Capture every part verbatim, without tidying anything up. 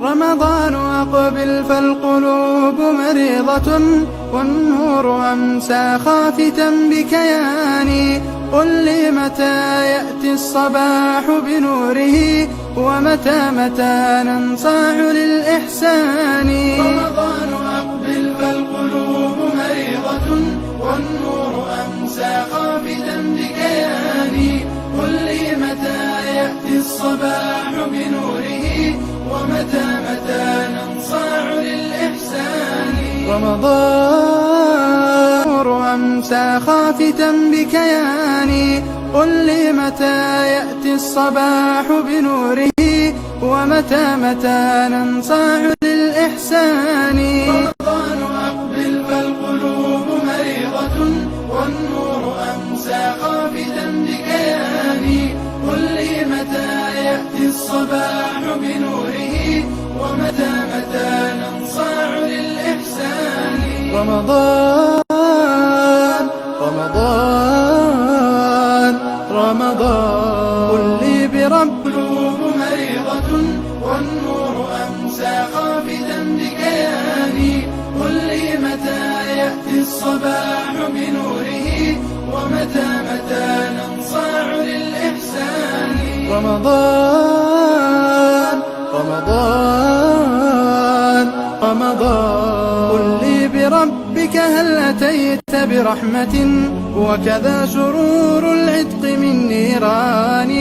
رمضان أقبل فالقلوب مريضة، والنور أمسى خافتا بكياني. قل لي متى يأتي الصباح بنوره، ومتى متى ننصاع للإحسان. رمضان أقبل فالقلوب مريضة، والنور أمسى خافتا بكياني. قل لي متى يأتي الصباح بنوره، ومتى متى ننصاع للإحسان. رمضان نور أمسى خافتا بكياني. قل لي متى يأتي الصباح بنوره، ومتى متى ننصاع للإحسان. رمضان أقبل فالقلوب مريضة، والنور أمسى خافتا بكياني. قل لي متى يأتي الصباح بنوره، ومتى متى ننصاع للإحسان. رمضان، رمضان، رمضان. قل لي برب. قلوب مريضة، والنور أمسى خافتا بكياني. قل لي متى يأتي الصباح بنوره، ومتى متى ننصاع للإحسان. رمضان، رمضان، رمضان. قل لي بربك هل أتيت برحمة، وكذا سرور العتق من نيران.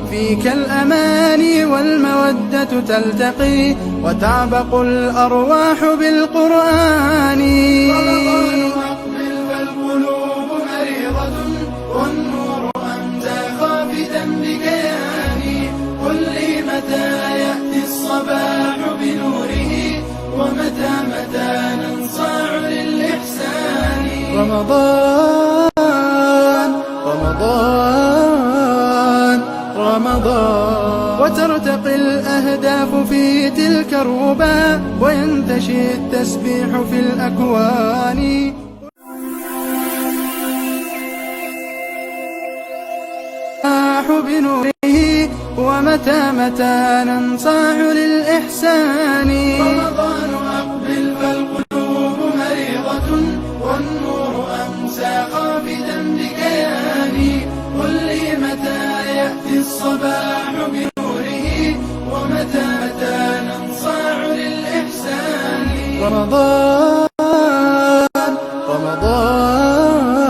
فيك الأماني والمودة تلتقي، وتعبق الأرواح بالقرآن. رمضان أقبل فالقلوب مريضة، والنور أمسى خافتا بكياني. قل لي متى يأتي الصباح بنوره، ومتى متى ننصاع للإحسان. رمضان، رمضان، رمضان. وترتقي الأهداف في تلك الربا، وينتشي التسبيح في الأكوان. بنوره، ومتى متى ننصاع للإحسان. رمضان أقبل فالقلوب مريضة، والنور أمسى خافتا بكياني. قل لي متى يأتي الصباح بنوره، ومتى متى ننصاع للإحسان. رمضان، رمضان،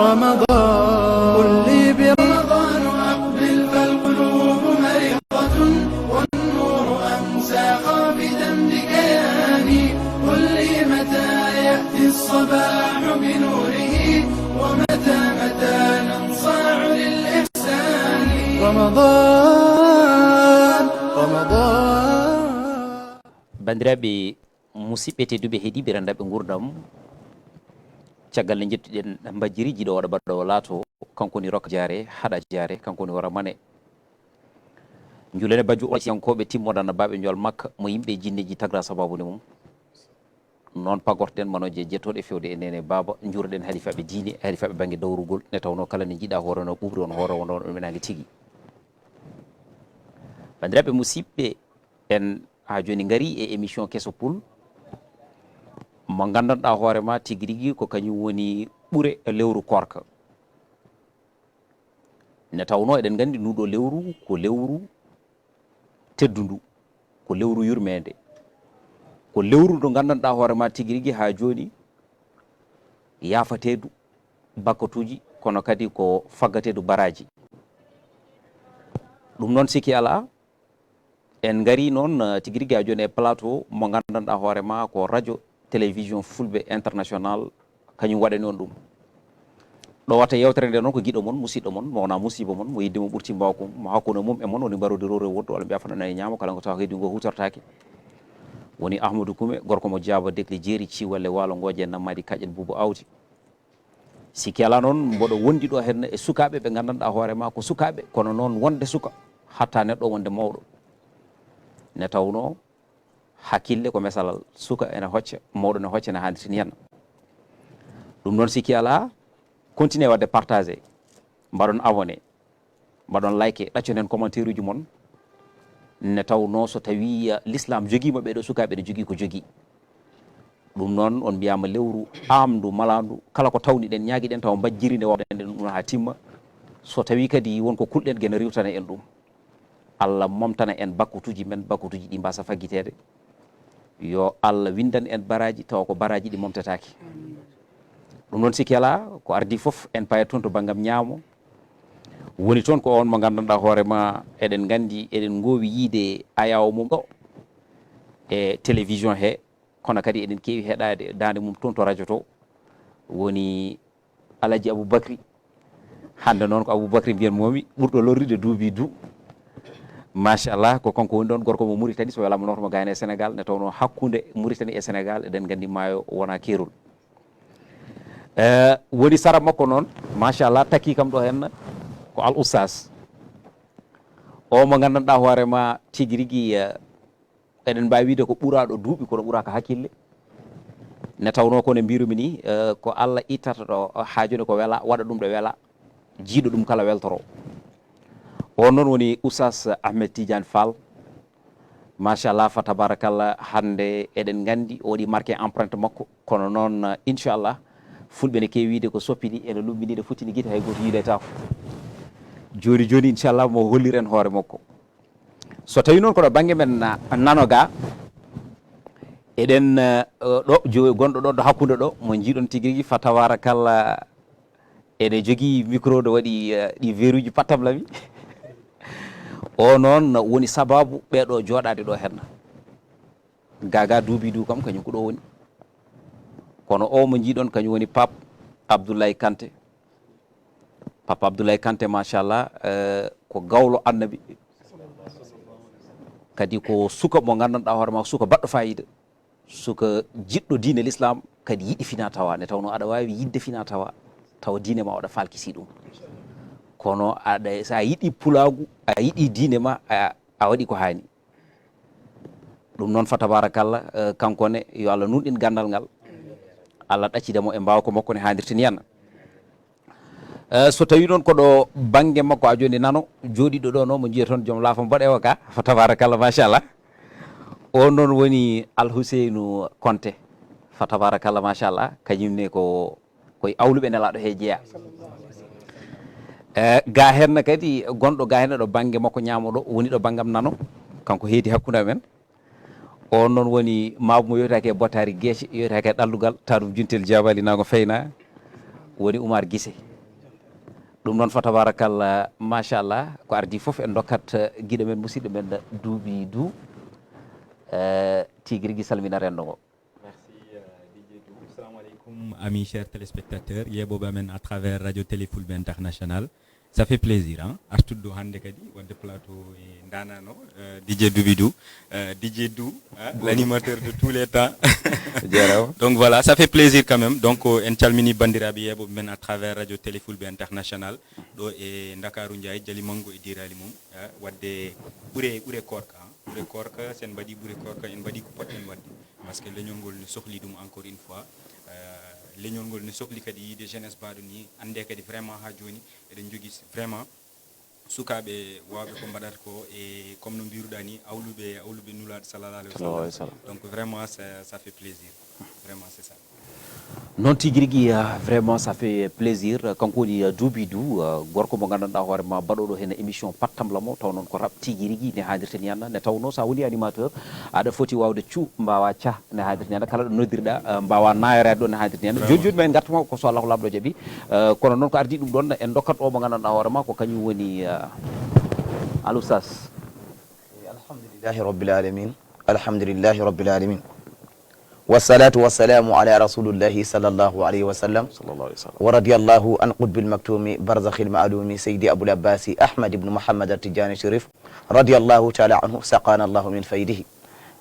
رمضان. قل لي برمضان أقبل فالقلوب مريضة، والنور أمسى خافتا بكياني. قل لي متى يأتي الصباح بنوره، ومتى متى ننصاع للإحسان. رمضان، رمضان. Bandiraɓe, musidɓe tedduɓe, heɗiiɓe renndaɓe nguurndam, caggal nde njettuɗen Mbajjiri, jiiɗo waɗa baɗɗo laato, kanko woni Rokka Jaare, Haɗa Jaare, kanko woni Wara Mane. Njuulene bajjo o siyankooɓe timmoɗo Annabaaɓe Njool Makka, mo yimɓe e jinneeji tagra sabaabu nde mum. Noon pagortoɗen manooje jettooɗe fewde e neene baaba, njuuroɗen halifaaɓe diine, halifaaɓe bannge dawrugol, nde tawnoo kala nde njiɗaa hoore no ɓuuɓri on hoore wonɗo on ɗum e naange tigi. Banndiraaɓe musidɓe, en haa jooni ngarii e émission Keso Pul, mo nganndanɗaa hoore maa tigi rigi ko kañum woni ɓure lewru koorka. Nde tawnoo eɗen nganndi nduuɗoo lewru ko lewru teddundu, ko lewru yurmeende, ko lewru ndu nganndanɗaa hoore maa tigi rigi haa jooni yaafateedu bakkatuuji, kono kadi ko faggateedu baraaji. Ɗum noon sikki alaa, en ngarii noon, eh, tigi rigi haa jooni e plateau mo nganndanɗaa hoore maa ko radio télévision Fulɓe International, kañum waɗani on ɗum. Ɗo watta yewtere nde noon ko giɗo mon, musiɗɗo mon, mo wonaa musiiba mon, mo yidde mum ɓurti mbaaw ko, mo hakkunde mum e mon woni mbarodi rewre woɗɗo, walla mbiya fana nani ñaamo, kala ngo tawa ko heddi ngo hutortaake. Woni Ahmadou Koume, gorko mo Jaaba Dekle Jeeri, Ciwalle Waalo, Ngooje Nammaadi, Kaƴel Buubu Awdi. Sikki alaa noon, mboɗo wondi ɗo heen e sukaaɓe ɓe nganndanɗaa hoore maa ko sukaaɓe, kono noon wonde suka, hatta neɗɗo wonde mawɗo. Nde tawnoo, hakkille ko mesalal, suka ene hocca, mawɗo ne hocca, ne haandirtini hen. Ɗum noon sikki alaa, Continuez waɗde partager, mbaɗon abonné, mbaɗon like, ɗacconen commentaire uji mon. Ne tawnoo so tawii, eh, l'islam jogiima ɓee ɗoo sukaaɓe, ene jogii ko jogii. Ɗum noon, on mbiyaama lewru aamndu, malaandu, kala ko tawniɗen, ñaagiɗen tawa mbajjiri nde waawɗen ɗum haa timma. So tawii kadi won ko kulɗen, geno riiwtana en ɗum. Allah momtana en bakkutuuji men, bakkutuuji ɗi mbaasa faggiteede. Yo Allah winndan en baraaji, tawa ko baraaji ɗi momtataake. Ɗum noon, sikki alaa, ko ardii fof, en payat toon to banngam ñaamo. Woni toon ko oon mo nganndanɗaa hoore ma, eɗen nganndi, eɗen ngoowi yiyde ayaawo mum ɗo e télévision he, kono kadi eɗen keewi heɗaade daande mum toon to radio to. Woni Alaji Aboubacry. Hannde noon ko Aboubacry mbiyan momi, ɓurɗo lorrude duubi du. Machallah, ko kanko woni ɗoon gorko mo Mauritanie, so welaama noto mo gayno e Sénégal, ne tawnoo hakkunde Mauritanie e Sénégal, eɗen nganndi maayo wona keerol. Eh, woni sara makko noon, machallah, takki kam ɗo heen ko Al Oustaz. O mo nganndanɗaa hoore ma tigi rigi, eh, eɗen mbaawi wiyde ko ɓuraaɗo duuɓi, kono ɓuraaka hakkille. Ne tawnoo ko no mbiirumi ni, eh, ko Allah ittata ɗo haa jooni ko wela, waɗa ɗum ɗo wela, jiiɗo ɗum kala weltoro. On noon woni Oustaz Ahmed Tidiane Fall. Machallah, fa tabarakallah, hannde eɗen nganndi o waɗi marqué empreinte makko, kono noon, eh, inchallah, fulɓe ne keewi wiyde ko soppi ni, ene lummbi ni, ene fottini gite, hay gooto yiidoytaako. Jooni jooni, inchallah, mo holliren hoore makko. So tawii noon ko ɗo bannge men, ah, nano ga, eɗen, eh, ɗo, jo-, gonɗo ɗo, ɗo hakkunde ɗo, mo njiiɗon tigi rigi, fa tabarakallah, ene jogii micro ɗo waɗi, eh, ɗi verruji pattam lami. O noon woni sababu ɓee ɗo jooɗaade ɗo henna. Gaga duubi du kam, kañum ko ɗo woni. Kono o mo njiiɗon, kañum woni Pape Abdoulaye Kanté. Papa Abdoulaye Kanté, machallah, eh, ko gawlo Annabi. Kadi ko suka mo nganndanɗaa hoore ma, suka baɗɗo fayida. Suka jiɗɗo diine l'islam, kadi yiɗi fina tawa. Ne tawnoo aɗa waawi yiɗde fina tawa, tawa diine ma o aɗa falkisi ɗum. Kono aɗa, so a yiɗi pulaagu, a yiɗi diine ma, a, a waɗi ko haani. Ɗum noon, fa tabarakallah, eh, kanko ne, yo Allah nunɗin ganndal ngal. Allah ɗaccida mo e mbaawka makko ne haanirta ni henna. Eh, so tawii noon ko ɗo bannge makko, a jooni nano, jooɗiiɗo ɗo noon, mo njiya toon, joom laafa mboɗeewa ka, fa tabarakallah, machallah. O noon woni Alhuseynu Konte, fa tabarakallah, machallah, kañum ne ko, ko e awluɓe Nelaaɗo he jeyaa. Eh, ga henna kadi, gonɗo ga henna ɗo bannge makko ñaamo ɗo, woni ɗo banngam nano, kanko heedi hakkunde amen. On noon woni maabu mo yewtaake e bottaari geece, yewtaake e ɗallugal, taadum juntel jaabali nango feyna, woni Oumar Guissé. Ɗum noon, fa tabarakallah, machallah, ko ardii fof en ndokkat, eh, giɗo men, musidɗo men, duubi du, eh, tigi rigi salmina renndo ngo. Merci, euh, D J Dou. Salam alaikum, amis chers téléspectateurs, yeeɓooɓe amen à travers Radio Télé Fulɓe International. Ça fait plaisir, hein, artude ɗo hannde kadi, waɗde plateau e ndaanano, euh, D J Doubidou, euh, D J Dou, hein, l'animateur de tous les temps. Jaaraama. Donc voilà, ça fait plaisir quand même. Donc, euh, en calmini banndiraaɓe yeeɓooɓe men à travers Radio Télé Fulɓe International, ɗo e Ndakaaru Njaay, Jali Manngo e diiraali mum, hein, waɗde ɓure, ɓure koorka, hein. Ɓure koorka, so en mbaɗii ɓure koorka, en mbaɗii ko potɗen waɗde. Parce que leñol ngol ne sohli ɗum, encore une fois. Euh, leñol ngol ne sohli kadi yiide jeunesse mbaɗo ni, annde kadi vraiment haa jooni eɗen njogii vraiment sukaaɓe waawɓe ko mbaɗata ko, e comme no mbiruɗaa ni, awluɓe, awluɓe Nulaaɗo sallallahu alayhi wa sallam. Sallallahu alayhi wa sallam. Donc vraiment, ça, ça fait plaisir. Vraiment, c'est ça. Noon tigi rigi, ah, vraiment, ça fait plaisir. Kanko woni, ah, Doobidou, ah, gorko mo nganndanɗaa hoore ma, baɗooɗo heen émission Pattam Lamo, taw noon ko rap tigi rigi ne haalirten yanna, ne tawnoo so a woni animateur, aɗa foti waawde cu, mbaawa ca, ne haalirten yanna, kala ɗo noddirɗaa, ah, mbaawa naayoraade ɗo ne haalirten yanna. Jooni jooni ma en ngartu ma ko so Allahu Laamɗo jaɓi. Ah, kono noon ko ardii ɗum ɗoon, en ndokkat o mo nganndanɗaa hoore ma, ko kañum woni, ah, Al Oustaz. Alhamdulillahi Rabbil Alamin. Alhamdulillahi Rabbil Alamin. والصلاة والسلام على رسول الله صلى الله عليه وسلم. صلى الله عليه وسلم. ورضي الله عن قطب المكتوم برزخ المعلوم سيدي أبو العباس أحمد بن محمد التجاني الشريف رضي الله تعالى عنه سقانا الله من فيضه.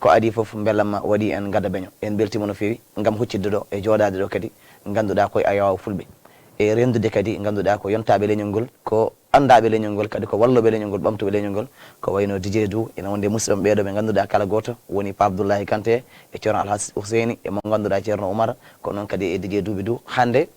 Ko adii fof mbelamma waɗi en ngada beño. En mbeltiima no feewi ngam huccitde ɗo e jooɗaade ɗo kadi ngannduɗaa ko e ayaawo fulɓe. E renndude kadi ngannduɗaa ko yontaaɓe leñol ngol, ko anndaaɓe leñol ngol, kadi ko wallooɓe leñol ngol, ɓamtuɓe leñol ngol, ko wayno D J Dou, ene wonde musidɓe ɓeeɗo ɓe ngannduɗaa kala gooto woni Pape Abdoulaye Kanté e Ceerno Alhas Huseyni e mo ngannduɗaa Ceerno Oumar, ko noon kadi e D J Doobidou. Hannde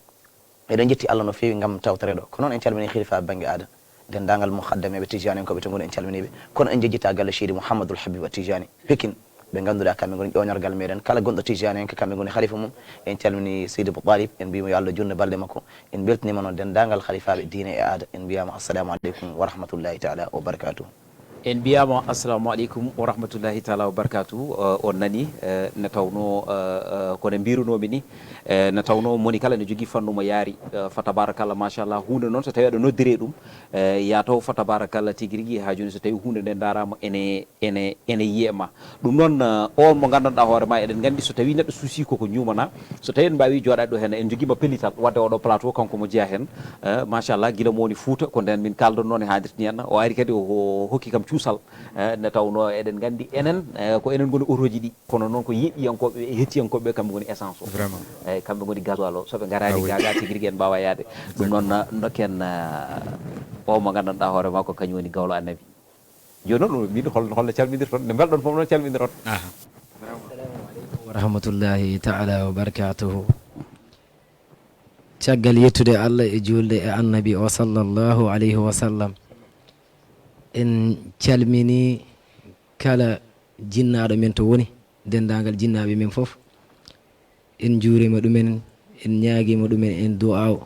Eɗen njetti Allah no feewi ngam tawtoreeɗo. Ko noon en calminii halifa bannge aada, denndaangal muhaddameeɓe Tijaani en ko ɓe to ngoni en calminii ɓe. Kono en njejjitaa galle Seydi Mouhamadul Habib Tijaani Pekin, ɓe ngannduɗaa kamɓe ngoni ƴoñorgal meɗen. Kala gonɗo Tijaani en ko kamɓe ngoni halifa mum. En calminii Seydi Abou Talib, en mbiyii mo yo Allah juutnu balɗe makko. En mbeltaniima noon denndaangal halifaaɓe diine e aada. En mbiyaama assalamu aleykum wa rahmatullahi taala wa barakatuh. En mbiyaama assalamu aleykum wa rahmatullahi taala wa barakatuh. Eh, on nani, eh, ne tawno, eh, eh, ko ne mbirunoomi ni, eh, ne tawno moni kala ne jogii fannu mo yaari, eh, fa tabarakallah machallah. Huunde noon so tawi aɗa noddire ɗum, eh, ya taw fa tabarakallah tigi rigi ha jooni so tawi huunde nde ndaarama ene, ene, ene yiye ma. Ɗum noon, eh, on mo nganndanɗaa hoore ma eɗen nganndi so tawi neɗɗo suusi koko ñuumana, so tawi en mbaawi jooɗaade ɗo heen en njogiima pellital waɗde oɗo plateau kanko mo jeyaa heen, eh, machallah gila mo woni Fuuta ko ndeen min kaaldanno ne haadirti ni henna o ari kadi o hokki kam cuusal, eh, nde tawnoo eɗen nganndi enen, eh, ko enen ngoni otoji ɗi kono noon ko yeɗɗiyankooɓe e hettiyankooɓe ɓe kamɓe ngoni essence o. Vraiment. Eeyi kamɓe ngoni gasoil o so ɓe ngaraani Ah oui. gaagaa tigi rigi en mbaawa yahde. Ɗum noon eh, ndokken eh, o mo nganndanɗaa hoore ma ko kañum woni gawlo annabi. Jooni noon min hol holno calminirton nde mbaɗɗon fof noon calminiron. Wa rahmatullahi taala wa barakatuhu. Caggal yettude Allah e juulde e annabi o sallallahu alayhi wa sallam, en calmini kala jinnaaɗo men to woni, denndaangal jinnaaɓe men fof. En njuurima ɗumen, en ñaagiima ɗumen en du'aaw.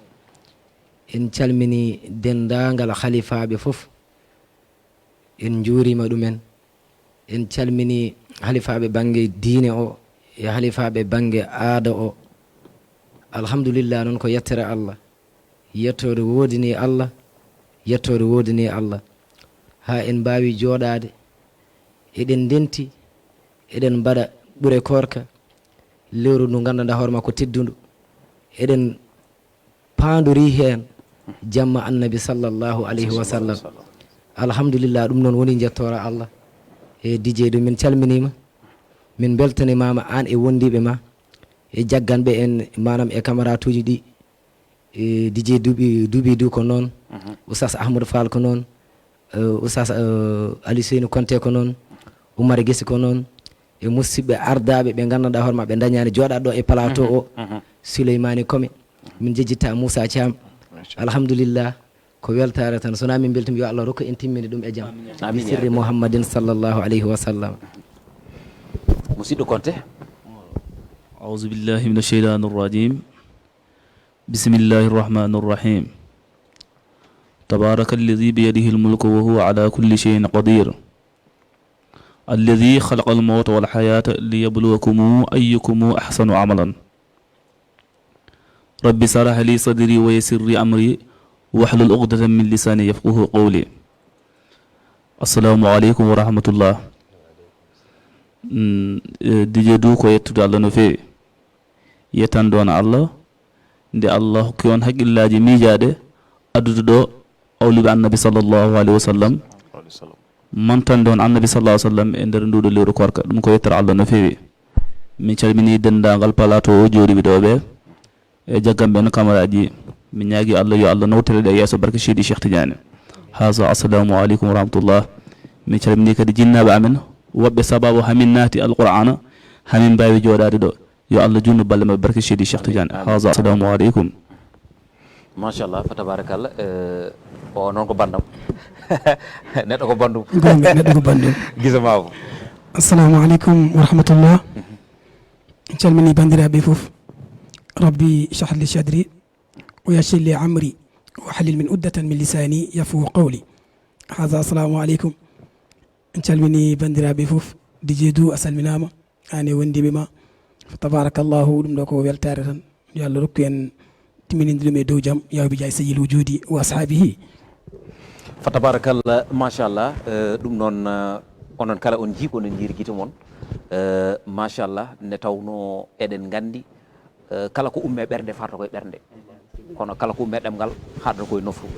En calmini denndaangal halifaaɓe fof. En njuurima ɗumen. En calmini halifaaɓe bannge diine o e halifaaɓe bannge aada o. Alhamdulillah noon ko yettere Allah. Yettoode woodini Allah. Yettoode woodini Allah. Haa en mbaawi jooɗaade. Eɗen ndenti. Eɗen mbaɗa ɓure koorka. Lewru ndu nganndanɗaa hoore maa ko teddundu. Eɗen paandori heen jamma annabi sallallahu alayhi wa sallam. Alhamdulillah, ɗum noon woni njettoora Allah. E D J ɗum min calminiima, min mbeltanimaama aan e wondiiɓe ma e jagganɓe en maanaam e camaratuuji ɗi. E D J duuɓi duuɓi du ko noon, Oustaz Ahmadou Fall ko noon, Oustaz Aliou Seyni Konte ko noon, Oumar Guessi ko noon, e musidɓe ardaaɓe ɓe nganndanɗaa hoore maɓɓe ndañaani jooɗaade ɗo e plateau o. Souleymani Kome, min njejjitta Moussa Thiam. Alhamdulillah, ko weltaare tan. So wonaa min mbeltiima, yo Allah rokku en timminde ɗum e jam. Bi sirri Muhammadin sallallahu alayhi wa sallam. Musidɗo Konte. أعوذ بالله من الشيطان الرجيم. بسم الله الرحمن الرحيم. تبارك الذي بيده الملك وهو على كل شيء قدير. الذي خلق الموت والحياة ليبلوكم أيكم أحسن عملا. رب اشرح لي صدري ويسر لي أمري واحلل عقدة من لساني يفقهوا قولي. السلام عليكم ورحمة الله. Mm, eh, D J du ko yettude Allah no feewi. Yettanɗo on Allah, nde Allah hokki on haqqillaaji miijaaɗe, addude ɗo awluɓe Annabi sallallahu alayhi wa sallam, mantanɗe on Annabi sallallahu alayhi wa sallam e nder nduɗo lewru koorka. Ɗum ko yettere Allah no feewi. Min calmini denndaangal plateau o jooɗiiɓe ɗo ɓe, e jagganɓe en camaraaji. Min ñaagi Allah yo Allah nawtire ɗe yeeso barke Seydi Cheikh Tidiane. Haza, assalamu aleykum wa rahmatullah. Min calmini kadi jinnaaɓe amen, woɓɓe sababu hamin naati Alqur'aana, hamin mbaawi jooɗaade ɗo. Yo Allah juutnu balɗe maɓɓe barke Seydi Cheikh Tidiane. Haza, assalamu aleykum. Machallah, fa tabarakallah. Eh, o noon ko banndam. Neɗɗo ko banndum. Goonga, neɗɗo ko banndum. Gisa maabo. Assalamu aleykum wa rahmatullah. En calmini banndiraaɓe fof. Rabbi shrah li sadri wa yassir li amri wahlul uqdatan min lisani yafqahu qawli. Haza, assalamu aleykum. En calmini banndiraaɓe fof. D J du a salminaama. Aan e wondiiɓe ma. Fa tabarakallahu, ɗum ɗo ko weltaare tan. Yo Allah rokku en timmininde ɗum e dow jam. Yaaw bi jaay sayyil wujudi wa ashaabihi. Fa tabarakallah, machallah. Eh, ɗum noon, eh, onon kala on njii ko onon njiiri gite mon. Eh, machallah, nde tawnoo eɗen nganndi, eh, kala ko ummii e ɓernde farta koye ɓernde. Kono kala ko ummii e ɗemngal haɗata koye nofru.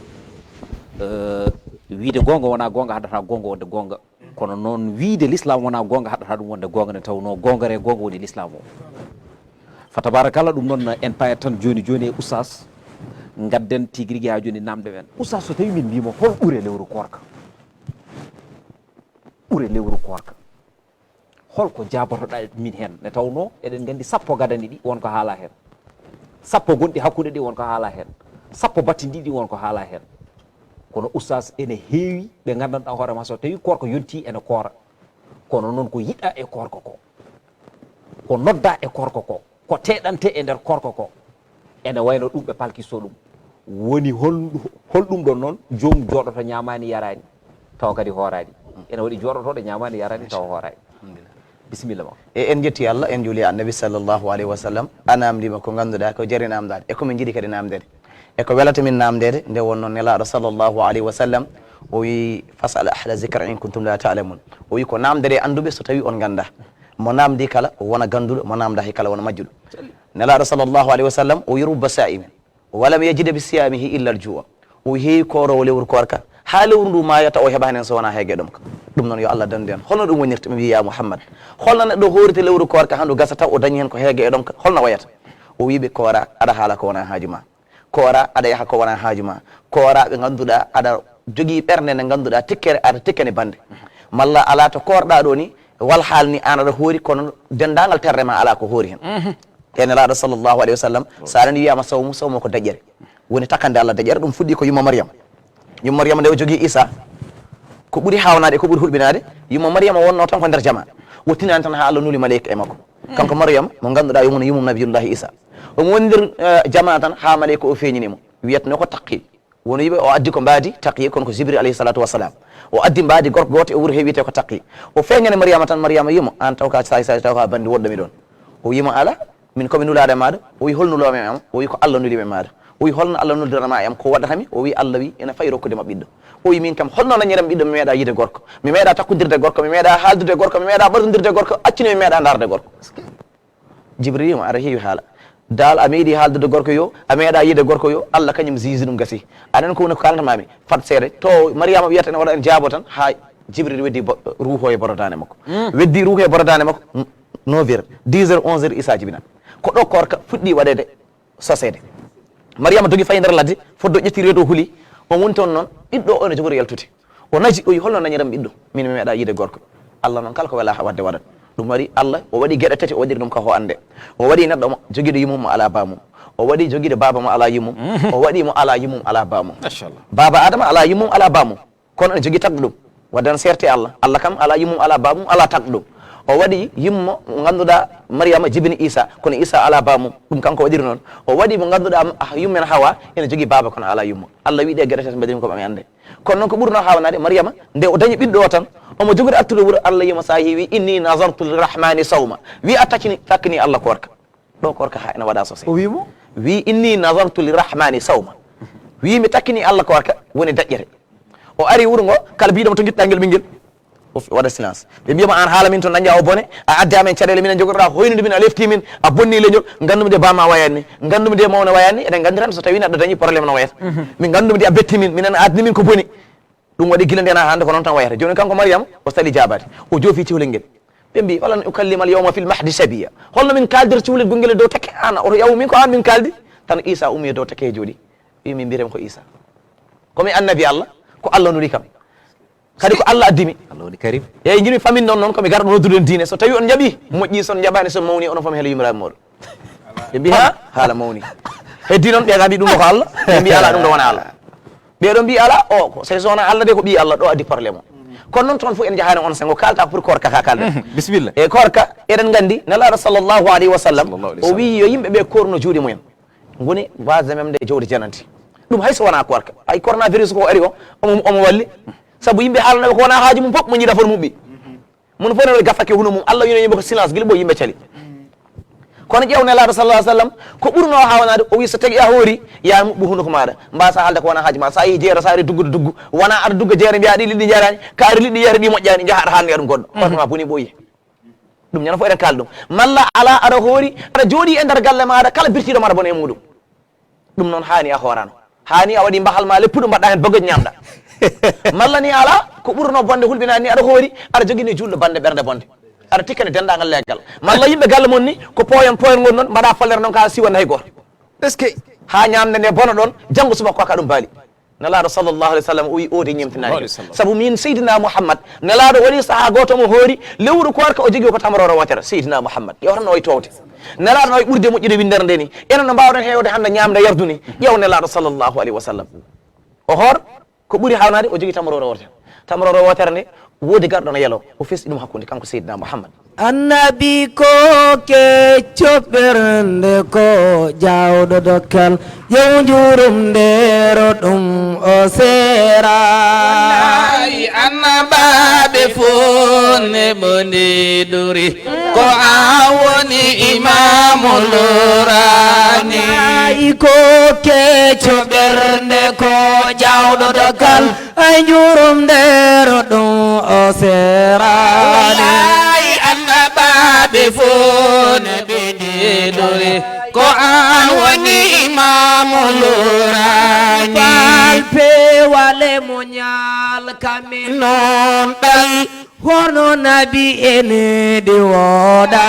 Eh, wiyde goonga wonaa goonga haɗata goonga wonde goonga. Kono noon wiyde lislaam wonaa goonga haɗata ɗum wonde goonga nde tawnoo goonga re goonga woni lislaam o. Fa tabarakallah, ɗum noon en payat tan jooni jooni e Oustaz. Ngadden tigi rigi haa jooni naamnde men. Oustaz, so tawii min mbiima hol ɓure lewru koorka? Ɓure lewru koorka. Hol ko jaabotoɗaa min heen? Nde tawnoo eɗen nganndi sappo gadani ɗi won ko haalaa heen. Sappo gonɗi hakkunde ɗi won ko haala heen. Sappo battindiɗi won ko haala heen. Kono oustaz, ene heewi ɓe nganndanɗaa hoore ma, so tawi koorka yonti ene koora. Kono noon ko yiɗaa e koorka ko, ko noddaa e koorka ko, ko teɗante e nder koorka ko, ene wayno ɗum ɓe palkiso ɗum. Woni hol, hol ɗum ɗon noon joom jooɗoto ñaamaani yaraani, tawa kadi hooraani. Ene waɗi jooɗotooɗo ñaamaani yaraani tawa hooraani. Alhamdulillah. Bisimilla ma. E en jetti Allah, en juuli e Annabi sallallahu alayhi wa sallam. A naamndiima ko ngannduɗaa ko jari naamndaade, e ko min njiɗi kadi naamndeede. E ko welata min naamndeede, nde wonnoo Nelaaɗo sallallahu alayhi wa sallam, o wii, "Fas'al ahla zikri in kuntum la ta'lamun." O wii, "Ko naamndere annduɓe so tawi on nganndaa." Mo naamndii kala wona gannduɗo, mo naamndaaki kala wona majjuɗo. Nelaaɗo sallallahu alayhi wa sallam, o wii, "Rubba saa'imin, wa lam yajid bi siyaamihi illa al-juu'a." O heewi kooroowo lewru koorka, haa lewru ndu maaya taw o heɓaani heen so wonaa heege e ɗomka. Ɗum noon yo Allah danndu en. Holno ɗum wonirta? Ɓe mbii, "Ya Muhammad, holno neɗɗo hoorita lewru koorka haa ndu gasa taw o dañi heen ko heege e ɗomka? Holno wayata?" O wii ɓe, "Koora, aɗa haala ko wonaa haaju ma. Koora, aɗa yaha ko wonaa haaju ma. Koora, ɓe ngannduɗaa aɗa jogii ɓernde nde ngannduɗaa tikkere, aɗa tikkani bannde. Malla alaa to koorɗaa ɗo ni, wal haal ni aan aɗa hoori, kono denndaangal terre ma alaa ko hoori heen." E Nelaaɗo sallallahu alayhi wa sallam, so aɗa wiyaama sawmu, sawmu ko daƴƴere. Woni takkande Allah daƴƴere, ɗum fuɗɗi ko yumma Maryam. Yumma Maryam nde o jogii Isa, ko ɓuri haawnaade, ko ɓuri hulɓinaade, yumma Maryam o wonnoo tan ko nder jama. O tinaani tan haa Allah nuli maleyka e makko. Kanko Maryam, mo ngannduɗaa yumum, yumum Nabiyullahi Isa. Omo woni nder, eh, jama tan haa maleyka o feeñini mo. Wiyatnoo ko Taqi. Won wiɓe o addi ko mbaadi Taqi, kono ko Jibril alayhi salatu wassalam. O addi mbaadi gorko gooto e wuro he wiyetee ko Taqi. O feeñani Maryama tan, Maryama wiimo, "Aan taw ka saay saay, taw ka banndi woɗɗo mi ɗoon." O wiimo, "Alaa, min ko mi nulaaɗo e maaɗa." O wi, "Hol nuloowo mi e am?" O wi, "Ko Allah nuli mi e maaɗa." O wi, "Holno Allah nuldirana ma e am? Ko waɗata mi?" O wi, "Allah wi, ina fayi rokkude ma ɓiɗɗo." O wi, "Min kam, holno dañiram ɓiɗɗo? Mi meeɗa yiide gorko. Mi meeɗa takkondirde gorko. Mi meeɗa haaldude gorko. Mi meeɗa ɓadondirde gorko. Accumi mi meeɗa ndaarde gorko." Jibril wiimo, "Aɗa heewi haala. Daal a meeɗi haaldude gorko yo, a meeɗa yiide gorko yo, Allah kañum ziizi ɗum gasi. Aɗa anndi ko woni ko kaalantamaa mi? Fat seeɗa." To Mariama wiyata ene waɗa en jaabo tan, haa Jibril weddi bo-, ruuhu o e borodaande makko. Weddi ruuhu e borodaande makko, n-, neuf heures, dix heures, onze heures, Isa jibina. Ko ɗo koorka fuɗɗi waɗeede, soseede. Mariama dogi fayi nder ladde, foddo ƴetti reedu o huli, o woni toon noon, ɓiɗɗo o ene jogori yaltude. O naji, o wi, "Holno dañiram ɓiɗɗo? Min mi meeɗa yiide gorko." Allah noon kala ko welaa waɗde waɗat. Ɗum waɗi Allah, o waɗi geɗe tati, o waɗiri ɗum ka ho annde. O waɗi neɗɗo mo, jogiiɗo yummum alaa baamum. O waɗi jogiiɗo baaba mo alaa yummum. O waɗi mo alaa yummum alaa baamum. Machallah. Baaba Adama alaa yummum alaa baamum. Kono ene jogii tagɗo ɗum. Wadde ene seerti e Allah. Allah kam alaa yummum alaa baamum alaa tagɗo ɗum. O waɗi yumma mo ngannduɗaa Mariama jibini Isa, kono Isa alaa baamum. Ɗum kanko waɗiri noon. O waɗi mo ngannduɗaa, ah, yummen Hawa ene jogii baaba kono alaa yumma. Allah wi ɗe geɗe tati mbaɗirmi ko ɓe annde. Kono noon ko ɓurnoo haawnaade, Mariama, nde o dañi ɓiɗɗo o tan, omo jogori artude wuro, Allah yima so a heewi, "Inni nazartu lirrahmani sawma." Wi a taccini, takkini Allah koorka. Ɗo koorka haa ene waɗa sose. O wi mo? Wi, "Inni nazartu lirrahmani sawma." Wi, "Mi takkini Allah koorka, woni daƴƴere." O ari wuro ngo, kala biɗomo to giɗɗa ngel ɓinngel. O fi-, waɗa silence. Ɓe mbiyama aan haala min to dañƴa o bone, a addi amen caɗeele, minen jogorɗa hoynude min, a lefti min, a bonni leñol, nganndu mi de bamma wayani ni, nganndu mi de mawna wayani ni, eɗen nganndi tan so tawi neɗɗo dañi problème no wayata. Min nganndu mi de a betti min, minen a adni min ko boni. Ɗum waɗi gila nden haa hannde ko noon tan wayata. Jooni kanko Mariama, o sali jaabaade. O joofi cihlel ngel. Ɓe mbi, "Falan ukallima al yawma fil mahdi sabiya." Holno min kaaldir cihlel gongel e dow tekke? Aan, oto yaw min ko aan min kaaldi. Tan Isa ummi e dow tekke e jooɗi. Wi, "Min mbiyetee ko Isa. Ko mi annabi Allah, ko Allah nuli kam. Kadi ko Allah addi mi." Allah woni Karim. Eeyi, njiɗmi famin ɗon noon, ko mi garɗo noddude en diine. So tawi on njaɓi, moƴƴi, so on njaɓaani, so mawni, onon fof mi hela yumiraɓe mooɗon. Ɓe mbi, "Ha, haala mawni." Heddi noon, ɓe ga mbi, "Ɗum ɗo ko Allah." Ɓe mbi, "Alaa, ɗum ɗo wona Allah." Ɓe ɗo mbi, "Alaa, o, ko, so wona Allah de, ko ɓii Allah, ɗo addi problème o." Kono noon toon fof en njahaani on sengo, kaalta pour koorka ka kaalden. Bisimilla. E koorka, eɗen nganndi, Nelaaɗo sallallahu alayhi wa sallam, sallallahu alayhi wa sallam, o wi yo yimɓe ɓe koorno juuɗe mumen. Ngoni base même nde jawdi jananti. Ɗum hay so wona koorka. Ay coronavirus ko ari o, omo, omo walli. Sabu yimɓe haalanaɓe ko wona haaju mum fof, mo jiiɗa foti muɓɓi. Mun fof ne waɗi gafake huno mum. Allah wino yimɓe ko silence, gila ɓo yimɓe cali. Kono ƴeew Nelaaɗo sallallahu alayhi wa sallam, ko ɓurno haawnaade, o wi so tagi a hoori, ya muɓɓu hunuko maaɗa. Mbasa haalde ko wona haaju ma. Sa yi jeere, sa ari duggude duggu, wona aɗa dugga jeere, mbiya ɗi liɗɗi njaaraani, ka ari liɗɗi jeere ɗi moƴƴaani, njaha aɗa haalnoya ɗum goɗɗo. Koorka ma boni ɓooyi. Ɗum ñande fof eɗen kaali ɗum. Malla alaa aɗa hoori, aɗa jooɗi e nder galle maaɗa, kala birtiiɗo ma aɗa bona e muuɗum. Ɗum noon haani a hoorano. Haani a waɗi mbahal ma leppuɗo mbaɗɗa heen bogoji ñamɗa. Malla ni alaa, ko ɓurno bonde hulɓinaade ni aɗa hoori, aɗa jogii ni juulɗo bannde ɓernde bonde. Aɗa tikkani denndaangal leggal. Malla yimɓe galle mon ni, ko pooyon pooyon ngon noon, mbaɗa follere noon ka siwande hay gooto. Est-ce que? Haa ñamde nde bona ɗon, janngo subaka ko ka ɗum baali. Nelaaɗo sallallahu alayhi wa sallam o wi o de ñemtinaani. Sallallahu alayhi wa sallam. Sabu min Seydina Muhammad, Nelaaɗo waɗi sahaa gooto mo hoori, lewru koorka o jogii ko tamroore wootere. Seydina Muhammad, ƴeewata no wayi toowde. Nelaaɗo no wayi ɓurde moƴƴude winndere nde ni. Enen no mbaawɗen heewde hannde ñaamde yardu ni. Ƴeew Nelaaɗo sallallahu alayhi wa sallam. O hoor, ko ɓuri haawnaade, o jogii tamroore wootere. Tamroore wootere nde, woodi garɗo no yelo, o fesɗi ɗum hakkunde kanko Seydina Muhammad. Annabi ko kecco ɓernde, ko jaawɗo dokkal, yo njurum ndero ɗum o seera. Wallahi, annabaaɓe fof ne ɓo ndidori, ko an woni imaamu lorani. Ay ko kecco ɓernde, ko jaawɗo dokkal, ay njurum ndero ɗum o seerani. Wallahi, annabaaɓe fof ne ɓe ndidori, ko an woni imaamu lorani. Fal peewale mo ñaal kamin noon ɗal. Hono nabi ene de wooda.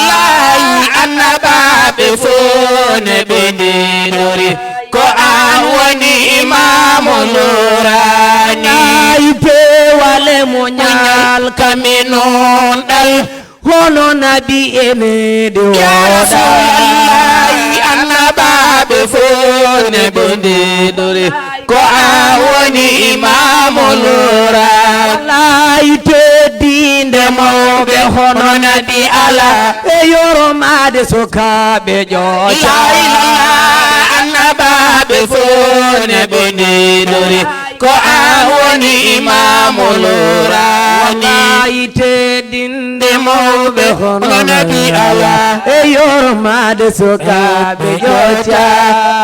Laay annabaaɓe fof ne ɓe ndidori, ko an woni imaamu lorani. Ay peewale mo ñaal kamin noon ɗal. Hono nabi ene de wooda. Ya Rasuulallahi, annabaaɓe fof ne ɓe ndidori, ko an woni imaamu lorani. Wallahi, teddinde mawɓe hono nabi ala, e yoromaade sukaaɓe ƴoƴa. La ilaha, annabaaɓe fof ne ɓe ndidori, ko an woni imaamu lorani. Wallahi, teddinde mawɓe hono nabi ala, e yoromaade sukaaɓe ƴoƴa.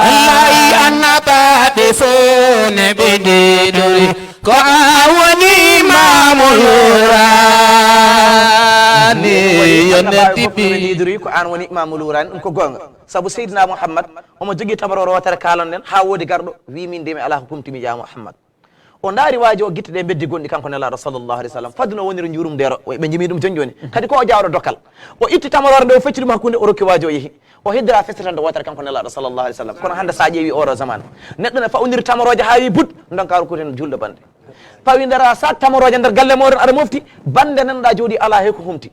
Wallahi, annabaaɓe fof ne ɓe ndidori, ko an woni imaamu lorani. Yo ne tibi. Ndidori, ko an woni imaamu lorani, ɗum ko goonga. Sabu Seydina Muhammad, omo jogii tamroore wootere kaalon-ɗen, haa woodi garɗo, wi min de mi alaa ko kumtimi ya Muhammad. O ndaari waajo o, gitte ɗe mbeddi gonɗi kanko Nelaaɗo sallallahu alaihi wasallam. Fadde no woniri njurum ndero, o, ɓe njimi ɗum jon jooni. Kadi ko o jaawɗo dokkal. O itti tamroore nde, o fecci ɗum hakkunde, o rokki waajo o yehi. O heddira fesirande wootere kanko Nelaaɗo sallallahu alaihi wasallam. Kono hannde so a ƴeewi oɗo zaman, neɗɗo ne fawndiri tamrooje haa wi but, ndonka rokkude heen juulɗo bannde. Pawindira saak tamrooje nder galle mooɗon, aɗa mofti, bannde nanɗa jooɗi alaa hay ko humti.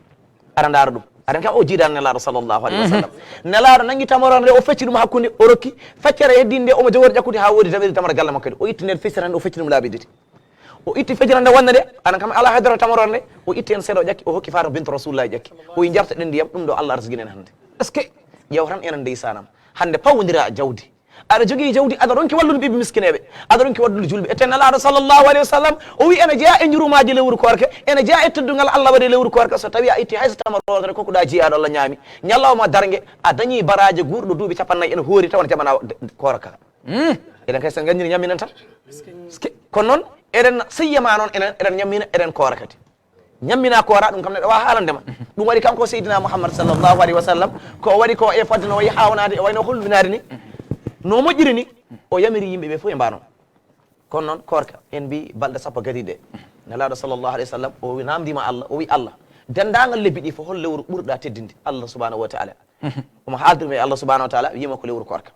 Aɗa ndaara ɗum. Aɗa kam o jiidaani Nelaaɗo sallallahu alaihi wasallam. Nelaaɗo nangi tamroore nde, o fecci ɗum hakkunde, o rokki. Feccere heddiinde nde, omo jogori ƴakkude haa woodi daɓere tamre galle makko de. O itti nden fesirande, o fecci ɗum laabi ɗiɗi. O itti fejirande wonde nde, aɗa kam alaa haydara tamroore nde, o itti heen seeɗa o ƴakki, o hokki Fatima bintu Rasulillahi ƴakki. O wi njartoɗen ndiyam, ɗum ɗo Allah arsigini en hannde. Est-ce que? Ƴeew tan enen ndeysaanam. Hannde pawondira jawdi. Aɗa jogii jawdi, aɗa ronki wallude ɓiɓɓe miskineeɓe, aɗa ronki wallude julɓe. Ete Nelaaɗo sallallahu alaihi wasallam, o wi ene jeyaa e njurumaaji lewru koorka, ene jeyaa e teddungal Allah waɗi lewru koorka, so tawi a itti hay so tamroore kokkuɗa jiyaaɗo Allah ñaami. Ñalawma darnge, a dañi baraaji guurɗo duuɓi capannayyi ene hoori tawa ene jaɓana de-, de-, koorka. Eɗen kay so en nganndini ñamminan tan. Kono noon, eɗen siyama noon, enen eɗen ñammina, eɗen koora kadi. Ñammina koora, ɗum kam neɗɗo waawa haalande ma. Ɗum waɗi kanko Seydina Muhammad sallallahu alaihi wasallam, ko o waɗi ko e fodde no wayi haawnaade, o wayi no hulɓinaade ni, no moƴƴiri ni, o yamiri yimɓe ɓe fof e mbaano. Kono noon, koorka, en mbi balɗe sappo gariiɗe, Nelaaɗo sallallahu alaihi wasallam, o namndima Allah, o wi Allah, denndaangal lebbi ɗi fof, hol lewru ɓurɗa teddinde? Allah subhanahu wa ta'ala. Omo haaldirma e Allah subhanahu wa ta'ala, wiyama ko lewru koorka.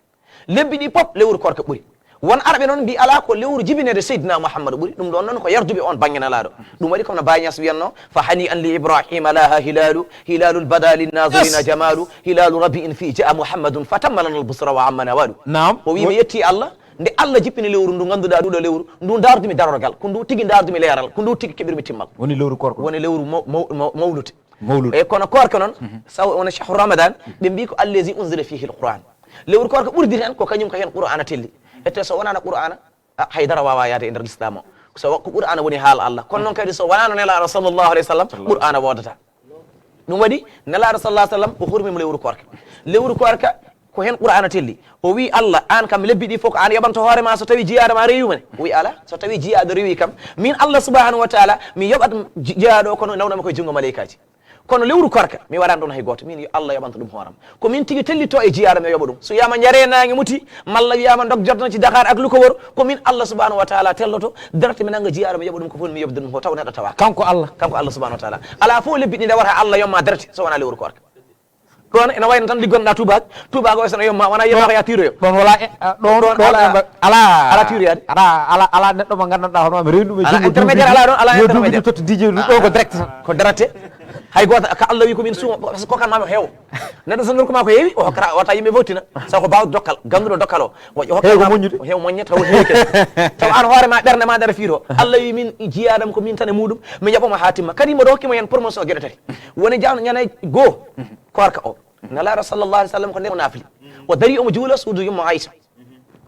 Lebbi ɗi pop, lewru koorka ɓuri. Won arɓe noon mbi alaa, ko lewru jibinede Seydina Muhammad ɓuri. Ɗum ɗon noon ko yarduɓe on bannge Nelaaɗo. Ɗum waɗi kono Baay Ñas wiyatno, "Fa hani an li Ibrahima laha hilalu, hilalul bada linnazirina jamalu, hilalu rabiin fi jaa Muhammadun fa tamma lana al busra wa amma nawalu." Naam. O wi, mi yetti Allah, nde Allah jippini lewru ndu ngannduɗaa, nduɗo lewru, ndu ndaardumi darorgal, ko ndu tigi ndaardumi leeral, ko ndu tigi keɓirmi timmal. Woni lewru koorka. Woni lewru maw-, maw-, maw-, mawlude. Mawlude. E kono koorka noon, saw wona shahru Ramadan, ɓe mbi ko allazi unzila fihi al-Qur'an. Lewru koorka ɓurdi heen, ko kañum ko heen Qur'aana telli. Ete so wonaano Qur'aana, a, haydara waawaa yahde e nder Lislaam o. So wa-, ko Qur'aana woni haala Allah. Kono noon kadi so wonaano Nelaaɗo sallallahu alaihi wasallam, Qur'aana woodata. Ɗum waɗi Nelaaɗo sallallahu alaihi wasallam o hurmima lewru koorka. Lewru koorka ko heen Qur'aana telli. O wi Allah, aan kam lebbi ɗi fof ko aan yoɓanto hoore ma so tawi jiyaaɗo ma rewima ne? O wi alaa, so tawi jiyaaɗo rewi kam, min Allah subhanahu wa ta'ala mi yoɓat ji-, jiyaaɗo o kono nawnama koye junngo malaykaaji. Kono lewru koorka, mi waɗaani ɗoon hay gooto. Min yo Allah yoɓanto ɗum hooram. Ko min tigi tellitto e jiyaaɗo, mi yoɓa ɗum. So wiyaama njare naange muti, malla wiyaama ndog jotno ci Dakar ak lu ko wër, ko min Allah subhanahu wa ta'ala telloto, darte mi nannga jiyaaɗo, mi yoɓa ɗum ko foti mi yoɓde ɗum ko taw neɗɗo tawaaka. Kanko Allah. Kanko Allah subhanahu wa ta'ala. Alaa fof lebbi ɗi ndewata Allah yomma darte, so wonaa lewru koorka. Ɗoon ene wayno tan liggonɗa tubaak, tubaak o so no yomma, wona yemma ko ya tiroyo. Ɗoon wala e, a, ɗoon, ɗoon ɗoon alaa, alaa. Alaa tiroyaade. Alaa, alaa, alaa neɗɗo mo nganndanɗaa hono mi rewndu mi. Alaa intermédiaire, alaa ɗoon, alaa intermédiaire. Yo duuɓi ɗi totti D J ɗum ɗo ko direct tan. Ko direct. Hay gooto, ka Allah wi ko min suuma, parce que kokkan ma mi heewo. Neɗɗo so nokku ma ko heewi, o hokkata, o wata yimɓe fottina. Sabu ko baawɗo dokkal, ganduɗo dokkal o. O hokkata heewo moƴƴude. Heewo moƴƴata, o heewi kadi. Taw an hoore ma, ɓernde ma dara fiiro. Allah wi min jiyaadam ko min tan e muɗum, mi jaɓoma ha timma. Kadi mboɗo hokki mo hen promotion geɗe tati. Woni jan-, ñande goo, koorka o. Nelaaɗo sallallahu alaihi wasallam ko nde o naafili. O dari omo juula suudu yumma Aisha.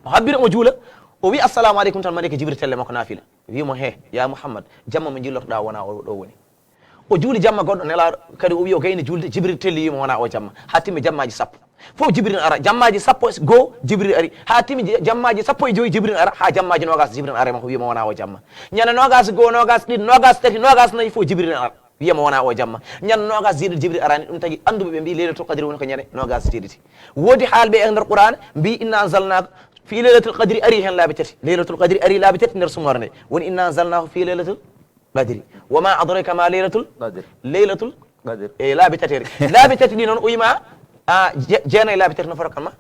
O habbiri omo juula, o wi, "Assalamu alaikum," tan malaika Jibril telle makko naafila. Wi mo, "He, ya Muhammad, jamma mo jillotoɗa wona o ɗo woni." O juuli jamma goɗɗo, Nelaaɗo kadi o wi o gayni julde, Jibril telli wi mo wona o jamma. Ha timmi jammaji sappo. Fof Jibril ara, jammaji sappo e goo Jibril ari. Ha timmi je-, jammaji sappo e joyi Jibril ara, ha jammaji nogas Jibril ara e makko wi mo wona o jamma. Ñande nogas goo, nogas ɗiɗi, nogas tati, nogas nayi fof Jibril ara. Wiya mo wona o jamma. Ñande nogas jeeɗiɗi Jibril arani, ɗum tagi annduɓe ɓe mbi Leylatul Qadri woni ko ñande nogas jeeɗiɗi. Woodi haalɓe e nder Qur'an mbi inna anzalnaka fi Leylatul Qadri ari hen laabi tati. Leylatul Qadri ari laabi tati nder sumore nde. Woni inna anzalnahu fi Leylatul Qadri. Wa ma adraka ma Leylatul Qadri. Leylatul Qadri. E laabi tati ari. Laabi tati ɗi noon o yima a je-, jeenayi laabi tati no fota kan ma?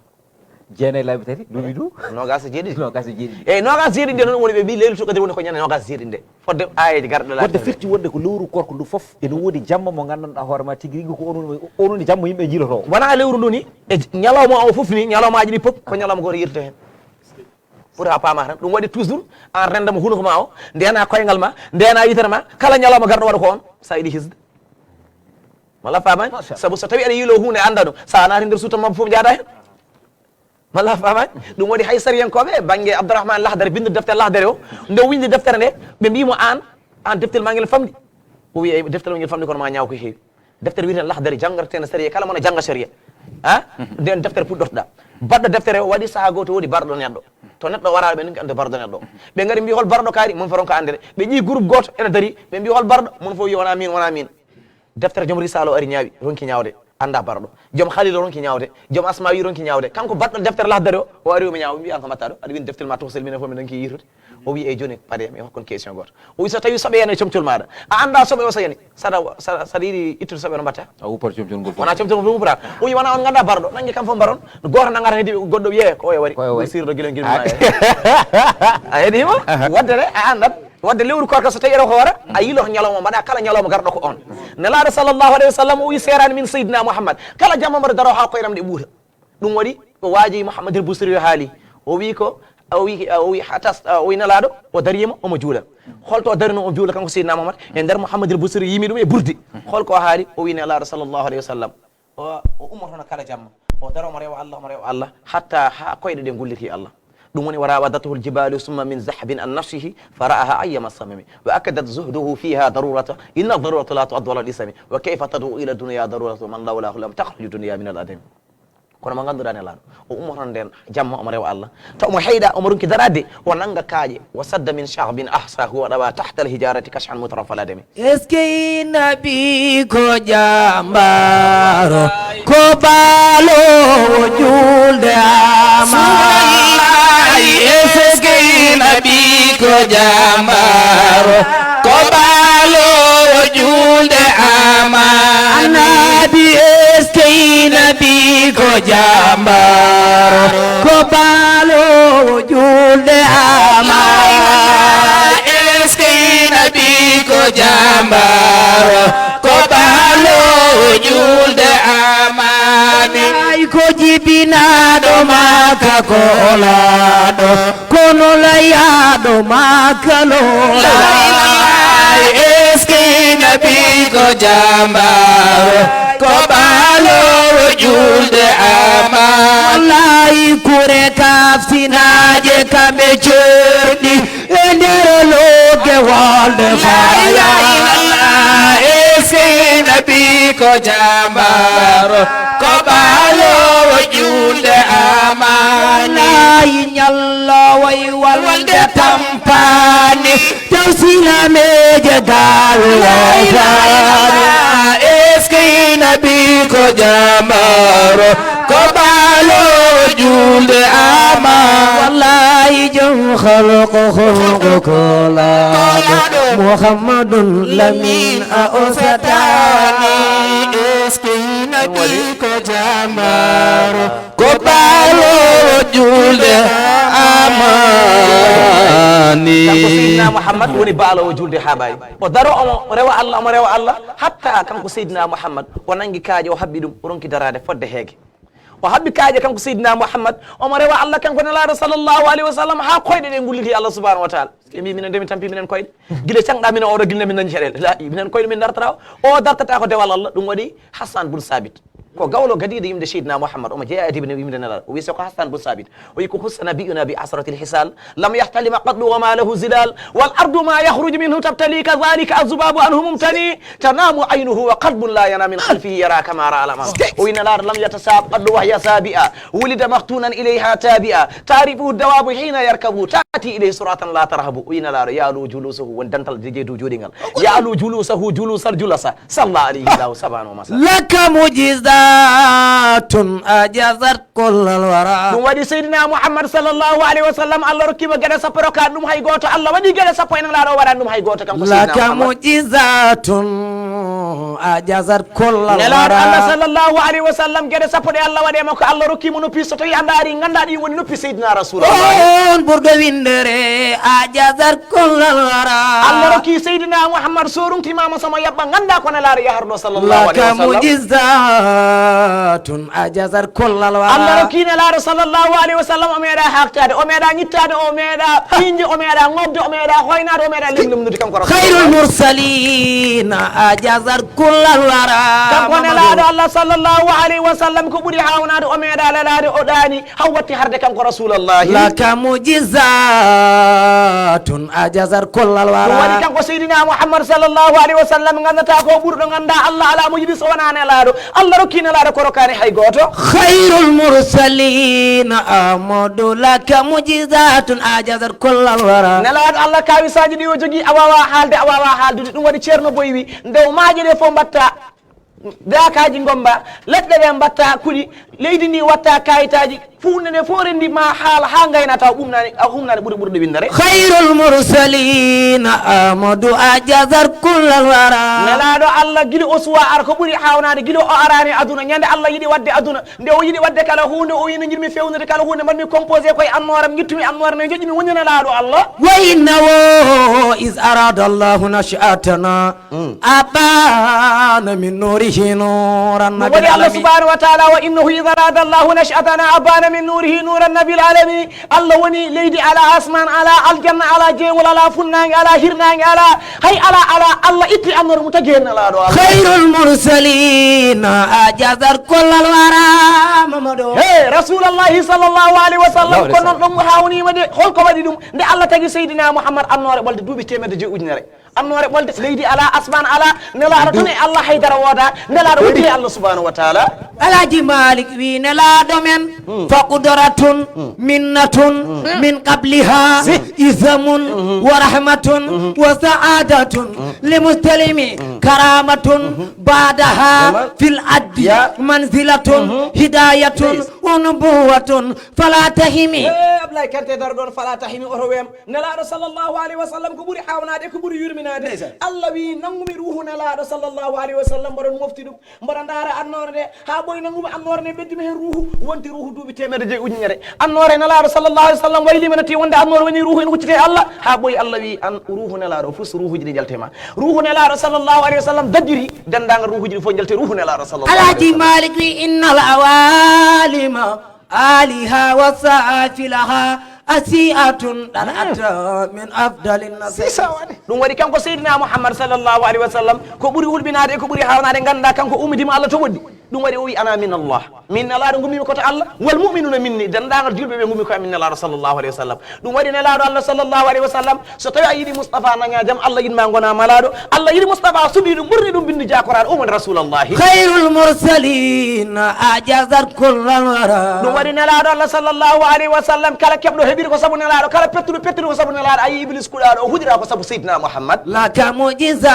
Jeenayi laabi tati, duuɓi du? Nogas e jeeɗiɗi. Nogas e jeeɗiɗi. Eyyi, nogas e jeeɗiɗi nde noon woni ɓe mbi Leylatul Qadri woni ko ñande nogas e jeeɗiɗi nde. Fodde aayeeje garɗe laabi tati. Wadde firti wonde ko lewru koorko ndu fof ene woodi jamma mo nganndanɗaa hoore ma tigi rigi ko onon, onon jamma yimɓe jiilotoo. Wona lewru ndu ni, e j-, ñalawma o fof ni, ñalawmaaji ɗi fof ko ñalawma gooto yirta heen. Pour ha paama tan. Ɗum waɗi toujours an renndama hunuko ma o, ndena koyngal ma, ndena yitere ma, kala ñalawma garɗo waɗa ko on, sa yiɗi hisde. Mala faamani? Machallah. Sabu so tawi aɗa yiilo huunde annda ɗum, sa naati nder suuta mabba fof njaada heen. Mala faamani? Ɗum waɗi hay sariyankooɓe e bannge Abdourahmane Lahdari, binnduɗo deftere Lahdari o, nde o winndi deftere nde, ɓe mbii mo aan, aan deftel ma ngel famɗi. O wi, "Eyi, deftel ma ngel famɗi kono ma ñaaw ko heewi." Deftere wiyeten Lahdari, janngoreteende sariya, kala mona jannga sariya. Ha? Nden deftere puɗɗortoɗa. Baɗɗo deftere o waɗi sahaa gooto woodi barɗo neɗɗo. To neɗɗo waraɓe ɓe nunki ande barɗo neɗɗo. Ɓe ngari mbi hol barɗo kaari, mon fof ronka andere. Ɓe ƴii groupe gooto ene dari, ɓe mbi hol barɗo, mon fof wi wona min, wona min. Deftere joom risala o ari ñaawi, ronki ñaawde, annda barɗo. Joom Khalil o ronki ñaawde, joom Asmawi ronki ñaawde. Kanko baɗɗo deftere Lahdari o, o ari omo ñaawa, o mbi an ko mbaɗɗa ɗo? Aɗa win deftel ma tohsel minen fof min ronki yiitude. O wi eyi jooni paɗe mi hokkon question gooto. O wi so tawi soɓe yani e comcol maɗa, a annda soɓe o so yani, saɗa, saɗa, saɗa yiɗi ittude soɓe no mbatta? A wuppat comcol ngol fof. Wona comcol ngol fof wuppata. O wi wona on ngannda barɗo, nannge kam fof mbaron, gooto nanngata heddi goɗɗo wiye ko oya wari. Ko oya wari. Sirɗo gila gila. A heɗima? Aha. Wadde de, a anndat. Wadde lewru koorka so tawi eɗo hoora, a yiilo ko ñalawma mbaɗa, kala ñalawma garɗo ko on. Nelaaɗo sallallahu alayhi wa sallam o wi seerani min Seydina Muhammad, kala jamma mbaɗa daro ha koyram ɗe ɓuuta. Ɗum waɗi ko waaji Muhammadil Busiri yo haali. O wi ko, o wi, o wi hatas, o wi Nelaaɗo, o darima omo juula. Holto o darino omo juula kanko Seydina Muhammad? E nder Muhammadil Busiri yimi ɗum e burdi. Holko o haali? O wi Nelaaɗo sallallahu alayhi wa sallam. O, o ummotono kala jamma. O daro omo rewa Allah, omo rewa Allah, hatta ha koyɗe ɗe gulliti Allah. Ɗum woni, "Wa rawadatuhu al-jibalu summa min zahabin an nafsihi, fa ra'aha ayyama samami. Wa akkadat zuhduhu fiha darurata, inna darurata la tu'addu ala al-isami. Wa kayfa tad'u ila dunya darurata man lawlahu lam takhruju dunya min al-adami." Kono mo ngannduɗaa Nelaaɗo, o ummoto nden jamma omo rewa Allah. Taw omo heyɗa, omo ronki daraade, o nannga kaaƴe. Wa sadda min sha'bin ahsahu wa dawa tahta al-hijarati kash'an mutaraf al-adami. Est-ce que Nabi ko jambaaro, ko baalowo julde ama? Est-ce que Nabi ko jambaaro, ko baalowo julde ama? Nabi, est-ce que Nabi ko jambaaro, ko baalowo julde ama? Est-ce que Nabi ko jambaaro, ko baalowo julde ama? Ay ko jibinaaɗo Makka ko laaɗo, kono layaaɗo Makka loola. Est-ce que Nabi ko jambaaro, ko baalowo julde ama? Wallahi kure kaftinaaje kamɓe coorɗi e nder logge wolde faya. Est-ce que Nabi ko jambaaro, ko baalowo julde ama? Wallahi ñallowo e wolde tampaani, taw silameeje gaawe wawtaani. Est-ce que Nabi ko jambaaro, ko baalowo julde ama? Wallahi jom khalqo khalqo ko laaɗo Muhammadun Lamin a osataani. Est-ce que Nabi ko jambaaro, ko baalowo julde ama? Kanko Seydina Muhammad woni baaloowo julde haa ɓaawi. O daro omo rewa Allah, omo rewa Allah, hatta kanko Seydina Muhammad o nangi kaaƴe, o haɓɓi ɗum, o ronki daraade fodde heege. O haɓɓi kaaƴe kanko Seydina Muhammad, omo rewa Allah kanko Nelaaɗo sallallahu alayhi wa sallam, haa koyɗe ɗe ngulliti Allah subhanahu wa taala. Ɓe mbi minen de min tampi minen koyɗe. Gila canɗa minen oɗo gila min dañi caɗeele. La, minen koyɗe min dartata. O dartata ko dewal Allah. Ɗum waɗi Hassan bun Sabit. Ko gawlo gadiiɗo yimde Seydina Muhammad. Omo jeeya e dibine yimde Nelaaɗo. O wi so ko Hassan bun Sabit. O wi ko hussa nabiyuna bi asratil hisal. Lam yahtalima qattu wa ma lahu zilal. Wal ardu ma yakhruju minhu tabtali kadhalika azubabu anhu mumtani. Tanamu aynuhu wa qalbun la yana min khalfihi yara kama ra al aman. O wi Nelaaɗo lam yatasab qattu wa hiya sabi'a. Wulida makhtunan ilayha tabi'a. Ta'rifuhu dawabu hina yarkabu. Ta'ti ilayhi suratan la tarhabu. O wi Nelaaɗo ya'lu julusuhu, won dental jeeje dow jooɗingal. Ya'lu julusahu julusal julasa. Salla alayhi Allahu saban wa masa. Laka mujizatun ajazat kullal wara. Ɗum waɗi Seydina Muhammad sallallahu alayhi wa sallam, Allah rokki mo geɗe sappo, rokkaani ɗum hay gooto. Allah waɗi geɗe sappo, ene Nelaaɗo o waɗaani ɗum hay gooto, kanko Seydina Muhammad. Laka mujizatun ajazat kullal wara. Nelaaɗo Allah sallallahu alayhi wa sallam, geɗe sappo ɗe Allah waɗi e makko, Allah rokki mo noppi, so tawi a ndaari, nganndaa ɗi woni noppi Seydina Rasulullah. On ɓurɗo winndere ajazat kullal wara. Allah rokki Seydina Muhammad, so rungtimaama, so mo yaɓɓa, nganndaa ko Nelaaɗo yaharno sallallahu alayhi wa sallam. Laka mujizatun ajazat kullal wara. Allah rokki Nelaaɗo sallallahu alayhi wa sallam, o meeɗa haaktaade, o meeɗa ñittaade, o meeɗa piiñde, o meeɗa ŋodde, o meeɗa hoynaade, o meeɗa lemlemnude kanko Rasulullah. Khairul mursalina ajazat kullal wara. Kanko Nelaaɗo Allah sallallahu alayhi wa sallam, ko ɓuri haawnaade, o meeɗa lelaade, o ɗaani, haw watti harde kanko Rasulallahi. Laka mujizatun ajazat kullal wara. Ɗum waɗi kanko Seydina Muhammad sallallahu alayhi wa sallam, nganndataa ko ɓurɗo nganndaa Allah alaa mo yiɗi so wonaa Nelaaɗo. Allah rokki Nelaaɗo ko rokkaani hay gooto. Khairul mursalina Ahmadu laka mujizatun ajazat kullal wara. Nelaaɗo Allah kaawisaaji ɗi o jogii, a waawaa haalde, a waawaa haaldude. Ɗum waɗi Ceerno Boy wi, nde o maaje ɗe fof mbatta daakaaji ngomba, leɗɗe ɗe mbatta kuɗi, leydi ndi watta kayitaaji, fuunde nde fof renndi ma haala haa ngayna taw ɓumnaani, a humnaani ɓuri ɓurɗo winndere. Khairul mursalina Ahmadu ajazat kullal wara. Nelaaɗo Allah gila o suwa ar ko ɓuri haawnaade, gila o araani aduna, ñande Allah yiɗi waɗde aduna, nde o yiɗi waɗde kala huunde, o wi no njiɗmi fewnude kala huunde, mbaɗmi composé koye annooram, ngittumi annoore nde joƴƴimi woni Nelaaɗo Allah. Wa innahu is arada Allahu nashatana. Mm. Abana min nurihi nuran. Ɗum waɗi Allah subhanahu wa taala, wa innahu idha arada Allahu nashatana abana min nurihi nuran nabil alamin. Allah woni leydi ala, asman ala, aljanna ala, jeewol ala, funnaange ala, hirnaange ala, hay ala, ala, Allah itti annoore mum tagi heen Nelaaɗo Allah. Khairul mursalina ajazat kullal wara Mamadou. He Rasulallahi sallallahu alayhi wa sallam, ko noon ɗum haawniima de, holko waɗi ɗum? Nde Allah tagi Seydina Muhammad annoore ɓolde duuɓi teemedde joyi ujunere. Annoore ɓolde, leydi alaa, asmaan alaa, nelaaɗo tan e Allah, haydara woodaa, nelaaɗo woni e Allah subhanahu wa taala. Alaaji Malik wi nelaaɗo men, hmm, fa qudratun, hmm, minnatun, hmm, min qabliha, si, izamun, hmm, wa rahmatun, hmm, wa sa'adatun, hmm, li muslimi, hmm, karamatun, hmm, ba'daha, hmm, fil addi, ya, manzilatun, hmm, hidayatun, yes, wa nubuwatun, fala tahimi. Eh, Ablaye Kante daro ɗon, fala tahimi, oto weem. Nelaaɗo sallallahu alayhi wa sallam ko ɓuri haawnaade, ko ɓuri yurminaade. Ndeysaan. Allah wi, nanngumi ruuhu nelaaɗo sallallahu alayhi wa sallam, mboɗon mofti ɗum, mboɗo ndaara annoore nde, haa ɓooyi nanngumi annoore nde, ɓeddumi heen ruuhu, wonti ruuhu duuɓi teemedde joyi ujunere. Annoore nelaaɗo sallallahu alayhi wa sallam wayliima, natti wonde annoore woni ruuhu ene huccitee Allah, haa ɓooyi Allah wi, an ruuhu nelaaɗo, fus ruuhuuji ɗi njalte ma. Ruuhu nelaaɗo sallallahu alayhi wa sallam daddiri, denndaangal ruuhuuji ɗi fof njalte ruuhu nelaaɗo sallallahu alayhi wa sallam. Alaaji Malik wi, innal awalima aliha wa safilaha asiatun dal'at min afdalin nasi. Ɗum waɗi kanko Seydina Muhammad sallallahu alayhi wa sallam, ko ɓuri hulɓinaade e ko ɓuri haawnaade, nganndaa kanko ummidiima Allah to woɗɗi. Ɗum waɗi o wi, "Ana min Allah." Min nelaaɗo ngummimi ko to Allah. "Wal mu'minuna minni." Denndaangal julɓe ɓe ngummi ko e min nelaaɗo sallallahu alayhi wa sallam. Ɗum waɗi nelaaɗo Allah sallallahu alayhi wa sallam, so tawi a yiɗi Mustafa naña jam, Allah yiɗ ma ngona malaaɗo. Allah yiɗi Mustafa, suɓi ɗum, ɓurni ɗum binndi jaakoraaɗo, o woni Rasulallahi. Khairul mursalin ajazat kullal wara. Ɗum waɗi nelaaɗo Allah sallallahu alayhi wa sallam, kala keɓɗo heɓiri ko sabu nelaaɗo, kala pettuɗo pettuɗo ko sabu nelaaɗo. A yi Iblis kuɗaaɗo, o huɗira ko sabu Seydina Muhammad. Laka mujizatun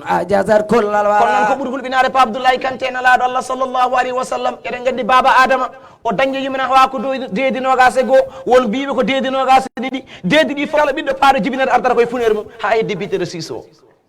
ajazat kullal wara. Kono noon ko ɓuri hulɓinaade Pa Abdoulaye Kanté nelaaɗo Allah sallallahu alayhi wa sallam. Eɗen nganndi Baaba Adama, o dañde yumina hawa ko do-, deedi noogaas e goo, won mbiiɓe ko deedi noogaas e ɗiɗi. Deedi ɗi fof kala ɓiɗɗo paaɗo jibinere ardata koye funeere mum, haa e député de Siso.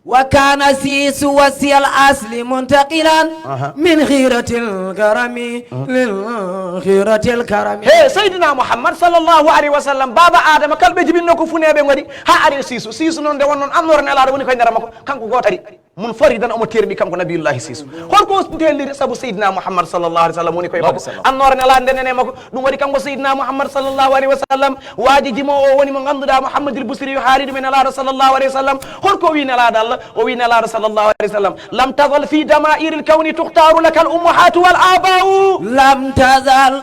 وكان سيس وسي الأصل منتقلا من خيرة الكرم للخيرة الكرم. He Seydina Muhammad sallallahu alayhi wa sallam, baaba Adama kala ɓe jibinno ko funeeɓe ngoni, haa ari e Siisu. Siisu noon nde won noon annoore Nelaaɗo woni koye nder makko, kanko gooto ari. Munfaridan omo terɗi kanko Nabiyullahi Siisu. Holko o telliri? Sabu Seydina Muhammad sallallahu alayhi wa sallam woni koye makko. Annoore Nelaaɗo nde nene makko. Ɗum waɗi kanko Seydina Muhammad sallallahu alayhi wa sallam, waaji jimo o woni mo ngannduɗaa Muhammadul Busiri yo haali ɗum e Nelaaɗo sallallahu alayhi wa sallam. Holko wi Nelaaɗo Allah? O wi Nelaaɗo sallallahu alayhi wa sallam: لم تزل في دمائر الكون تختار لك الأمهات والآباء. لم تزل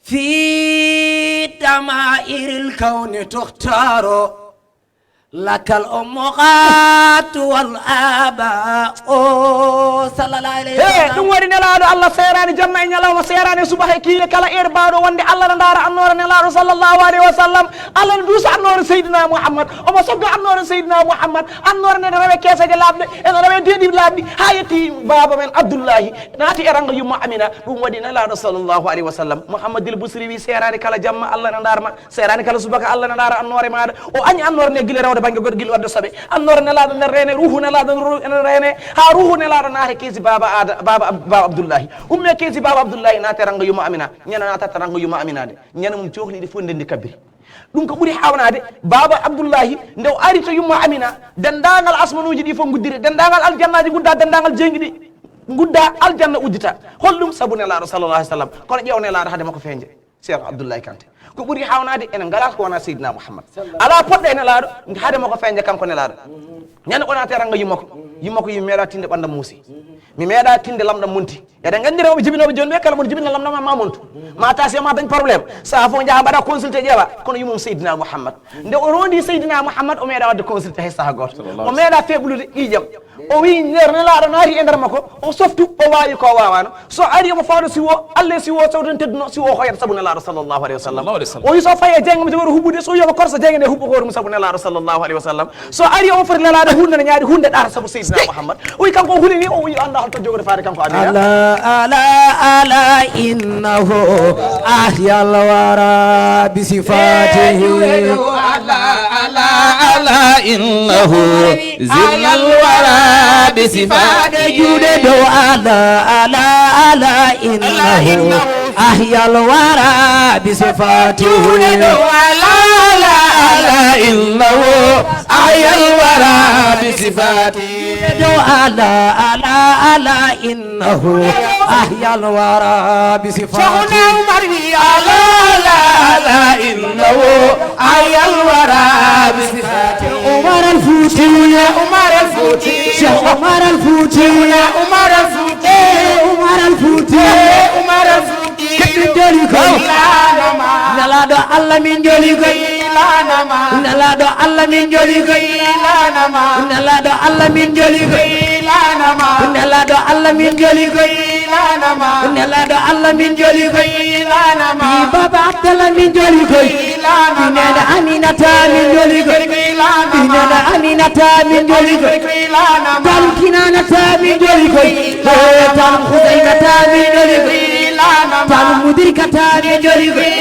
في دمائر الكون تختار لك الأمهات والآباء. صلى الله عليه He, وسلم. ɗum waɗi Nelaaɗo Allah seeraani jamma e ñalawma, seeraani e subaka e kiile, kala heure baawɗo wonde Allah ne ndaara annoore Nelaaɗo sallallahu alayhi wa sallam. Allah ne duusa annoore Seydina Muhammad, omo sogga annoore Seydina Muhammad. Annoore nde ne rewe keeseeje laaɓɗe, ene rewe deeɗi laaɓɗi, haa yetti baaba men Abdullahi naati e rannga yumma Amina. Ɗum waɗi Nelaaɗo sallallahu alayhi wa sallam. Muhammadul Busiri wi seeraani kala jamma Allah ne ndaar ma, seeraani kala subaka Allah ne ndaara annoore maaɗa. O añi annoore nde gila rewde bannge goɗɗo, gila waɗde soɓe. Annoore Nelaaɗo ene reene, ruuhu Nelaaɗo ene ru-, ene reene, haa ruuhu Nelaaɗo naata keesi baaba Aada, baaba Ab-, baaba Abdullahi. Umme keesi baaba Abdullahi naate rannga yumma Amina. Ñande naata rannga yumma Amina nde, ñande mum cohliɗi fof ndendi kabbiri. Ɗum ko ɓuri hawnaade, baaba Abdullahi nde o ari to yumma Amina, denndaangal asmanuuji ɗi fof nguddiri, denndaangal aljannaaji ngudda, denndaangal jeyngi ɗi ngudda, aljanna uddita. Holɗum? Sabu Nelaaɗo sallallahu alayhi wa sallam. Kono ƴeew Nelaaɗo hade makko feeñde. Ceerno Abdullahi Kante. Ko ɓuri hawnaade, enen ngalaa ko wonaa Seydina Muhammad. Alaa poɗɗo e Nelaaɗo hade makko feeñde, kanko Nelaaɗo. Ñande o naati rannga yumma ko, yumma ko wi mi meeɗaa tinde ɓanndam muusi. Mi meeɗaa tinde lamɗam monti. Eɗen nganndi rewɓe jibinooɓe jooni ɓe, kala mon jibina lamɗam ma, ma montu. Ma taasi ma dañ problème. Saha fof njaha mbaɗa consulté ƴeewa. Kono yummum Seydina Muhammad. Nde o rondi Seydina Muhammad, o meeɗa waɗde consulté hay saha gooto. O meeɗa feɓlude ƴiiƴam. O wi nder Nelaaɗo naati e nder makko, o softu, o waawi ko waawano. So ari omo fawda siwo, Allah e siwo sawten tedduno, siwo hoyata sabu Nelaaɗo sallallahu alayhi wa sallam. Sallallahu alayhi wa sallam. O wi so fayi e jeyngam jogori huɓɓude, so wi omo korsa jeyngam nde huɓɓa hoore mum sabu Nelaaɗo sallallahu alayhi wa sallam. So ari omo foti Nelaaɗo hunde ne ñaari hunde ɗaata sabu Seydina Muhammad. O wi kanko o hulini, o wi annda holto jogori faade kanko Amina. ألا ألا ألا إنه أحيا الورى بصفاته. ألا ألا ألا إنه زل الورى بصفاته. Juuɗe dow ألا ألا ألا إنه أحيا الورى بصفاته. ألا ألا ألا إنه أحيا الورى بصفاته. Dow ألا ألا ألا إنه أحيا الورى بصفاته. Umar wi ألا ألا ألا إنه أحيا الورى بصفاته. Umar al Fuuti. Umar al Fuuti. Cheikh Umar al Fuuti. Umar al Fuuti. Umar al Fuuti. Umar al Fuuti. Min joli koy. Nelaaɗo Allah min joli koy. Nelaaɗo Allah min joli koy. Nelaaɗo Allah min joli koy. Nelaaɗo Allah min joli koy. Nelaaɗo Allah min joli koy. Baba Abdallah min joli koy. Neene Aminata min joli koy. Neene Aminata min joli koy. Tan Kinanata min joli koy. Tan Husaynata min joli koy. Tan Mudirkata min joli koy.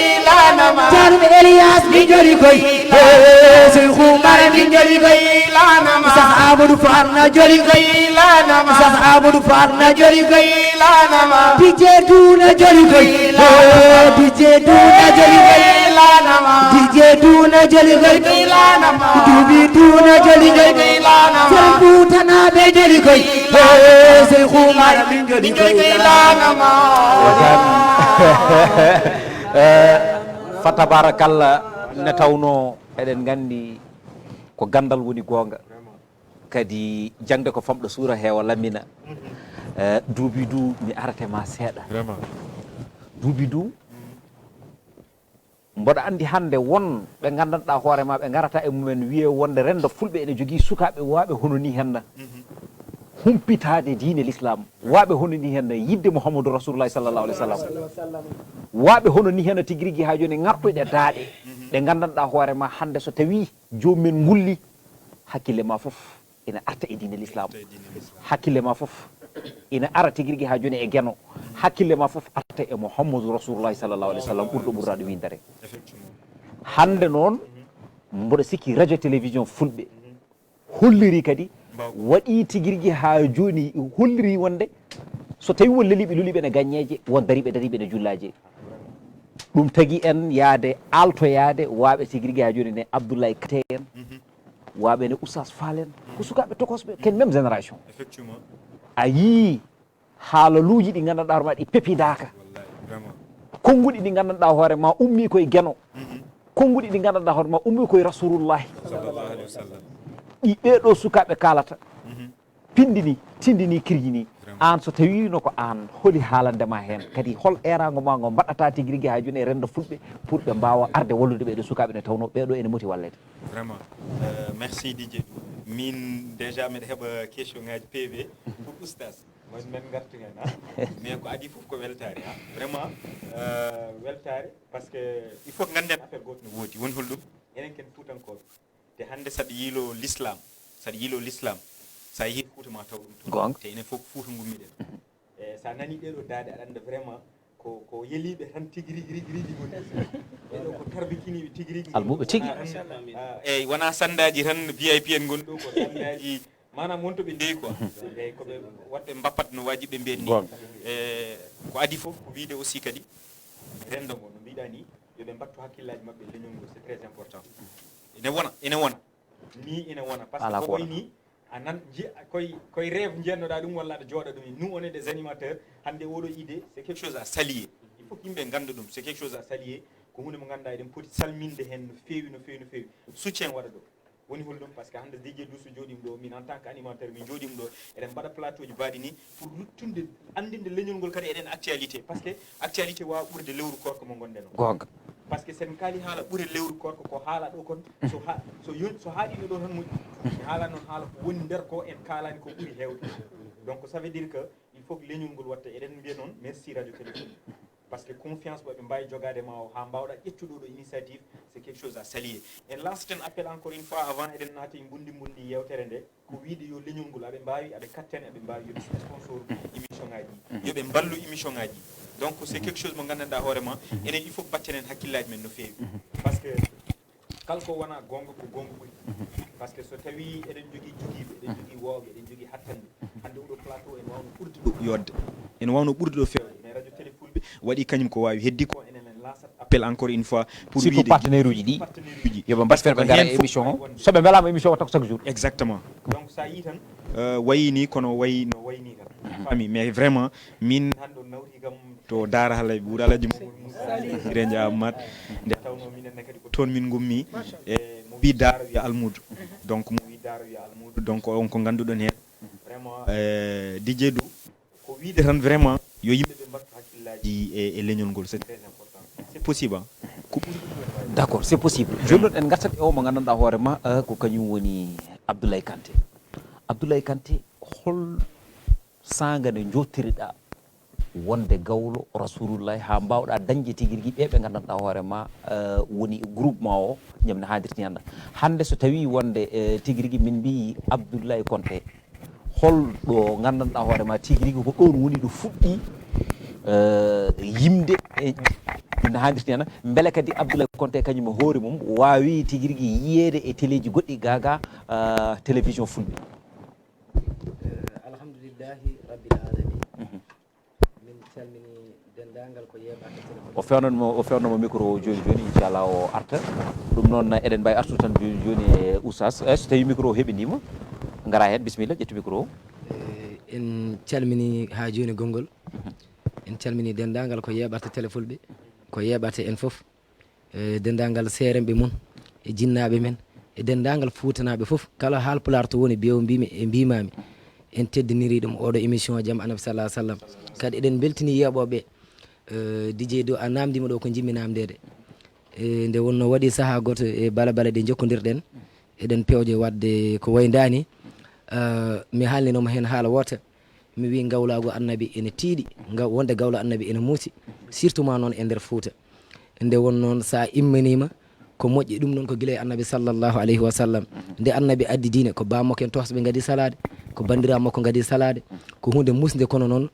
Tan Elias min joli koy. Seyku Umar min joli koy. Sah Amadou Fall na joli koy. Sah Amadou Fall na joli koy. Dijje Duna joli koy. Dijje Duna joli koy. Dijje Duna joli koy. Duubi Duna joli koy. Seyku Tanaaɓe joli koy. Seyku Umar min joli koy. Fa tabarakallah, nde tawnoo eɗen nganndi ko ganndal woni goonga, kadi jaŋde ko famɗa suura heewa lamina. Eh, Duubi Du, mi arata e ma seeɗa. Duubi Du, mboɗo anndi hannde won ɓe nganndanɗaa hoore ma, ɓe ngarata e mumen wiye wonde renndo fulɓe ene jogii sukaaɓe waaɓe hono ni henna humpitaade diine l'islam, waaɓe hono ni henna yiɗde Muhammadu Rasulullahi sallallahu alaihi wasallam, waaɓe hono ni henna tigi rigi haa jooni ngartoyɗe daaɗe. Ɗe nganndanɗaa hoore ma hannde, so tawii joomum en ngulli, hakkille ma fof ina arta e diine l'islam. Hakkille ma fof ina ara tigi rigi haa jooni e Geno. Hakkille ma fof arta e Muhammadu Rasulullahi sallallahu alaihi wasallam, ɓurɗo ɓurraaɗo windere. Hannde noon, mboɗo sikki radio télévision fulɓe holliri kadi, waɗi tigi rigi haa jooni, holliri wonde so tawi won leliiɓe luliiɓe ne gaññeeje, won dariiɓe dariiɓe ne jullaaje. Ɗum tagi en yaade aaltoyaade waaɓe tigi rigi haa jooni ne Abdoulaye Kate en, waaɓe ne Oustaz Fall en, ko sukaaɓe tokosɓe, ken même génération. Effectivement. A yii haalaluuji ɗi nganndanɗaa hoore ma ɗi pepidaaka. Wallahi, vraiment. Konnguɗi ɗi nganndanɗaa hoore ma ummii koye Geno. Konnguɗi ɗi nganndanɗaa hoore ma ummii koye Rasulullahi. Sallallahu alayhi wa sallam. Ɗi ɓeeɗo sukaaɓe kaalata. Pindini, tindini, kirjini. Aan so tawiino ko aan, holi haalande ma heen? Kadi hol eeraango ma ngo mbaɗata tigi rigi haa jooni e renndo fulɓe pour ɓe mbaawa arde wallude ɓeeɗo sukaaɓe nde tawnoo ɓeeɗo ene moti walleede? Vraiment. Euh, merci Didier. Min déjà mbeɗa heɓa question ngaji P V pour Oustaz. Woni men ngartu heen ha. Mais ko adi fof ko weltaare ha. Vraiment, euh, weltaare parce que il faut nganden affaire goto no woodi. Woni holɗum? Enen ken Fuutankooɓe. Te hannde saɗa yiilo l'islam, saɗa yiilo l'islam, sa yehi Fuuta ma taw ɗum toon. Goonga. Te enen fof ko Fuuta ngummiɗen. E sa nani ɗeɗo daade aɗa annda vraiment ko ko yeliɓe tan tigi rigi rigi rigi ngoni. Ɓeɗo ko tarbikiniɓe tigi rigi. Almuɓe tigi. Eyyi, wona sandaji tan V I P en ngoni ɗo, ko sandaji manam wonto ɓe ndewi quoi. Eyyi, koɓe waɗɓe mbappat no waji ɓe mbiyen ni. Goonga. E ko adi fof ko wiide aussi kadi rendo ngo no mbiɗa ni, yoɓe mbattu hakkillaji mabɓe e leñol ngol, c'est très important. Ene wona, ene wona. Ni ene wona parce que ko wayni a nan koye koye rêve njennoɗa ɗum walla aɗa jooɗa ɗum. Nous on est des animateurs, hande oɗo idée c'est quelque chose à saluer. Il faut yimɓe ganda ɗum, c'est quelque chose à saluer. Ko hunde mo ganduɗa eɗen poti salminde hen no fewi no fewi no fewi. Soutien waɗa ɗo. Woni holɗum? Parce que hande Didier Doussou jooɗima ɗo, min en tant que animateur min jooɗima ɗo, eɗen mbaɗa plateau ji baɗi ni pour luttunde andinde leñol ngol kadi eɗen actualité, parce que actualité wawa ɓurde lewru korko mo gonɗen o. Goonga. Parce que sen kaali haala ɓure lewru korko ko haala ɗo kon, so ha so yon so haaɗino ɗo tan moƴƴi. Mi haala noon haala ko woni nder ko en kaalani ko ɓuri hewde. Donc ça veut dire que il faut que leñol ngol watta, eɗen mbiya noon merci radio télévision. Parce que confiance mo ɓe mbawi jogade ma o ha mbawɗa ƴettuɗo ɗo initiative, c'est quelque chose à saluer. En lance ten appel encore une fois avant eɗen naata e mbundi mbundi yewtere nde, ko wiide yo leñol ngol aɓe mbawi aɓe kattani aɓe mbawi yoɓe sponsor émission ngaji, yoɓe mballu émission ngaji. Donc c'est quelque chose mo gandanɗa hoorema enen il faut batten hen hakkillaji men no fewi. Parce que kala ko wona gonga ko gonga ɓuri. Parce que so tawi eɗen jogui jogiɓe, eɗen jogui wowɓe, eɗen jogui hattanɓe, hande oɗo plateau en wawno ɓurdude ɗo yodde, en wawno ɓurdude ɗo fewde, mais radio télé fulɓe waɗi kañum ko wawi, heddi ko enen en laasat appel encore une fois pour surtout wiide partenaire uji ɗi partenaire uji. Yoɓe mbaɗ feere ɓe gara e émission o, soɓe mbelama émission o watta ko chaque jour. Exactement. Donc sa yi tan euh, wayi ni kono wayi no wayi ni tan. Fami mais vraiment min hande o nawri kam to Daara Halay Buur Alaji Mamadou Moussa Siré Dia Amat, nde tawno minen ne kadi ko toon min gummi. E mo wi Daara wiya Almuudo, donc mo wi Daara wiya Almuudo, donc on ko ganduɗon hen vraiment. E Didier Dou, ko wiide tan vraiment yo yimɓe ɓe mbattu hakkillaji e, e leñol ngol, c'est très important. C'est possible hein. Ko ɓuri ɗum woni wawi. D'accord, c'est possible. Joni noon en gartat e o mo gandanɗa hoorema euh, ko kañum woni Abdoulaye Kanté. Abdoulaye Kanté, hol saanga nde jottiriɗa wonde gawlo Rasulullahi ha mbawɗa dañde tigi rigi ɓe ɓe gandanɗa hoorema euh, woni e groupe ma o, ñamde haadirti ñanda? Hande so tawi wonde euh, tigi rigi min mbi Abdoulaye Konté, hol ɗo gandanɗa hoorema tigi rigi ko ɗon woni ɗo fuɗɗi euh, yimde e ɗum haadirti ñanda? Beele kadi Abdoulaye Konté kañum e hoore mum wawi tigi rigi yiyede e téléji goɗɗi gaga euh, télévision fulɓe? Alhamdulillahi rabbil alamin. Min calmini dendagal ko yeeɓata télévision. O fewnanmo o fewnanmo micro o joni joni inchallah o arta. Ɗum noon eɗen mbawi artude tan joni joni e oustaz. Eh, so tawi micro o heɓinima, gara hen bisimilla, ƴettu micro o. En calmini ha joni gongol. En calmini dendagal ko yeeɓata télé fulɓe, ko yeeɓata en foof. E denndaangal seeremɓe mum e jinnaaɓe men e denndaangal fuutanaaɓe fof, kala haalpulaar to woni, mbiyo mbimi e mbimami, en teddiniri ɗum oɗo émission Jam Annabi Sallah Sallam. Kadi eɗen mbeltini yeeɓooɓe. Didier Dow, a namdima ɗo ko jimmi namdede. E nde wonno waɗi saha goto e bala bala ɗe jokkodirɗen, eɗen pewje wadde ko waydani. Mi haalninoma hen haala wota. Mi wi ngawlaagu annabi ene tiiɗi, wonde gawlo annabi ene muusi, surtout ma noon e nder Fuuta. Nde won noon sa imminima ko moƴƴi, ɗum noon ko gila e annabi sallallahu alayhi wa sallam. Nde annabi addi diine, ko bammakko en tohsoɓe ngadi salaade, ko bandiraɓe makko ngadi salaade. Ko hunde musde, kono noon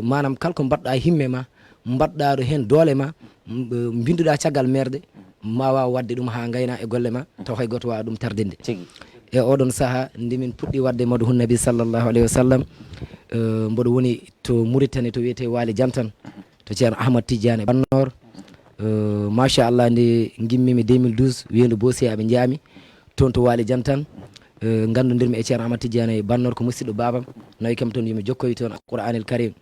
manam kala ko mbaɗɗa himme ma, mbaɗɗa ɗo hen doole ma, mbinduɗa caggal merde, ma waw wadde ɗum ha gayna e golle ma, taw hay goto wawa ɗum tardinde. E oɗon saha nde min puɗɗi waɗde Madhun Nabi sallallahu alayhi wa sallam, eh, mboɗo woni to Mauritanie, to wiyetee Waali Jantan, to Ceerno Ahmad Tidiane Bannoor. Eh, machallah, nde ngimmimi deux mille douze, wiyeendu Boosiya ɓe njaami toon to Waali Jantan. Eh, nganndodirmi e Ceerno Ahmad Tidiane Bannoor, ko musiɗɗo baabam, nawi kam toon, yomi jokkoyi toon Alqur'aanil Karim.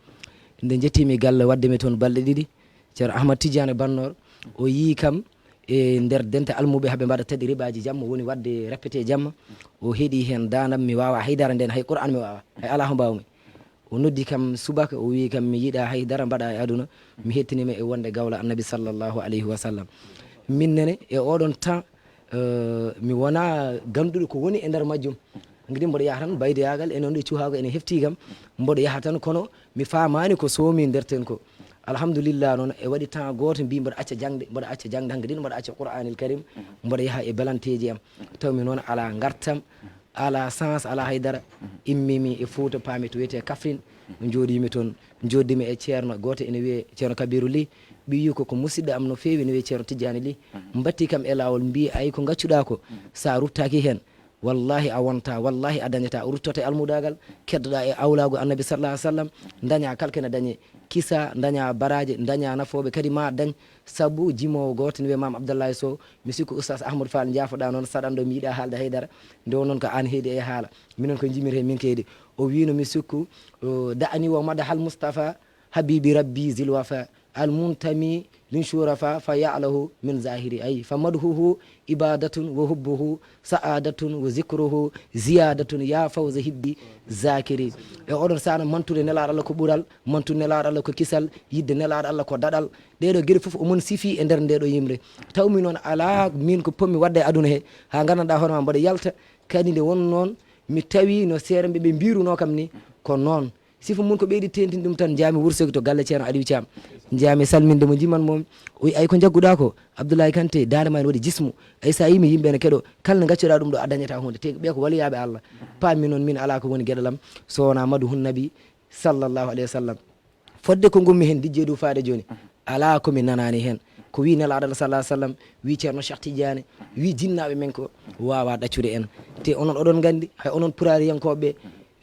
Nde njettimi galle, waɗde mi toon balɗe ɗiɗi, Ceerno Ahmad Tidiane Bannoor, o yii kam e nder dente almuɓe, haɓe mbaɗa taƴi riɓaaji jamma, woni waɗde répété jamma. O heɗi heen daandam, mi waawa haydara ndeen, hay Qur'aan mi waawa, hay alaa ko mbaawmi. O noddi kam subaka, o wii kam, "Mi yiɗaa haydara mbaɗa e aduna." Mi hettinima e wonde gawla Annabi sallallahu alayhi wa sallam. Min nene e oɗon temps, eh, mi wona ganduɗo ko woni e nder majjum. Ngidi mboɗo yaha tan, baydoyaagal ene wonde cuhaago ene hefti kam. Mboɗo yaha tan, kono mi faamaani ko soomi nderten ko. Alhamdulillah, noon e waɗi temps gooto mbi mboɗo acca jaŋde, mboɗo acca jaŋde, hankadi mboɗo acca Qur'aanil Karim, mboɗo yaha e belanteeji am. Taw mi noon alaa ngartam, alaa sens, alaa haydara. Immimi e Fuuta, paami to wiyetee Kaffrine. Njooɗimi toon, njooɗdimi e ceerno gooto ene wiyee Ceerno Kabiru Ly. Ɓiyiiko ko musiɗɗo am no feewi, ene wiyee Ceerno Tijjaani Ly. Mbatti kam e laawol, mbi, "Ay ko ngaccuɗaa ko, so a ruttaaki heen, wallahi a wonta, wallahi a dañata." O ruttoto e almudaagal, keddoɗaa e awlaagu Annabi sallallahu alayhi wa sallam, daña kala ko ene dañee. Kisa, daña baraaje, daña nafooɓe, kadi ma dañ sabu jimoowo gooto ne wiyee Maam Abdallahi Sow. Mi sikku Oustaz Ahmadou Fall njaafoɗaa noon, saɗan ɗo, mi yiɗaa haalde haydara. Nde o noon ko aan heedi e haala. Minen ko jimirhee min keydi. O wiino, mi sikku, o, "Da'ani wa madahal Mustafa, habibi rabbi zil wafa, al muntami lin shurafa, fa ya'lahu min zahiri." Ay, "Fa madhuhu ibadatun wa hubbuhu sa'adatun wa zikruhu ziyadatun ya fawza hibbi zakiri." E oɗon saana mantude Nelaaɗo Allah ko ɓural, mantude Nelaaɗo Allah ko kisal, yiɗde Nelaaɗo Allah ko daɗal. Ɗee ɗoo geɗe fof omon sifi e nder ndee ɗoo yimre. Taw mi noon alaa min ko pommi waɗde e aduna he, haa nganndanɗaa hoore ma mboɗo yalta, kadi nde won noon mi tawi no seerenɓe ɓe mbirunoo kam ni, ko noon. Sifa mum ko ɓeydi teentinde ɗum tan, njaami Wursogi to galle Ceerno Aliou Thiam. Njaami salminde mo, njiman mo, o wi, "Ay ko njagguɗaa ko, Abdoulaye Kanté, daande ma ene waɗi jismu. Ay, so a yii mi yimɓe ene keɗoo, kala nde ngaccuɗaa ɗum ɗo, a dañataa huunde. Te ɓee ko waliyaaɓe Allah." Paammi noon min alaa ko woni geɗal am so wonaa madhun nabi sallallahu alayhi wa sallam. Fodde ko ngonmi heen, dijjee dow faade jooni, alaa ko mi nanaani heen. Ko wii Nelaaɗo Allah sallallahu alayhi wa sallam, wii Ceerno Cheikh Tidiane, wii jinnaaɓe men ko waawaa ɗaccude en. Te onon oɗon nganndi, hay onon pulaariyankooɓe,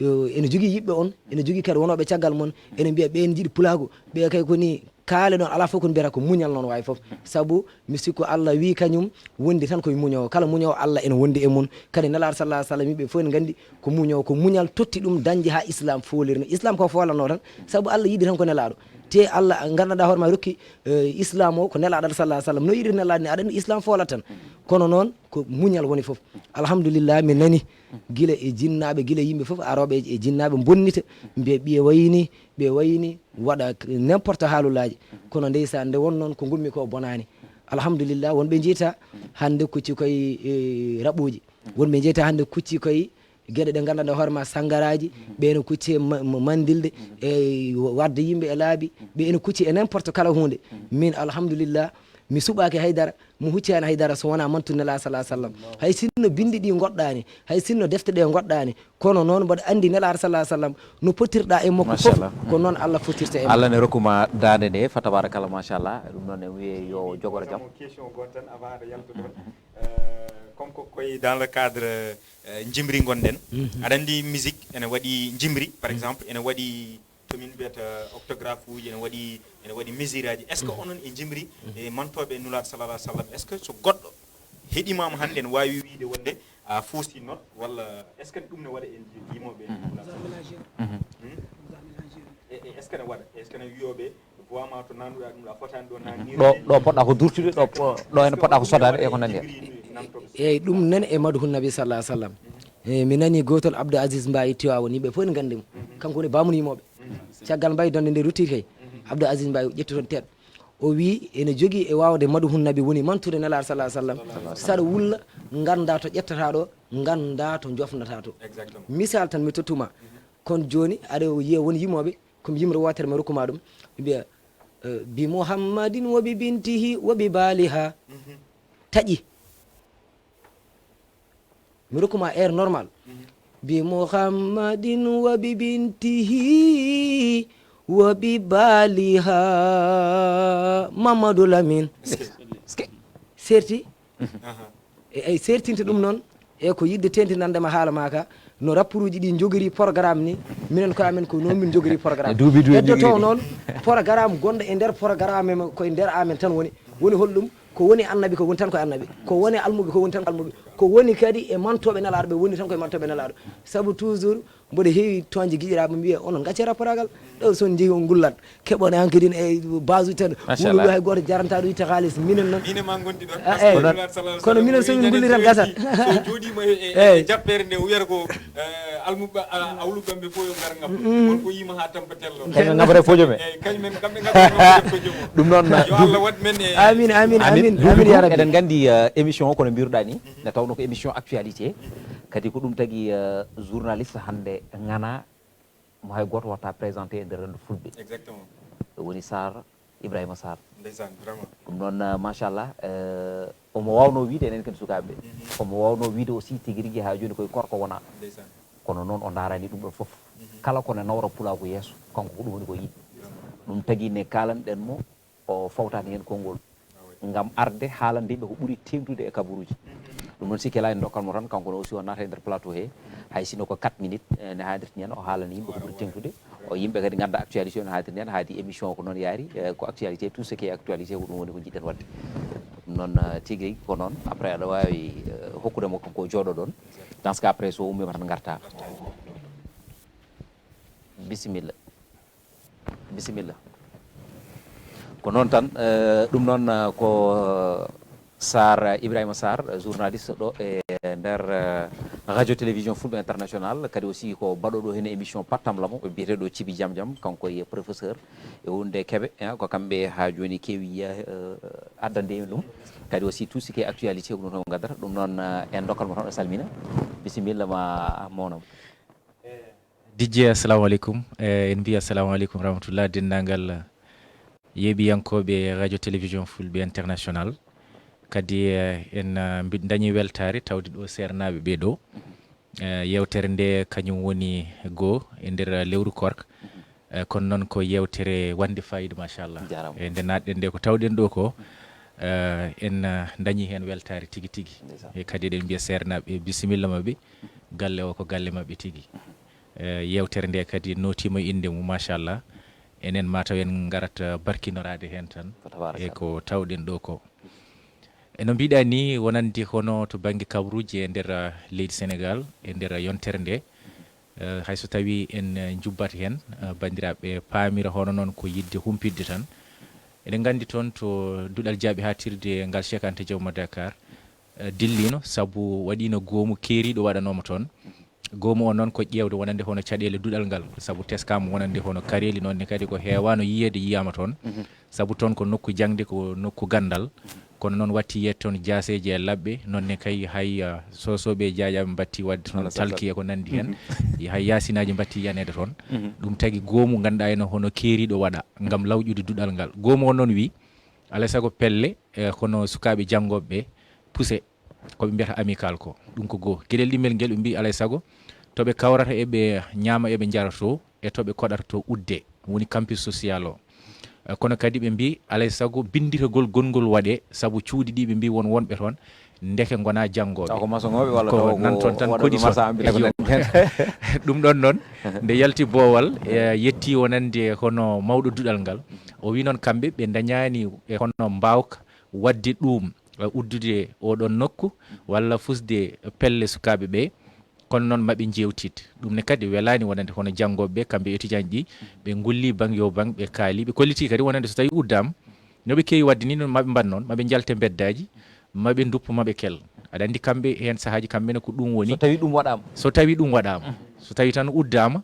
yo, ene jogii yiɓɓe on, ene jogii kadi wonooɓe caggal mon, ene mbiya ɓeen njiɗi pulaagu, ɓe kay ko nii kaale ɗon, alaa fof ko mbiyata ko muñal noon waawi fof. Sabu mi sikku Allah wii kañum wondi tan koye muñoowo. Kala muñoowo Allah ene wondi e mum. Kadi Nelaaɗo sallallahu alayhi wa sallam, yimɓe fof ene nganndi ko muñoowo, ko muñal totti ɗum dañde haa Islam fooliri ni. Islam ko foolatnoo tan, sabu Allah yiɗi tan ko Nelaaɗo. Te Allah, nganndanɗaa hoore ma, rokki, eh, Islam o ko Nelaaɗo Allah sallallahu alayhi wa sallam. No yiɗi Nelaaɗo ni, aɗa anndi Islam foolat tan. Kono noon ko muñal woni fof. Alhamdulillah, mi nani gila e jinnaaɓe, gila yimɓe fof arooɓe e jinnaaɓe bonnita, mbiya ɓiye wayi ni, ɓe wayi ni, waɗa n'importe haalulaaji. Kono ndeysaan, nde won noon ko ngummi ko bonaani. Alhamdulillah, wonɓe njiyta hannde kucci koye, eh, raɓɓuuji. Wonɓe njiyta hannde kucci koye geɗe ɗe nganndanɗaa hoore ma, sanngaraaji, ɓe no kucci e ma-, ma-, manndilde, e wa-, waɗde yimɓe e laabi, ɓe ene kucci e n'importe kala huunde. Min, alhamdulillah, mi suɓaaki haydara, mi huccaani haydara so wonaa mantu Nelaaɗo sallallahu alayhi wa sallam. Hay sinno binndi ɗi ngoɗɗaani, hay sinno defte ɗe ngoɗɗaani, kono noon mboɗo anndi Nelaaɗo sallallahu alayhi wa sallam no pottirɗaa e makko fof, machallah, ko noon Allah fottirta e makko. Allah ne rokku ma daande nde, fa tabarakallah, machallah. Ɗum noon en wiyee yo jogoro jam. Question gooto tan avant aɗa yalta ɗoon. Euh, comme ko koye dans le cadre, euh, njimri ngonɗen. Mhm. Aɗa anndi musique ene waɗi njimri, par, mhm, exemple, ene waɗi to min mbiyata orthographe uji, ene waɗi, ene waɗi mesure aji. Est-ce que, mhm, onon e njimri, mhm, e mantooɓe Nulaaɗo sallallahu alayhi wa sallam, est-ce que so goɗɗo heɗimaama hannde ene waawi wiyde wonde a fuusi note, walla est-ce que ɗum ne waɗa e ji-, yimooɓe, mhm, Nulaaɗo sallallahu alayhi wa sallam? Mhm. Hmm? E, e, est-ce que ne waɗa? Est-ce que ne wiyooɓe, "Boimaa to naanduɗaa ɗum ɗo, a fotaani ɗo naanni"? Ɗo, ɗo poɗɗa ko durtude, ɗo po-, ɗo ene poɗɗa ko sodaade, e ko nanndi heen. Eyyi, ɗum nan e Madhun Nabi sallallahu alayhi wa sallam. Eyyi, mi nani gootol Abdou Aziz Mbaye Tiwaawan, yimɓe fof ne nganndi mo. Kanko woni baamun yimooɓe. Caggal Mbaye Donde nde rutti kay, Abdou Aziz Mbaye ƴetti toon teeɗ. O wii ene jogii e waawde Madhun Nabi woni mantude Nelaaɗo sallallahu alayhi wa sallam. Saɗa wulla, ngannda to ƴettata ɗo, ngannda to jofnata to. Exactement. Misal tan mi tottuma. Kon jooni, aɗa yiya won yimooɓe, ko mi yimre wootere mi rokkuma ɗum. Ɓe mbiya, eh, "Bi Muhammadin wa bi bintihi wa bi baliha." Mhm. Taƴi. Mi rokkuma air normal. Mhm. "Bi Muhammadin wa bi bintihi wa bi baliha." Mamadou Lamine. Est-ce que? Est-ce que? Serti. Mhm. Aha. E, ay sertinte ɗum noon E ko yiɗde tentinande ma haala ma ka, no rappuruuji ɗi njogori programme ni, minen ko amen ko noon min njogori programme. Duuɓi duuɓi Heddoto njogori. Noon programme gonɗo e nder programme men, ko e nder amen tan woni. Woni holɗum? Ko woni annabi ko woni tan ko annabi. Ko woni almuɓe ko woni tan ko almuɓe. Ko woni kadi e mantooɓe nelaaɗo ɓe woni tan ko e mantooɓe nelaaɗo. Sabu toujours mboɗo heewi toñde giƴiraaɓe mbiya onon ngacce rapporagal. Ɗo so on njehi on ngullat. Keɓon hankadi e base uji tan. Machallah. Wuro hay gooto jaranta ɗo itta haalis minen noon. Mine ma gondi ɗon. Ah, eh. Kono minen so min ngulli tan gasat. So jooɗiima e, e, e jappere nde wiyata ko, eh, almuɓɓe, a-, awluɓe ɓe fof yo ngar ngam. Won ko yiima ha tampa tello. Kañum ngabata fof joom e. Eh, kañum en kamɓe ngabata fof joom e. Ɗum noon, yo Allah waɗ men e. Amin, amin, amin, amin, ya rabbi. Eɗen nganndi, eh, émission o kono mbiruɗaa ni, nde tawno ko émission actualité. Kadi ko ɗum tagi, eh, journaliste hannde ngana mo hay gooto watta présenté e nder renndo fulɓe. Exactement. Ɗum woni Sarr, Ibrahima Sarr. Ndeysaan, vraiment. Ɗum noon, eh, machallah, eh, omo waawno wiide enen ken sukaaɓe. Omo waawno wiide aussi tigi rigi haa jooni koye korko wona. Ndeysaan. Kono noon o ndaarani ɗum ɗon fof. Kala ko ne nawra pulaagu yeeso, kanko ko ɗum woni ko yiɗi. Vraiment. Ɗum tagi ne kaalanɗen mo, o fawtaani heen konngol. Ah, oui. Ngam arde haalande yimɓe ko ɓuri teeŋtude e kabaruuji. Ɗum noon sikki alaa en ndokkat mo tan, kanko ne aussi o naata e nder plateau he. Hay sinno ko quatre minutes, eh, ne haadirta heen o haalana yimɓe ko ɓuri teeŋtude. O yimɓe kadi ngannda actualité o ne haadirta heen, haadi émission o ko noon yaari, eh, ko actualité, tout ce qui est actualité ko ɗum woni ko njiɗɗen waɗde. Ɗum noon, eh, tigi rigi ko noon. Après aɗa waawi, eh, hokkude mo kanko o jooɗo ɗoon. Dans ce cas après so ummiima tan ngarta. Bisimilla. Bisimilla. Ko noon tan, eh, ɗum noon, eh, ko, eh, Sarr, eh, Ibrahima Sarr, eh, journaliste ɗo e nder, eh, Radio Télévision Fulɓe International, kadi aussi ko baɗoɗo heen émission Pattam Lamo, ɓe biyeteeɗo Cibi Jam Jam, kanko e professeur e wonde Keɓe, eh, ko kamɓe haa jooni keewi yiya, eh, addande en ɗum. Kadi aussi tout ce qui est actualité ko ɗum tan ngadata. Ɗum noon, eh, en dokkal mo tan o salmina. Bisimilla ma mownam. Dijje, assalamu aleykum. Eh, en mbiya assalamu aleykum rahmatullah, denndaangal yeeɓiyankooɓe Radio Télévision Fulɓe International. Kadi, eh, en, eh, mbi-, dañi weltaare tawde ɗo seernaaɓe ɓee ɗo. Eh, yeewtere nde kañum woni goo e nder lewru koorka. Eh, kono noon ko yeewtere wonde faayiida, machallah. Jaaraama. E nde naatɗen nde ko tawɗen ɗo ko, eh, en, eh, dañi heen weltaare tigi tigi. Ndeysaan. E kadi eɗen mbiya seernaaɓe bisimilla maɓɓe. Galle o ko galle maɓɓe tigi. Eh, yeewtere nde kadi nootiima innde mum, machallah. Enen mataw en ngarat, eh, barkinoraade heen tan. Fa tabarakallah. E ko tawɗen ɗo ko. E no mbiɗa ni, wonande hono to bannge kabaruuji e nder, eh, leydi Senegaal, e nder yontere nde. Eh, hay so tawii en, eh, njubbat heen, eh, banndiraaɓe paamira hono noon ko yiɗde humpitde tan. Eɗen nganndi toon to duɗal jaaɓi haaɗtirde ngal Cheikh Anta Diop mo Dakar, eh, dilliino sabu waɗiino goomu keeriiɗo waɗanooma toon. Goomu o noon ko ƴeewde wonande hono caɗeele duɗal ngal, sabu teskaama wonande hono kareeli, noon ne kadi ko heewaano yiyeede yiyaama toon. Mhm. Sabu toon ko nokku jaŋde, ko nokku ganndal. Kono noon watti yiyde toon jaaseeje e laɓɓe, noon ne kay hay, ah, soosooɓe e jaajaaɓe mbatti waɗde toon talki e ko nanndi heen. Mhm. Hay yaasinaaji mbatti yaneede toon. Mhm. Ɗum tagi goomu ngannduɗaa ene hono keeriiɗo waɗa ngam lawƴude duɗal ngal. Goomu o noon wi, alaa e sago pelle, e hono sukaaɓe janngooɓe ɓe, puse, ko ɓe mbiyata amical ko. Ɗum ko goo. Geɗel ɗimmel ngel ɓe mbi alaa e sago to ɓe kawrata e ɓe ñaama e ɓe njara to, e to ɓe koɗata to udde. Woni campus social o. Eh, kono kadi ɓe mbi alaa e sago binnditagol gonngol waɗe, sabu cuuɗi ɗi ɓe mbi won wonɓe toon, ndeke ngona janngooɓe. Taw ko masoŋooɓe walla ko taw ko nan toon tan waɗooɓe kodi son. Marsa ambulant ko nanndi heen. Ɗum ɗon noon, nde yalti boowal, e yetti wonande hono mawɗo duɗal ngal. O wi noon kamɓe ɓe ndañaani e hono mbaawka waɗde ɗum, eh, uddude oɗon nokku walla fusde pelle sukaaɓe ɓe. Kono noon maɓe njeewtit. Ɗum ne kadi welaani wonande hono janngooɓe ɓe, kamɓe étudiant ji ɗi, ɓe ngulli baŋ yo baŋ, ɓe kaali, ɓe kolliti kadi wonande so tawii uddaama, no ɓe keewi waɗde ni noon maɓe mbaɗ noon, maɓe njalta mbeddaaji, maɓe nduppa, maɓe kel. Aɗa anndi kamɓe heen sahaaji kamɓe ne ko ɗum woni. So tawii ɗum waɗaama. So tawii ɗum waɗaama. So tawii tan uddaama,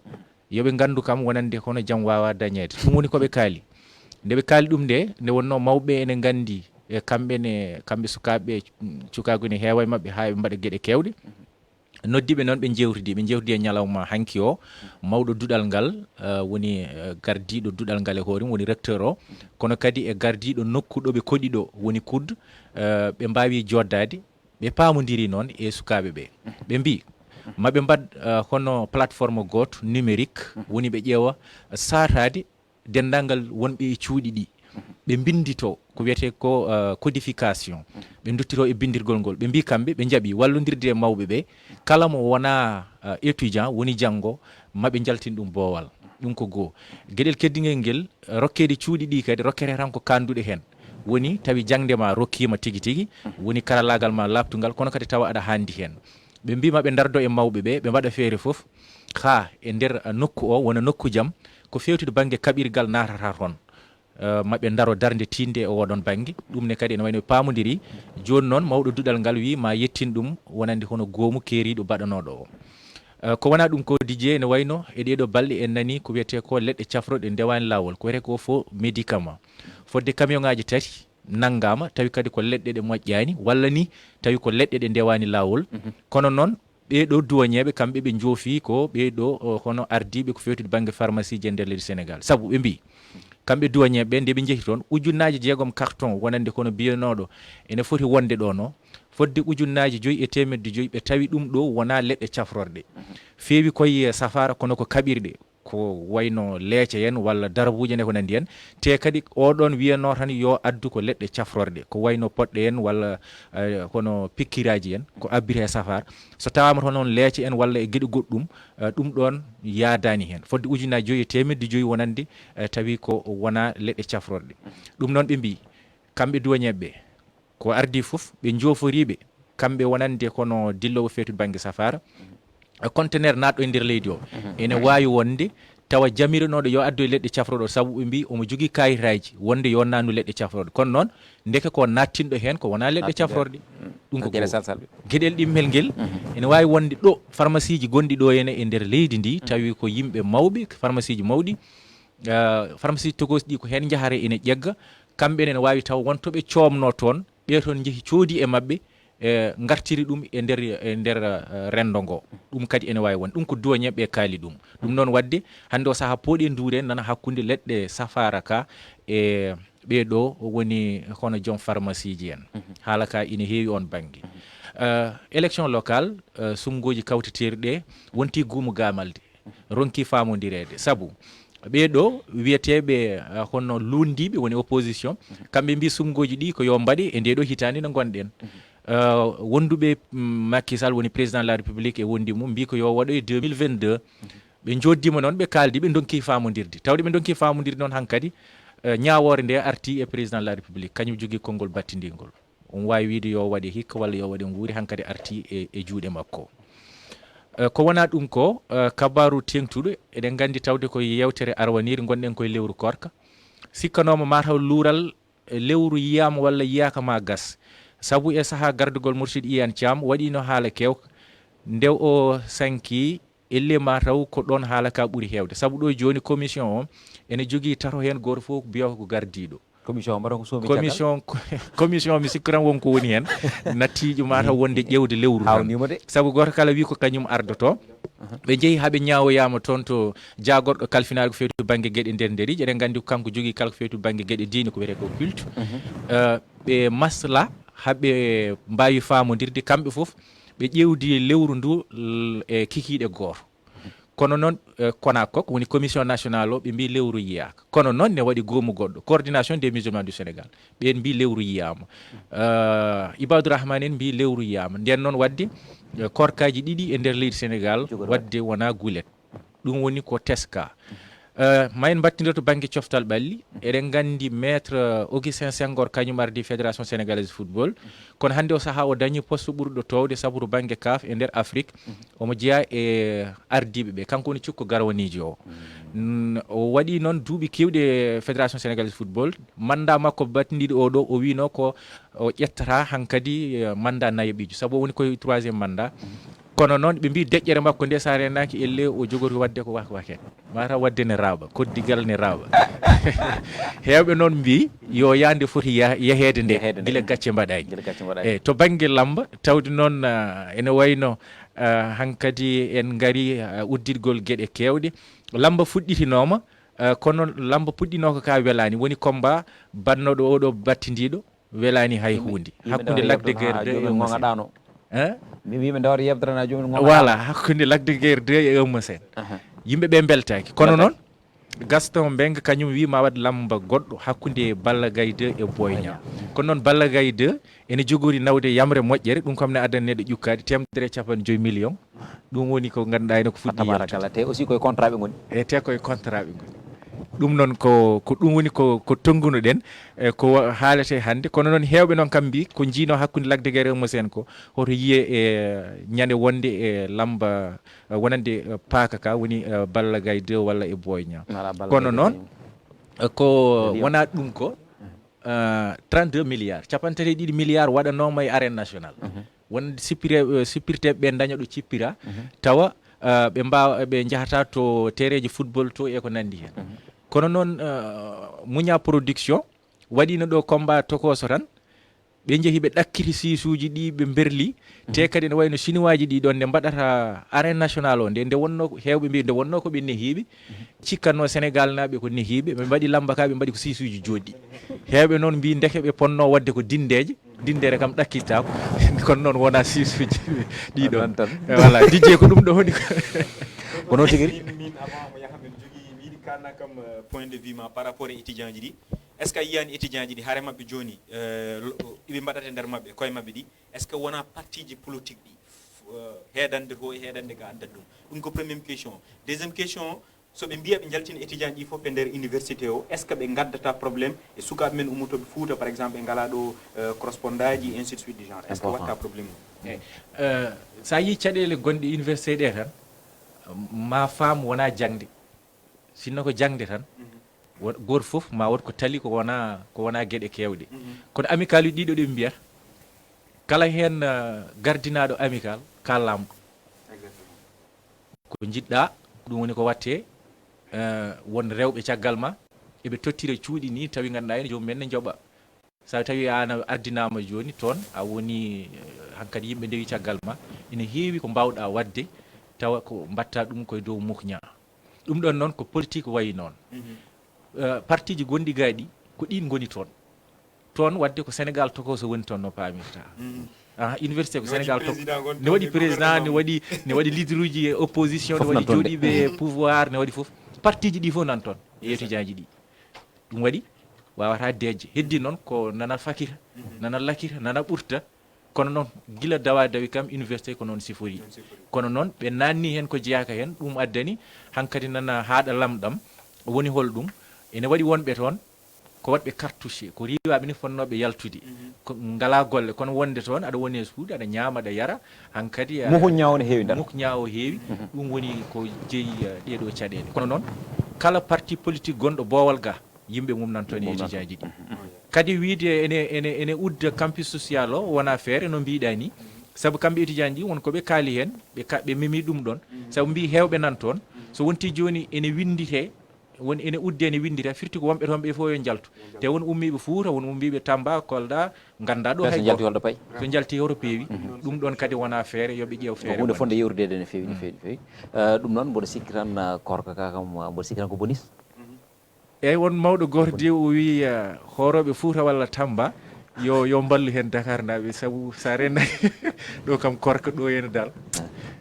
yo ɓe nganndu kam wonande hono jam waawaa dañeede. Ɗum woni ko ɓe kaali. Nde ɓe kaali ɗum nde, nde wonnoo mawɓe ɓe ene nganndi, e kamɓe ne, kamɓe sukaaɓe ɓe, cukaagu ne heewa e maɓɓe haa ɓe mbaɗa geɗe keewɗe. Noddi ɓe noon, ɓe njeewtidi, ɓe njeewtidi e ñalawma hanki o. Mawɗo duɗal ngal, eh, woni, eh, gardiiɗo duɗal ngal e hoore mum, woni recteur o. Kono kadi e gardiiɗo nokku ɗo ɓe koɗi ɗo, woni kud, eh, ɓe mbaawi joddaade. Ɓe paamondiri noon e sukaaɓe ɓe. Ɓe mbi, maɓe mbaɗ, eh, hono plateforme gooto numérique, woni ɓe ƴeewa saataade denndaangal wonɓe e cuuɗi ɗi. ɓe mbinndito ko wiyetee ko uh, codification. Ɓe nduttito e binndirgol ngol, ɓe mbii kamɓe ɓe njaɓi wallondirde e mawɓe ɓe, kala mo wonaa uh, étudiant woni janngo, maɓe njaltin ɗum boowal. Ɗum ko goo. Geɗel keddingel ngel, rokkeede cuuɗi ɗii kadi rokkete tan ko kaanduɗe heen. Woni tawi jaŋde ma rokkiima tigi tigi, woni karallaagal ma laaɓtungal, kono kadi tawa aɗa haandi heen. Ɓe mbii maɓe ndardo e mawɓe ɓe, ɓe mbaɗa feere fof haa e nder nokku o wona nokku jam, ko feewtude bannge kaɓirgal naatata toon. Uh, maɓe ndaro darnde tiinde e oɗon bannge. Ɗum ne kadi ene wayno paamondiri. Jooni noon mawɗo duɗal ngal wii ma yettin ɗum wonande hono goomu keeriiɗo baɗanooɗo o. Uh, ko wonaa ɗum ko Didier, ene wayno e ɗeeɗo balɗe en nani ko wiyetee ko leɗɗe cafroɗe ndewaani laawol, ko wiyetee ko fo médicament. Fodde camion ŋaaji tati nanngaama, tawi kadi ko leɗɗe ɗe moƴƴaani, walla ni tawi ko leɗɗe ɗe ndewaani laawol. Kono noon ɓee ɗo duwañeeɓe, kamɓe ɓe njoofi ko ɓee ɗo o, hono ardiiɓe ko feewtude bannge pharmacie ji e nder leydi Sénégal. Sabu ɓe mbii, kamɓe duwañeeɓe ɓe, nde ɓe njehi toon, ujunnaaji jeegom carton wonande kono biyanooɗo ene foti wonde ɗo no, fodde ujunnaaji joyi e teemedde joyi ɓe tawi ɗum ɗo wonaa leɗɗe cafrorɗe. Feewi koye safaara kono ko kaɓirɗe, ko wayno leece en walla darbuuje ne ko nanndi en. Te kadi oɗon wiyanoo tan yo addu ko leɗɗe cafrorɗe, ko wayno poɗɗe en walla uh, kono pikkiraaji en, ko abbite e safaara. So tawaama toon noon leece en walla e geɗe goɗɗum, uh, ɗum ɗoon yaadaani heen. Fodde ujunnaaji joyi e teemedde joyi wonande uh, tawi ko wonaa leɗɗe cafrorɗe. Ɗum noon ɓe mbii, kamɓe duwañeeɓe ɓe, ko ardii fof ɓe njooforiiɓe, kamɓe wonande kono dilloowo feewtude bannge safaara, conteneur naatɗo e nder leydi o, ene waawi wonde tawa jamiranooɗo yo addoy leɗɗe cafroɗe o, sabu ɓe mbii omo jogii kayitaaji wonde yo naatnu leɗɗe cafroɗe. Kono noon, ndeke ko naattinɗo heen ko wonaa leɗɗe cafrorɗe. Ɗum ko goo. Geɗel ɗimmel ngel, ene waawi wonde ɗo pharmacie ji gonɗi ɗo ene e nder leydi ndi, tawi ko yimɓe mawɓe, pharmacie ji mawɗi, uh, pharmacie ji tokoosi ɗi ko heen njahare ene ƴegga, kamɓe ne ene waawi taw won to ɓe coomnoo toon, ɓe toon njehi coodi e maɓɓe, e ngartiri ɗum e nder, e nder uh, renndo ngo. Ɗum kadi ene waawi won. Ɗum ko duwañeeɓe ɓe kaali ɗum. Ɗum noon waɗde, hannde o sahaa pooɗi en nduure nana hakkunde leɗɗe safaara ka e ɓee ɗo woni hono joom pharmacie ji en. Haala ka ina heewi oon bannge. Uh, élection locale, uh, sumngooji kawteteeri ɗe wonti guumu gaamaldi, ronki faamondireede. Sabu ɓee ɗo wiyeteeɓe uh, hono luundiiɓe woni opposition, kamɓe mbii sumngooji ɗi ko yo mbaɗe e ndee ɗo hitaande no ngonɗen. Uh, wonduɓe mm, Macky Sall woni président de la République e wondi mum mbii ko yo waɗo e deux mille vingt-deux. Ɓe njooddima noon, ɓe kaaldi, ɓe ndonki faamondirde. Tawde ɓe ndonki faamondirde noon hankadi, uh, ñaawoore nde arti e président de la République, kañum jogii konngol battindingol. Omo waawi wiyde yo waɗe hikka walla yo waɗe nguuri, hankadi arti e, e juuɗe makko. Uh, ko wonaa ɗum ko uh, kabaaru teeŋtuɗo, eɗen nganndi tawde ko yeewtere arwaniire, ngonɗen koye lewru koorka. Sikkanooma mataw luural e lewru yiyaama walla yiyaaka ma gas. Sabu e sahaa gardugol Mourchid Iyane Thiam waɗiino haala keewka. Nde o sanki, ellee mataw ko ɗoon haala ka ɓuri heewde. Sabu ɗo jooni commission o ene jogii tato heen, gooto fof biyoo ko gardiiɗo. Commission mbaɗa ko soomi caggal? Commission, commission mi sikku tan won ko woni heen. Nattiijo mataw wonde ƴeewde lewru tan. Haawndiima de. Sabu gooto kala wii ko kañum ardoto. Ɓe njehi haa ɓe ñaawoyaama toon to jaagorɗo kalfinaare ko feewti bannge geɗe nder nderiiji. Eɗen nganndi ko kanko jogii kala ko feewti bannge geɗe diine ko wiyetee ko culte. Eh, ɓe masla haa ɓe mbaawi faamondirde kamɓe fof. Ɓe ƴeewdi lewru ndu l-, e kikiiɗe gooto. Kono noon, eh, konaa ko woni commission nationale o, ɓe mbii lewru yiyaaka. Kono noon ne waɗi goomu goɗɗo, Coordination des Musulmans du Sénégal. Ɓeen mbii lewru yiyaama. Eh, Ibadu Rahman en mbii lewru yiyaama. Ndeen noon waɗde, eh, korkaaji ɗiɗi e nder leydi Sénégal, waɗde wonaa gulet. Ɗum woni ko teska. Eh, ma en mbattindoto bannge coftal ɓalli. Eɗen nganndi Maître, eh, Augustin Senghor, kañum ardi Fédération Sénégalaise Football. Kono hannde o sahaa o dañi poste ɓurɗo toowde sabu to bannge CAF e nder Afrique. Omo jeyaa e ardiiɓe ɓe. Kanko woni cukko garwaniijo o. Mm, o waɗi noon duuɓi keewɗi e Fédération Sénégalaise Football. Mandat makko battindiiɗo o ɗo, o wiino ko o ƴettata hankadi, eh, mandat nayaɓijo. Sabu o woni koye troisième mandat. Kono noon ɓe mbii deƴƴere makko nde, so a reenaaki, ellee o jogoto waɗde ko wak wak en. Mataw waɗde ne raaɓa, koddigal ne raaɓa. Heewɓe noon mbii yo yaande foti ya-, yaheede nde, gila gacce mbaɗaani. Gila gacce mbaɗaani. Eh, to bannge lamba, tawde noon, ah, ene wayno, ah, hankadi en ngari, ah, udditgol geɗe keewɗe. Lamba fuɗɗitinooma, ah, kono lamba puɗɗinooka ka welaani. Woni combat bannooɗo oɗo battindiiɗo, welaani hay huunde. Hakkunde Lac de Guiers deux e Eumeu Sène. Hein? Yimɓe ndewata yeɓdata joomum gonga ɗaano. Voilà, hakkunde Lac de Guiers deux e Eumeu Sène. Aha. Yimɓe ɓe mbeltaaki. Kono noon, Gaston Mbengue kañum wi ma waɗ lamba goɗɗo hakkunde Balla Gaye deux e Boy Niang. Kono noon Balla Gaye deux ene jogori nawde yamre moƴƴere, ɗum kam ne addani neɗɗo ƴukkaade teemedere e capanɗe joyi million. Ɗum woni ko ngannduɗaa ene ko fuɗɗi yaltude. Tabarakallah, te aussi koye contrat ɓe ngoni. E te koye contrat ɓe ngoni. Ɗum noon ko, ko ɗum woni ko, ko tonngunoɗen, e ko wa-, haalete hannde. Kono noon heewɓe noon kam mbi ko njiino hakkunde Lac de Guiers e Eumeu Sène ko hoto yiye e ñande wonde e lamba, eh, wonande, eh, paaka ka woni, eh, Balla Gaye deux walla e Boy Niang. Voilà, Balla Kono Gaye noon, deux. Eh, ko Million. Wona ɗum ko, eh, trente-deux milliards, capanɗe tati e ɗiɗi milliards waɗanooma e arène nationale. Mhm. Won sippire-, eh, sippirteeɓe ɓe daña ɗo cippira, Mhm. tawa, eh, ɓe mbaawa, ɓe njahata to tereeji football to e ko nanndi heen. Mhm. Kono noon, eh, Muña Production waɗiino ɗo combat tokooso tan, ɓe njehi ɓe ɗakkiti siisuuji ɗi ɓe mberli, te Mhm. kadi ene wayno Chinois ji ɗi ɗon nde mbaɗata arène nationale o nde, nde wonno ko, heewɓe mbi nde wonno ko ɓe nehiiɓe, Mhm. cikkatno Sénégal naaɓe ko nehiiɓe, ɓe mbaɗi lamba ka ɓe mbaɗi ko siisuuji jooɗɗi. Heewɓe noon mbi ndeke ɓe ponno waɗde ko dindeeje, dindere kam ɗakkittaako, kono noon wona siisuuji ɗi ɗon. Noon tan. Eh, voilà, Didier ko ɗum ɗo woni ko. Ko noon tigi. Min, min avant mo yaha min jogii, mi yiɗi kalna kam, euh, point de vue ma par rapport e étudiant ji ɗi. Est-ce que a yiyani étudiant ji ɗi, hare maɓɓe jooni, euh, lo-, iɓe mbaɗata e nder maɓɓe, koye maɓɓe ɗi, est-ce que wona parti ji politique ɗi, f-, euh, heedande to e heedande ga addat ɗum? Ɗum ko première question. Deuxième question, so ɓe mbiya ɓe njaltina étudiant ji fof e nder université o, est-ce que ɓe ngaddata problème e sukaaɓe men ummotooɓe Fuuta, par exemple, ɓe ngala ɗo, euh, correspondant ji, ainsi de suite du genre? Est-ce que Important. Watta problème o? Eyi, euh, sa yii caɗeele gonɗe université ɗe tan, ma faam wona jaŋde. Sinno ko jaŋde tan, Mhm. wo-, gooto fof ma wood ko tali ko wona, ko wona geɗe keewɗe. Mhm. Kono amicale uji ɗiɗo ɗi mbiyata, kala heen, eh, gardinaaɗo amical ka laamɗo. Exactement. Ko njiɗɗa, ɗum woni ko watte, eh, won rewɓe caggal ma, eɓe tottira cuuɗi ni, tawi ngannduɗaa ene joomum en ne njoɓa. So tawi an a ardinaama jooni toon, a woni, eh, hankadi yimɓe ndewi caggal ma, ina heewi ko mbaawɗa waɗde, tawa ko mbaɗta ɗum koye dow mukña. Ɗum ɗon noon ko politique wayi noon. Mhm. Eh, parti ji gonɗi gaaɗi, ko ɗiin ngoni toon. Toon waɗde ko Sénégal tokooso woni toon no paamirta. Mhm. Ah, université ko Ne waɗi Sénégal tokooso. Président gonɗo Ne waɗi toon, président, ne gouverneur. Waɗi, ne waɗi leader uji e opposition, ne Fof waɗi nan toon de. Jooɗiiɓe e pouvoir, ne waɗi fof. Parti ji ɗi fof nan toon e Ndeysaan. Étudiant ji ɗi. Ɗum waɗi wawata deeƴde. Heddi noon ko nana fakira, Mhm. nana lakira, nana ɓurta. Kono noon gila dawa dawi kam université ko noon sifori. Noon sifori. Kono noon ɓe nanni heen ko jeyaaka heen, ɗum addani hankadi nana haaɗa lamɗam. Woni hol ɗum? Ene waɗi wonɓe toon ko waɗɓe cartouche, ko riiwaaɓe ni fonnooɓe yaltude. Mhm. Ko ngalaa golle, kono wonde toon aɗa woni e suudu, aɗa ñaama, aɗa yara, hankadi a Muhuñña o ne heewi ndar. Muhuñña o heewi, Mhm. ɗum woni ko jeyi, eh, ɗee ɗoo caɗeele. Kono noon, kala parti politique gonɗo boowal ga, yimɓe mum nan toon e Mum nan étudiant ji ɗi. Mhm. Kadi wiide ene, ene, ene udda campus social o, wona feere no mbiɗa ni. Sabu kamɓe étudiant ji, won ko ɓe kaali heen, ɓe ka-, ɓe memi ɗum ɗon. Mhm. Sabu mbi heewɓe nan toon, so wonti jooni ene winnditee, won ene udde ene winndita, firti ko wonɓe toon ɓe fof yo njaltu. Te won ummiiɓe Fuuta, won ummiiɓe Tamba, Kolda, ngannda ɗo Ɓe so hay njalti gooto. Holɗo payi? So njalti hoto peewi. Mhm. Ɗum ɗon kadi wona feere, yo ɓe ƴeew Ko feere huunde wonde. Fonde yeewrude ene feewi, no Mm. feewi, no feewi. Eh, ɗum noon mboɗo sikki tan, eh, koorka ka kam, eh, mboɗo sikki tan ko bonis. Mhm. Eyyi, won mawɗo gooto de o wi, eh, hoorooɓe Fuuta walla Tamba, yo, yo mballu heen Dakar naaɓe, sabu sa rena ɗo kam koorka ɗo ene dal.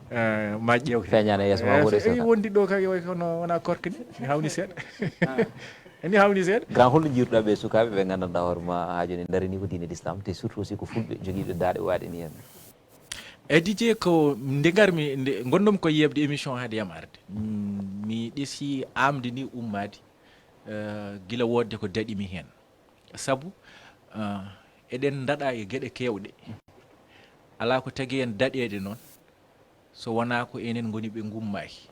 Eh, ma ƴeew heen. Feeñaani e yeeso ma Eh, woɗi fe-, seeɗa. Eyi, wondi ɗo kam, way kono wona koorka ni, mi hawni seeɗa. Ni hawni seeɗa. Grand, holno njiiruɗa ɓe sukaaɓe ɓe nganndanɗaa hoore ma haa jooni ndarini ko diine l'islam, te surtout aussi ko fulɓe jogiiɓe daaɗe waaɗe ni heen? Eyyi, Didier, ko nde ngarmi, nde ngonnomi ko yeɓde émission hade yam arde. Mm, mi ɗesi amde ni ummaade, eh, gila woodde ko daɗimi heen. Sabu, eh, eɗen ndaɗa e geɗe keewɗe. Alaa ko tagi en daɗeede noon, so wonaa ko enen ngoni ɓe ngummaaki.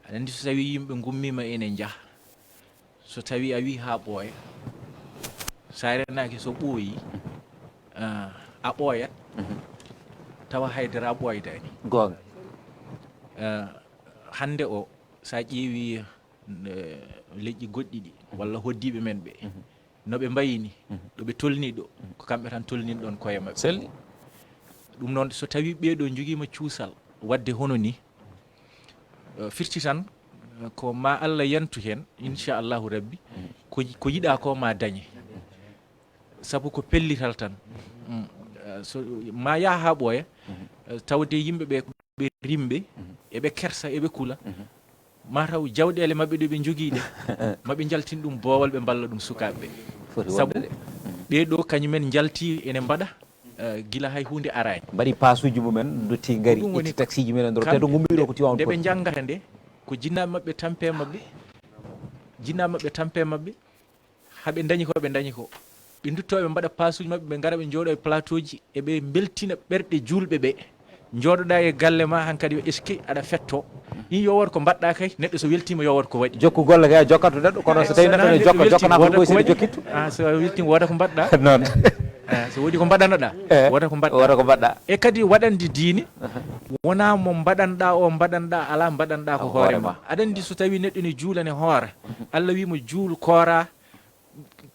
Aɗa anndi, so tawii yimɓe ngummiima ene njaha, so tawii a wii haa ɓooya, so a renaaki, so ɓooyi, ah, a ɓooyat, Mhm. tawa haydara a ɓooydaani. Goonga. Ah, hannde o, so a ƴeewii, eh, leƴƴi goɗɗi ɗi, walla hoddiiɓe men ɓe, Mhm. no ɓe mbayi ni, Mhm. ɗo ɓe tolni ɗo, ko kamɓe tan tolnin ɗon koye maɓɓe. Selli. Ɗum noon, so tawii ɓee ɗoo njogiima cuusal waɗde hono ni, eh, firti tan, eh, ko ma Allah yantu heen, inchallahu rabbi, ko, ko yiɗaa ko ma dañe. Sabu ko pellital tan. Mm. Eh, so ma yaha haa ɓooya, eh, tawde yimɓe ɓe, ɓe rimɓe, eɓe kersa, eɓe kula. mataw jawɗeele maɓɓe ɗe ɓe njogii ɗe, maɓe njaltin ɗum boowal, ɓe mballa ɗum sukaaɓe ɓe. Sabu ɓee ɗo kañumen njalti ene mbaɗa, eh, gila hay huunde araani. Mbaɗi paasuuji mumen, ndotti ngari, itti taksiiji mumen e ndoro, te to ngummiɗo ko Tiwaawan. Nde ɓe njanngata nde, ko jinnaaɓe maɓɓe tampe maɓɓe, jinnaaɓe maɓɓe tampe maɓɓe, haa ɓe ndañi ko ɓe ndañi ko. Ɓe nduttoo, ɓe mbaɗa paasuuji maɓɓe, ɓe ngara, ɓe njooɗo e plateau ji, eɓe mbeltina ɓerɗe juulɓe ɓe. Njooɗoɗaa e galle ma, hankadi yo eskey aɗa fettoo. Ɗin yo wood ko mbaɗɗaa kay, neɗɗo so weltiima yo wood ko waɗi. Jokku golle kay a jokkat to neɗɗo, kono so tawi neɗɗo ne jokka, jokkana ko ɗum, seydi jokkittu. Ah, so a weltiima wooda ko mbaɗɗaa. Noon. Ah, so woodi ko mbaɗanoɗaa, wooda ko mbaɗɗaa. Wooda ko mbaɗɗaa. E kadi waɗande diine, wonaa mo mbaɗanɗaa o, mbaɗanɗaa, alaa mbaɗanɗaa ko hoore ma. Aɗa anndi so tawi neɗɗo ne juula ne hoora, Allah wii mo juul, kooraa,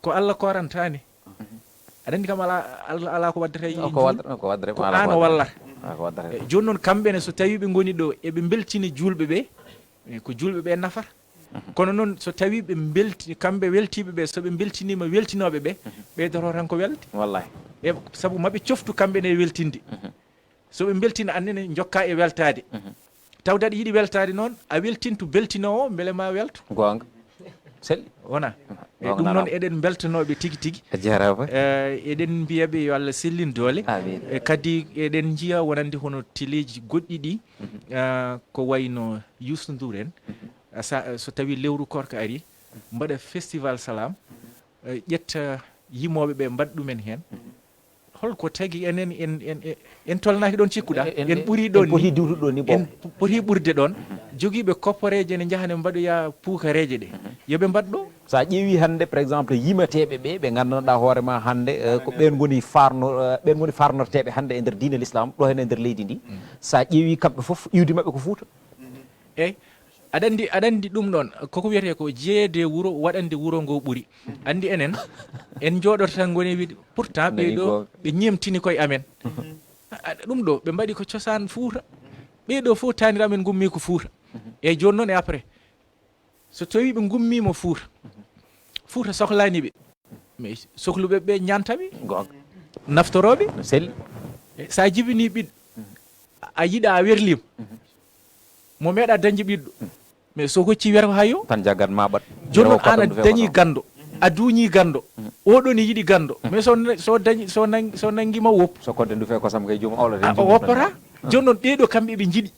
ko Allah koorantaani. Aɗa anndi kam alaa, Allah alaa ko waddata e ko waddata, ko waddata, ko aan o wallata. E jooni noon kamɓe ne so tawi ɓe ngoni ɗo eɓe mbeltina juulɓe ɓe, e ko juulɓe ɓe nafata. Kono noon so tawi ɓe mbelti, kamɓe weltiiɓe ɓe, so ɓe mbeltiniima weltinooɓe ɓe, ɓeydoto tan ko welde. Wallahi. E sabu maɓe coftu kamɓe ne e weltinde. So ɓe mbeltina, aan ne njokkaa e weltaade. Tawde aɗa yiɗi weltaade noon, a weltintu beltinoowo mbele ma welto. Goonga. Selli. Wona. E ɗum noon eɗen mbeltanooɓe tigi tigi. A jaaraama. Eh, eɗen mbiya ɓe yo Allah sellin doole. Amiin. E kadi eɗen njiya wonande hono teleeji goɗɗi ɗi, eh, ko wayno Youssou Ndour en. A sa-, so tawi lewru koorka ari, mbaɗa festival Salam, eh, ƴetta yimooɓe ɓe mbaɗa ɗumen heen. Holko tagi enen en, en, en, en tolnaaki ɗoon cikkuɗaa? En, en, en ɓurii ɗoon en poti ni. Diwtude ɗoon ni, en poti ɓurde ɗoon. Jogiiɓe kopporeeje ne njaha ne mbaɗoya puukareeje ɗe. Yo ɓe mbaɗ ɗo. So a ƴeewii hannde, par exemple, yimateeɓe ɓe, ɓe nganndanɗaa hoore ma hannde, eh, ko ɓeen ngoni farno-, eh, ɓeen ngoni farnorteeɓe hannde e nder diine l'islam, ɗo heen e nder leydi ndi. So a ƴeewii kamɓe fof, iwdi maɓɓe ko Fuuta. Eey, aɗa anndi, aɗa anndi ɗum ɗoon, koko wiyetee ko jeyeede wuro, waɗande wuro ngo ɓuri. Anndi enen, en njooɗoto tan ngoni wiide, pourtant ɓee ɗo, ɓe ñeemtini koye amen. A, a, ɗum ɗo, ɓe mbaɗi ko cosaan Fuuta. Ɓee ɗo fof taaniraaɓe men ngummii ko Fuuta. Eey, jooni noon e après, so tawii ɓe ngummiima Fuuta, Fuuta sohlaani ɓe. Mais sohluɓe ɓe ñaanta ɓe. Goonga. Naftoroo ɓe. No selli. E, so a jibinii ɓiɗɗo, a yiɗaa a werliima, mo meeɗaa dañde ɓiɗɗo. Mais so hoccii wiyata ko hayo. Tan jaggat ma ɓat. Jooni noon aan a dañii ganndo, a duuñii ganndo. Oɗo ne yiɗi ganndo. Mais so, so dañi, so nang-, so nanngiima woppu. So kodde ndu fee kosam kay joomum awlata heen. A, o woppataa. Jooni noon ɓee ɗo kamɓe eɓe njiɗi.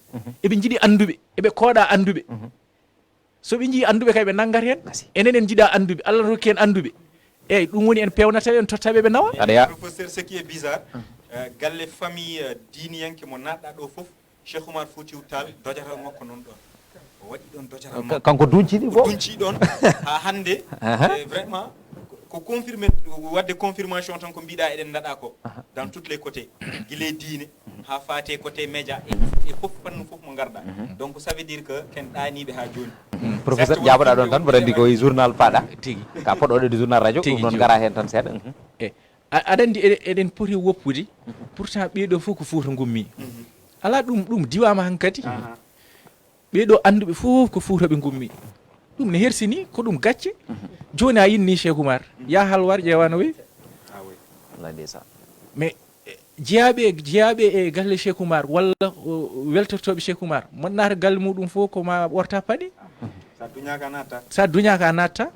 Eɓe njiɗi annduɓe. Eɓe kooɗa annduɓe. So ɓe njii annduɓe kay, ɓe nanngat heen. Enen en njiɗaa annduɓe, Allah rokki en annduɓe. Eey, ɗum woni en peewnata ɓe, en totta ɓe, ɓe nawa. Aɗa yaa. Professeur, ce qui est bizarre, euh, galle famille, euh, diiniyanke mo naatɗaa ɗo fof, Cheikh Oumar Foutiyou Tall, dojatal makko noon ɗoon. O waɗi ɗoon dojatal makko. Kanko duñci ɗi fof. Duñci ɗoon haa hannde. E vraiment, ko confirmé, waɗde confirmation tan ko mbiɗaa eɗen naɗa ko. Dans toutes les côtés. Gila e diine, haa faati e côté média, e, e fof fannu fof mo ngarɗaa. Donc, ça veut dire que ken ɗaaniiɓe haa jooni. Professeur, certes, jaaboɗaa ɗoon tan, mboɗo anndi ko e journal paaɗa. Tigi. Ka poɗɗo waɗde journal radio, tigi, ɗum noon tigi. Ngara heen tan seeɗa. E, a-, aɗa anndi eɗe-, eɗen poti woppude, pourtant ɓee ɗo fof ko Fuuta ngummii. Alaa ɗum, ɗum diwaama hankadi. Ɓee ɗo annduɓe fof ko Fuuta ɓe ngummi. Ɗum ne hersini, ko ɗum gacce. Jooni a inni Cheikh Oumar, yaa Halwar ƴeewa no wayi. Wallaay ndeysaan. Mais, eh, jeyaaɓe, jeyaaɓe e galle Cheikh Oumar walla, o, weltortooɓe Cheikh Oumar, mo naata galle muɗum fof ko ma ɓorta paɗe. Sa duñaaka a natta. Sa duñaaka a natta.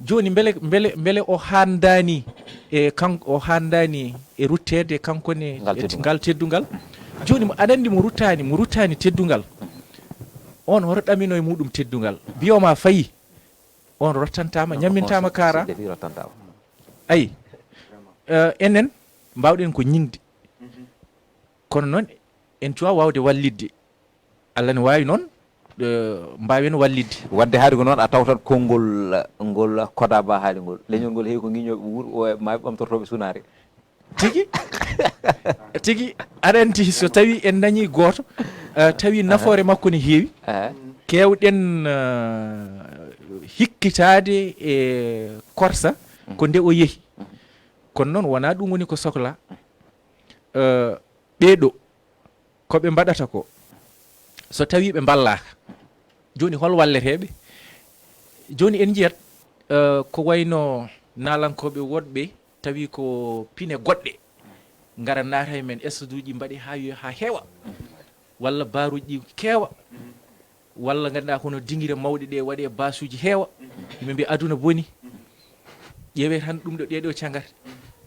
Jooni mbele, mbele, mbele o haandaani e kan-, o haandaani e rutteede kanko ne ngal e teddungal. Ngal teddungal? Jooni mo aɗa anndi mo ruttaani, mo ruttaani teddungal, on hoto ɗamino e muɗum teddungal? Mbiyo ma fayi, on rottantaama, ñammintaama, kaara. Defi rottantaama. Ayi, eh, enen mbaawɗen ko ñiŋde. Kono noon, en cuwaa waawde wallitde. Allah ne waawi noon, eh, mbaawen wallitde. Waɗde hari ko noon, a tawtat konngol, eh, ngol Kodaba haali ngol. Leñol ngol heewi ko ŋiñooɓe wuur, o e maaɓe ɓamtortooɓe sunaare. Tigi, tigi, aɗa anndi so tawi en dañi gooto, eh, tawi nafoore makko ne heewi, keewɗen, eh, hikkitaade e korsa ko nde o yehi. Kono noon wonaa ɗum woni ko sokla. Eh, ɓee ɗo, ko ɓe mbaɗata ko, so tawii ɓe mballaaka, jooni hol walleteeɓe? Jooni en njiyat, eh, ko wayno naalankooɓe woɗɓe, tawi ko pine goɗɗe, ngara naata e men, estaduuji mbaɗi haa yo-, haa heewa, walla baaruuji ɗi keewa. walla ngannduɗaa hono dinngire mawɗe ɗe waɗe basuuji heewa, yimɓe mbiya aduna boni, ƴeewee tan ɗum ɗo ɗee ɗo cangarte.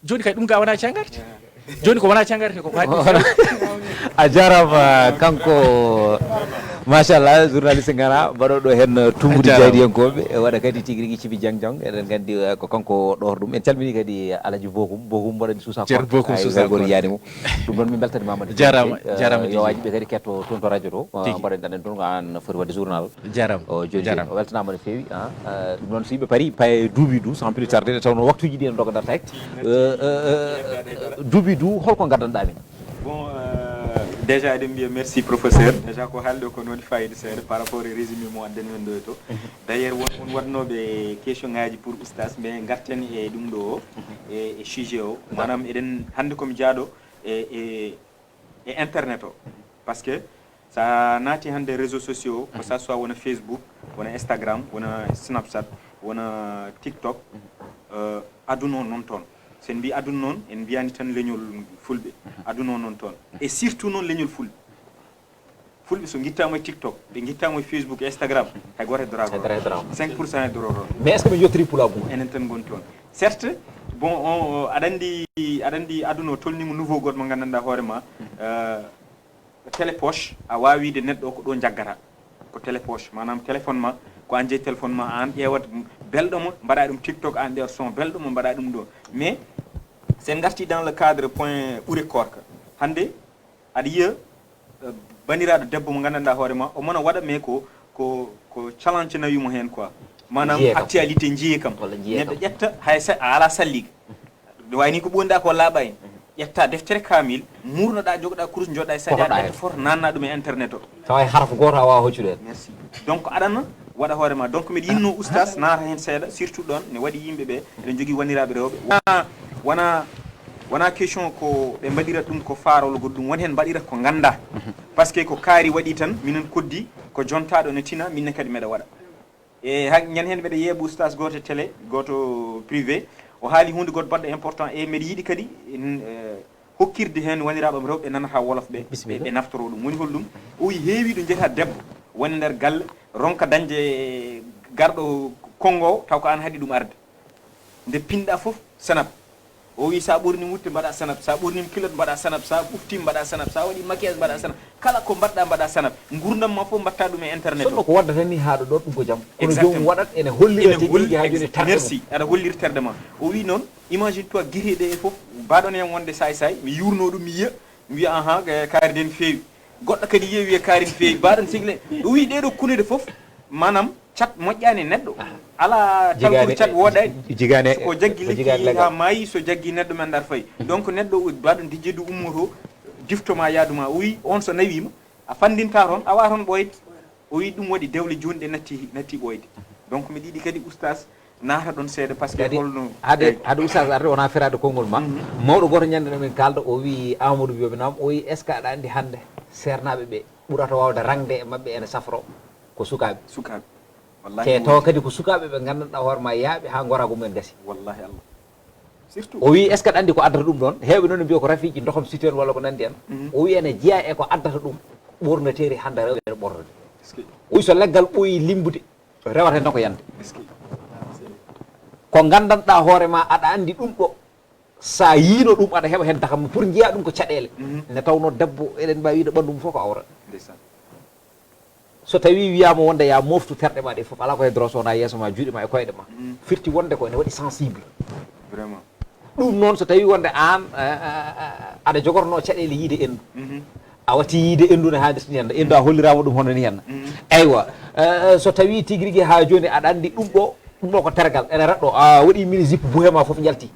Jooni kay ɗum ga wonaa cangarte. Jooni ko wonaa cangarte ko faati. A jarama kanko, machallah, journaliste ngana mbaɗo ɗo hen tumbude jaydiyankooɓe, e waɗa kadi tigi rigi cibi jang jang. Eɗen nganndi eh, ko kanko ɗoor ɗum. En calmini kadi Alaji Bokum, Bokum mboɗen suusa. Ceerno Bokum suusa. Gargol yani mo. Ɗum ɗon min beltanimama. Jarama, jarama. Yo wajiɓe kadi ketto toon to radio to. Mboɗen ɗanen toon ko an foti wadde journal. Jarama. O joni jarama. O weltanama no feewi. Ɗum noon so yimɓe paari paye duubi du sans plus tarde, nde tawno waktuji ɗi ene doga darta hek. Duubi du holko gaddanɗa min? Bon, déjà eɗen mbiya merci professeur, déjà ko haalɗo ko noon fayida seeɗa par rapport e résumé mo addani men ɗo e to. D'ailleurs won won waɗnoɓe question ngaji pour oustas, mais garten e ɗum ɗo o e sujet o. Manam eɗen hannde komi jaaɗo e e e internet o. Parce que sa naati hannde réseau sociaux, ko ça soit wona Facebook, wona Instagram, wona Snapchat, wona TikTok, aduna o noon toon. So en mbi aduna noon, en mbiyani tan leñol fulɓe. Aduna o noon toon. Et surtout noon leñol fulɓe. Fulɓe so ngittama e TikTok, ɓe ngittama e Facebook, Instagram, hay goto e doragol. Cinq pour cent e dororo. Mais est ce que ɓe jottiri pulagu? Enen tan goni toon. Certes, bon, aɗa andi aɗa andi aduna o tolnima nouveau goto mo gandanɗa hoore ma. Télé poche, a wawi wiide neɗɗo o ko ɗo jaggata. Ko télé poche, manam téléphone ma, ko an jeeyi téléphone ma, an ƴeewat belɗo mo mbaɗa ɗum TikTok, an ƴeewat son belɗo mo mbaɗa ɗum ɗo. Mais sen garti dans le cadre point ɓure korka. Hannde aɗa yiya bandiraaɗo debbo mo nganndanɗaa hoore ma, o mona waɗa mais ko ko ko challenge nawi mo heen quoi. Manam actualité njiye kam. Neɗɗo ƴetta hay sa a ala salliga. Ɗum wayni ko ɓuwonɗa ko laaɓa en. Ƴetta deftere kamil, murnoɗa jogoɗa kurus joɗɗa e saƴaɗe ƴetta foto nanna ɗum e internet o. Tawa e haraf goto a wawa hoccude hen. Merci. Donc aɗana waɗa hoore ma. Donc mbiɗa yinno oustas naata hen seeɗa, surtout ɗon ne waɗi yimɓe ɓe eɗen jogui wanniraɓe rewɓe. Wona wona wona question ko ɓe mbaɗirat ɗum ko faarol goɗɗum, woni hen mbaɗirat ko ganda. Parce que ko kaari waɗi tan minen koddi ko jontaɗo ne tina, minne kadi meɗa waɗa. E ha ñande heen mbeɗa yeeɓa ustaas gooto e télé gooto privé, o haali huunde gooto baɗɗo important e mbeɗa yiɗi kadi hokkirde heen wanndiraaɓe am rewɓe ɓe nanata wolof ɓe, ɓe naftoroo ɗum. Woni hol ɗum? O wii heewii ɗo njeyaa debbo woni nder galle, ronka dañde garɗo konngo taw ko aan haɗi ɗum arde. Nde pinɗa fof sanab. O wi sa ɓorni wutte mbaɗa sanab, sa ɓornima kilot mbaɗa sanab, sa ɓuftima mbaɗa sanab, sa waɗi maquillage mbaɗa sanab, kala ko mbaɗɗa mbaɗa sanab. Gurdam ma fof mbatta ɗum e internet. Sonno ko waddata ni haɗo ɗo ɗum ko jam, kono jomum waɗat ene hollira tigi rigi ha joni tarde. Merci. Aɗa hollira terde ma. O wi noon, imagine toi guerrier ɗe e fof, mbaɗon hen wonde say say mi yurno ɗum mi yiya, mi wiya ahan kaari de no feewi. Goɗɗo kadi yiya wiya kaari no feewi, mbaɗon sigle. O wi ɗeɗo kunude fof manam cat moƴƴani e neɗɗo. Ala talkuru cat woɗani. Jigane ko jaggi lekki ha maayi, so jaggi neɗɗo men dar fayi. Donc neɗɗo baɗo dijjedu ummoto, diftoma yaaduma. O wi on so nawima a fandinta toon, awa toon ɓoyde. O wi ɗum waɗi dewle joni ɗe natti natti ɓoyde. Donc miɗa yiɗi kadi oustas naata ɗon seeɗa parce que holno hade hade oustas arde wona ferade konngol ma. Mawɗo goto ñande no min kalda, o wi Amadou Bioɓe nam, o wi est ce que aɗa andi hande sernaɓe ɓe ɓurata wawde rangde e mabɓe ene safro ko sukaɓe. Sukaɓe. Te tawa kadi ko sukaaɓe ɓe nganndanɗaa hoore ma yaaɓe haa ngoraagu mumen gasi. Wallahi Allah. Surtout. O wii est ce que aɗa anndi ko addata ɗum ɗoon? Heewɓe noon ne mbiya ko rafiiji ndoham sitoon walla ko nanndi heen. O wii ene jeyaa e ko addata ɗum ɓoornateeri hannde rewɓe ene ɓoornode. O wii so leggal ɓooyii limmbude rewata heen tan ko yande. Ko nganndanɗaa hoore ma aɗa anndi ɗum ɗo. Sa yiino ɗum aɗa heɓa hen dakam pour jeeya ɗum ko caɗele. Nde tawno debbo eɗen mbawi wiide ɓandu mum fof ko awra. So tawi wiyama wonde ya moftu terɗe ma ɗe fof ala ko hedoro sowona yeeso ma juuɗe ma e koyɗe ma. Firti wonde ko ene waɗi sensible. Vraiment. Ɗum noon so tawi wonde an aɗa jogorno caɗele yiide endu. A watti yiide endu ne ha desni henna, endu a hollirama ɗum hono ni henna. Eywa. So tawi tigi rigui ha joni aɗa andi ɗum ɗo, ɗum ɗo ko tergal ene raɗɗo a waɗi mini jupe buhe ma foof jalti.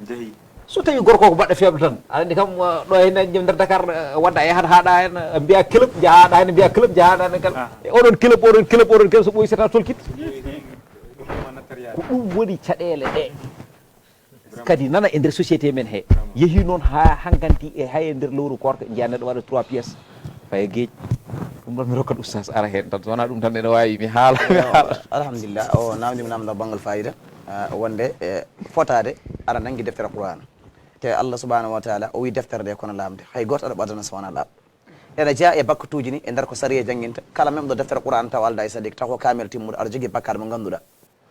So tawi gorko ko baɗɗo faible tan aɗa andi kam, ɗo hen nder Dakar wadda e haɗa haɗa hen mbiya club jahaɗa hen mbiya club jahaɗa hen kala. E oɗon club oɗon club oɗon club so ɓooyi seta tolkit. Ko ɗum woni caɗele ɗe. Kadi nana e nder société men he yeehi noon ha hankanti e hay e nder lowru korka jeeya neɗɗo waɗa trois pièces faye gueeƴ. Ɗum ɗon mi rokkat oustas ara hen tan so wona ɗum tan ene wawi mi haala mi haala. Alhamdulillah, o namdima namdo banggal fayida. Wonde fotade aɗa nangi deftere qur'ana, te Allah subhanahu wa taala o wi deftere nde kono lamde hay goto aɗa ɓadana so wona laaɓɗo. Ene jeyaa e bakkatuuji ni, e nder ko sariya jannginta, kala memɗo deftere Qur'an taw aldaa e salligi, taw ko kaamel timmuɗo, aɗa jogii bakkaat mo ngannduɗaa.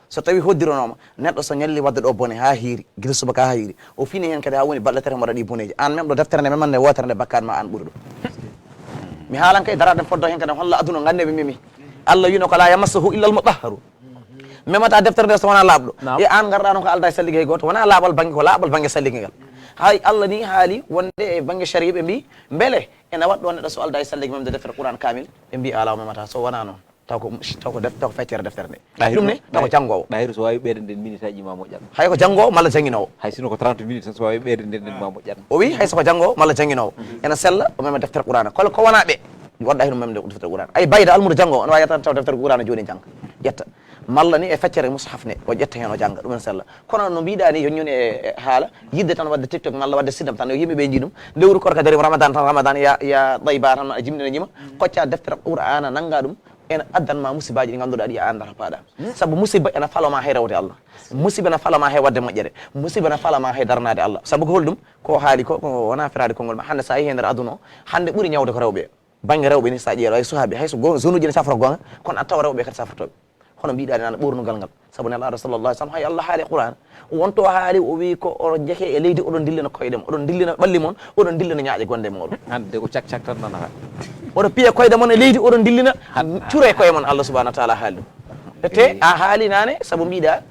So tawii hoddironooma, neɗɗo so ñalli waɗde ɗo bone haa hiiri, gila subaka haa hiiri, o fini heen kadi haa woni balɗe tati, mo waɗa ɗi boneeji. Aan memɗo deftere nde, meman nde wootere nde, bakkaat ma aan ɓuri ɗum. Mi haalan kay, daraade foddo heen kadi, holla aduna o, ngannde ɓe memi. Allah wiino ko, "La yamassuhu illa al-mutahharun." Memata deftere nde so wonaa laaɓɗo. Naam. E aan ngarɗaa noon ko aldaa e salligi hay gooto, wonaa laaɓal bannge, ko laaɓal bannge salligi ngal. Hay Allah ni haali wonde e bannge sariya ɓe mbii, mbele ene waɗ ɗo neɗɗo so aldaa e salligi memde deftere Qur'an kaamil, ɓe mbii alaa o memata, so wonaa noon. Taw ko, taw ko def-, taw ko feccere deftere nde. Ɗum ne, taw ko janngoowo. Ɗahiru so waawi ɓeydande en minitaaji ma moƴƴat. Hay ko janngoowo malla jannginoowo. Hay sinno ko trente minutes tan, so waawi ɓeydande en ma moƴƴat. O wi hay so ko janngoowo malla jannginoowo. Ene sella o mema deftere Qur'ana. Kono ko wonaa ɓe, waɗɗa hino memde deftere Qur'ana. Ay bayda almudo janngo, on waawi yetta taw deftere Qur'ana jooni jannga. Yetta. Malla ni e feccere mushaf ne, o ƴetta heen o jannga, ɗum ene sella. Kono no mbiɗa ni, yo ñun e, e haala, yidde tan waɗde TikTok malla waɗde sinam tan, yo yimɓe ɓe njii ɗum. Lewru koor ka darima Ramadan tan, Ramadan ya, ya ɗayba tan, a jimɗina ñima, kocca deftere Qur'ana, nannga ɗum, ene addan ma musibaaji ɗi ngannduɗaa ɗi a anndaa to paaɗa. Sabu musiba ene falo ma hay rewde Allah. Musiba ene falo ma hay waɗde moƴƴere. Musiba ene falo ma hay darnaade Allah. Sabu ko holɗum? Ko haali ko, ko wonaa feraade konngol ma. Hannde so a yehi e nder aduna o, hannde ɓuri ñawde ko rewɓe. Bannge rewɓe ni, so a ƴeewa hay suhaaɓe, hay so go-, zonuuji ne safra goonga, kono a tawa rewɓe kadi safrotooɓe. Hono mbiɗa ni nana ɓoornugal ngal. Sabu Nelaaɗo sallallahu alaihi wasallam, hay Allah haali e Qur'an. Wonto haali, o wi ko oɗon njeke e leydi, oɗon ndillina koyɗe mon, oɗon ndillina ɓalli mon, oɗon ndillina ñaaƴe gonɗe e mooɗon. Hannde ko cak cak tan nanata. Oɗo piya koyɗe mon e leydi, oɗon ndillina cure koye mon, Allah subhanahu wa ta'ala haali ɗum. Te a haali nane, sabu mbiɗa,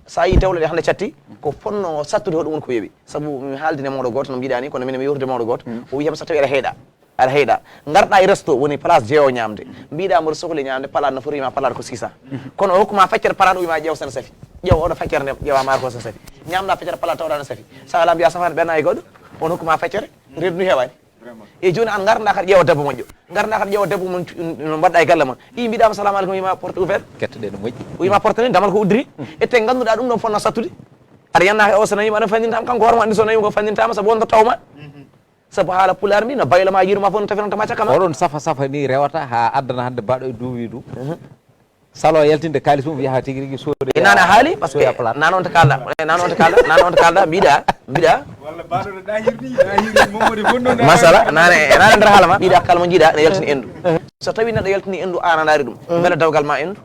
so a yi dewle ɗe hannde catti, ko fonno sattude hoɗum woni ko weeɓi. Sabu mi haaldine mawɗo gooto no mbiɗa ni, kono minen mi yewtude mawɗo gooto, o wi kam so tawi aɗa heyɗa, aɗa heyɗa. Ngarɗa e resto, woni place jeewo ñaamde. Mbiɗa mboɗo sohli ñaamde, palaat no foti ma palaat ko six cents. Kono o hokkuma feccere palaat, o wima ƴeew so ne safi. Ƴeew oɗo feccere nde ƴeewa maaro ko so ne safi. Ñaamɗa feccere palaat tawɗa ne safi. Sa ala mbiya safani ɓenna e goɗɗo, on hokkuma feccere, reedu ni heewani. E jooni an ngarɗa kadi ƴeewa debbo moƴƴo. Ngarɗa kadi ƴeewa debbo mon, no mbaɗɗa e galle mon. I mbiɗama salamu aleykum, wima porte ouvert. Kette ɗe no moƴƴi. Wima porte ni, damal ko uddiri. Ete ngannduɗa ɗum ɗon fonna sattude. Aɗa yannda e o so nawi, aɗa fannintaama, kanko hoore ma anndi so nawi ko fannintaama, sabu wonta tawma. Sabu haala pulaar mbi, no baylo ma yiɗuma fof, no tafi noon tama cakka ma. Oɗon safa safa ni rewata haa addana hannde baɗo e duuwi du. Salo yaltinde kaalis mum, yaha tigi rigi soodi. E nana haali, parce que nana on to kalɗa, nana on to kalɗa, nana on to kalɗa, mbiɗa, mbiɗa. Walla baɗo no ɗahir ni, ɗahir ni, momo de bonno na. Masala, nana, nana nder haala ma, mbiɗa kala mo jiiɗa, ne yaltini endu. So tawi neɗɗo yaltini endu, an a ndaari ɗum. Mbele dawgal ma endu?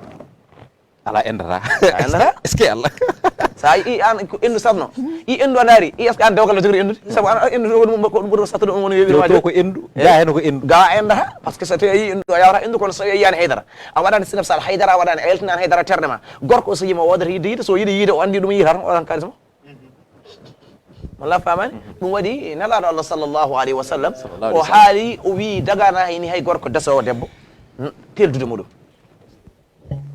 Ala endata. A endata? Est-ce que Allah? Sa yi an ko endu sabno, i endu a ndaari, i est-ce que an dewgal no jogori endude? Sabu an endu woni mum ko ɗum ɓuri sattude on woni weɓi. To ko endu, ga heno ko endu. Ga a endata, parce que so tawi a yi endu a yawata endu, kono so tawi a yiyani haydara, a waɗani sinab sal haydara, a waɗani a yaltinani haydara terɗe ma. Gorko o so yima o wodata yidde yidde, so yiɗi yiide o andi ɗum yiyata tan o waɗan kalis mo. Walla famani? Ɗum waɗi nelaɗo Allah sallallahu alaihi wa sallam, o haali, o wi dagana hini hay gorko desowo debbo teldude muɗum.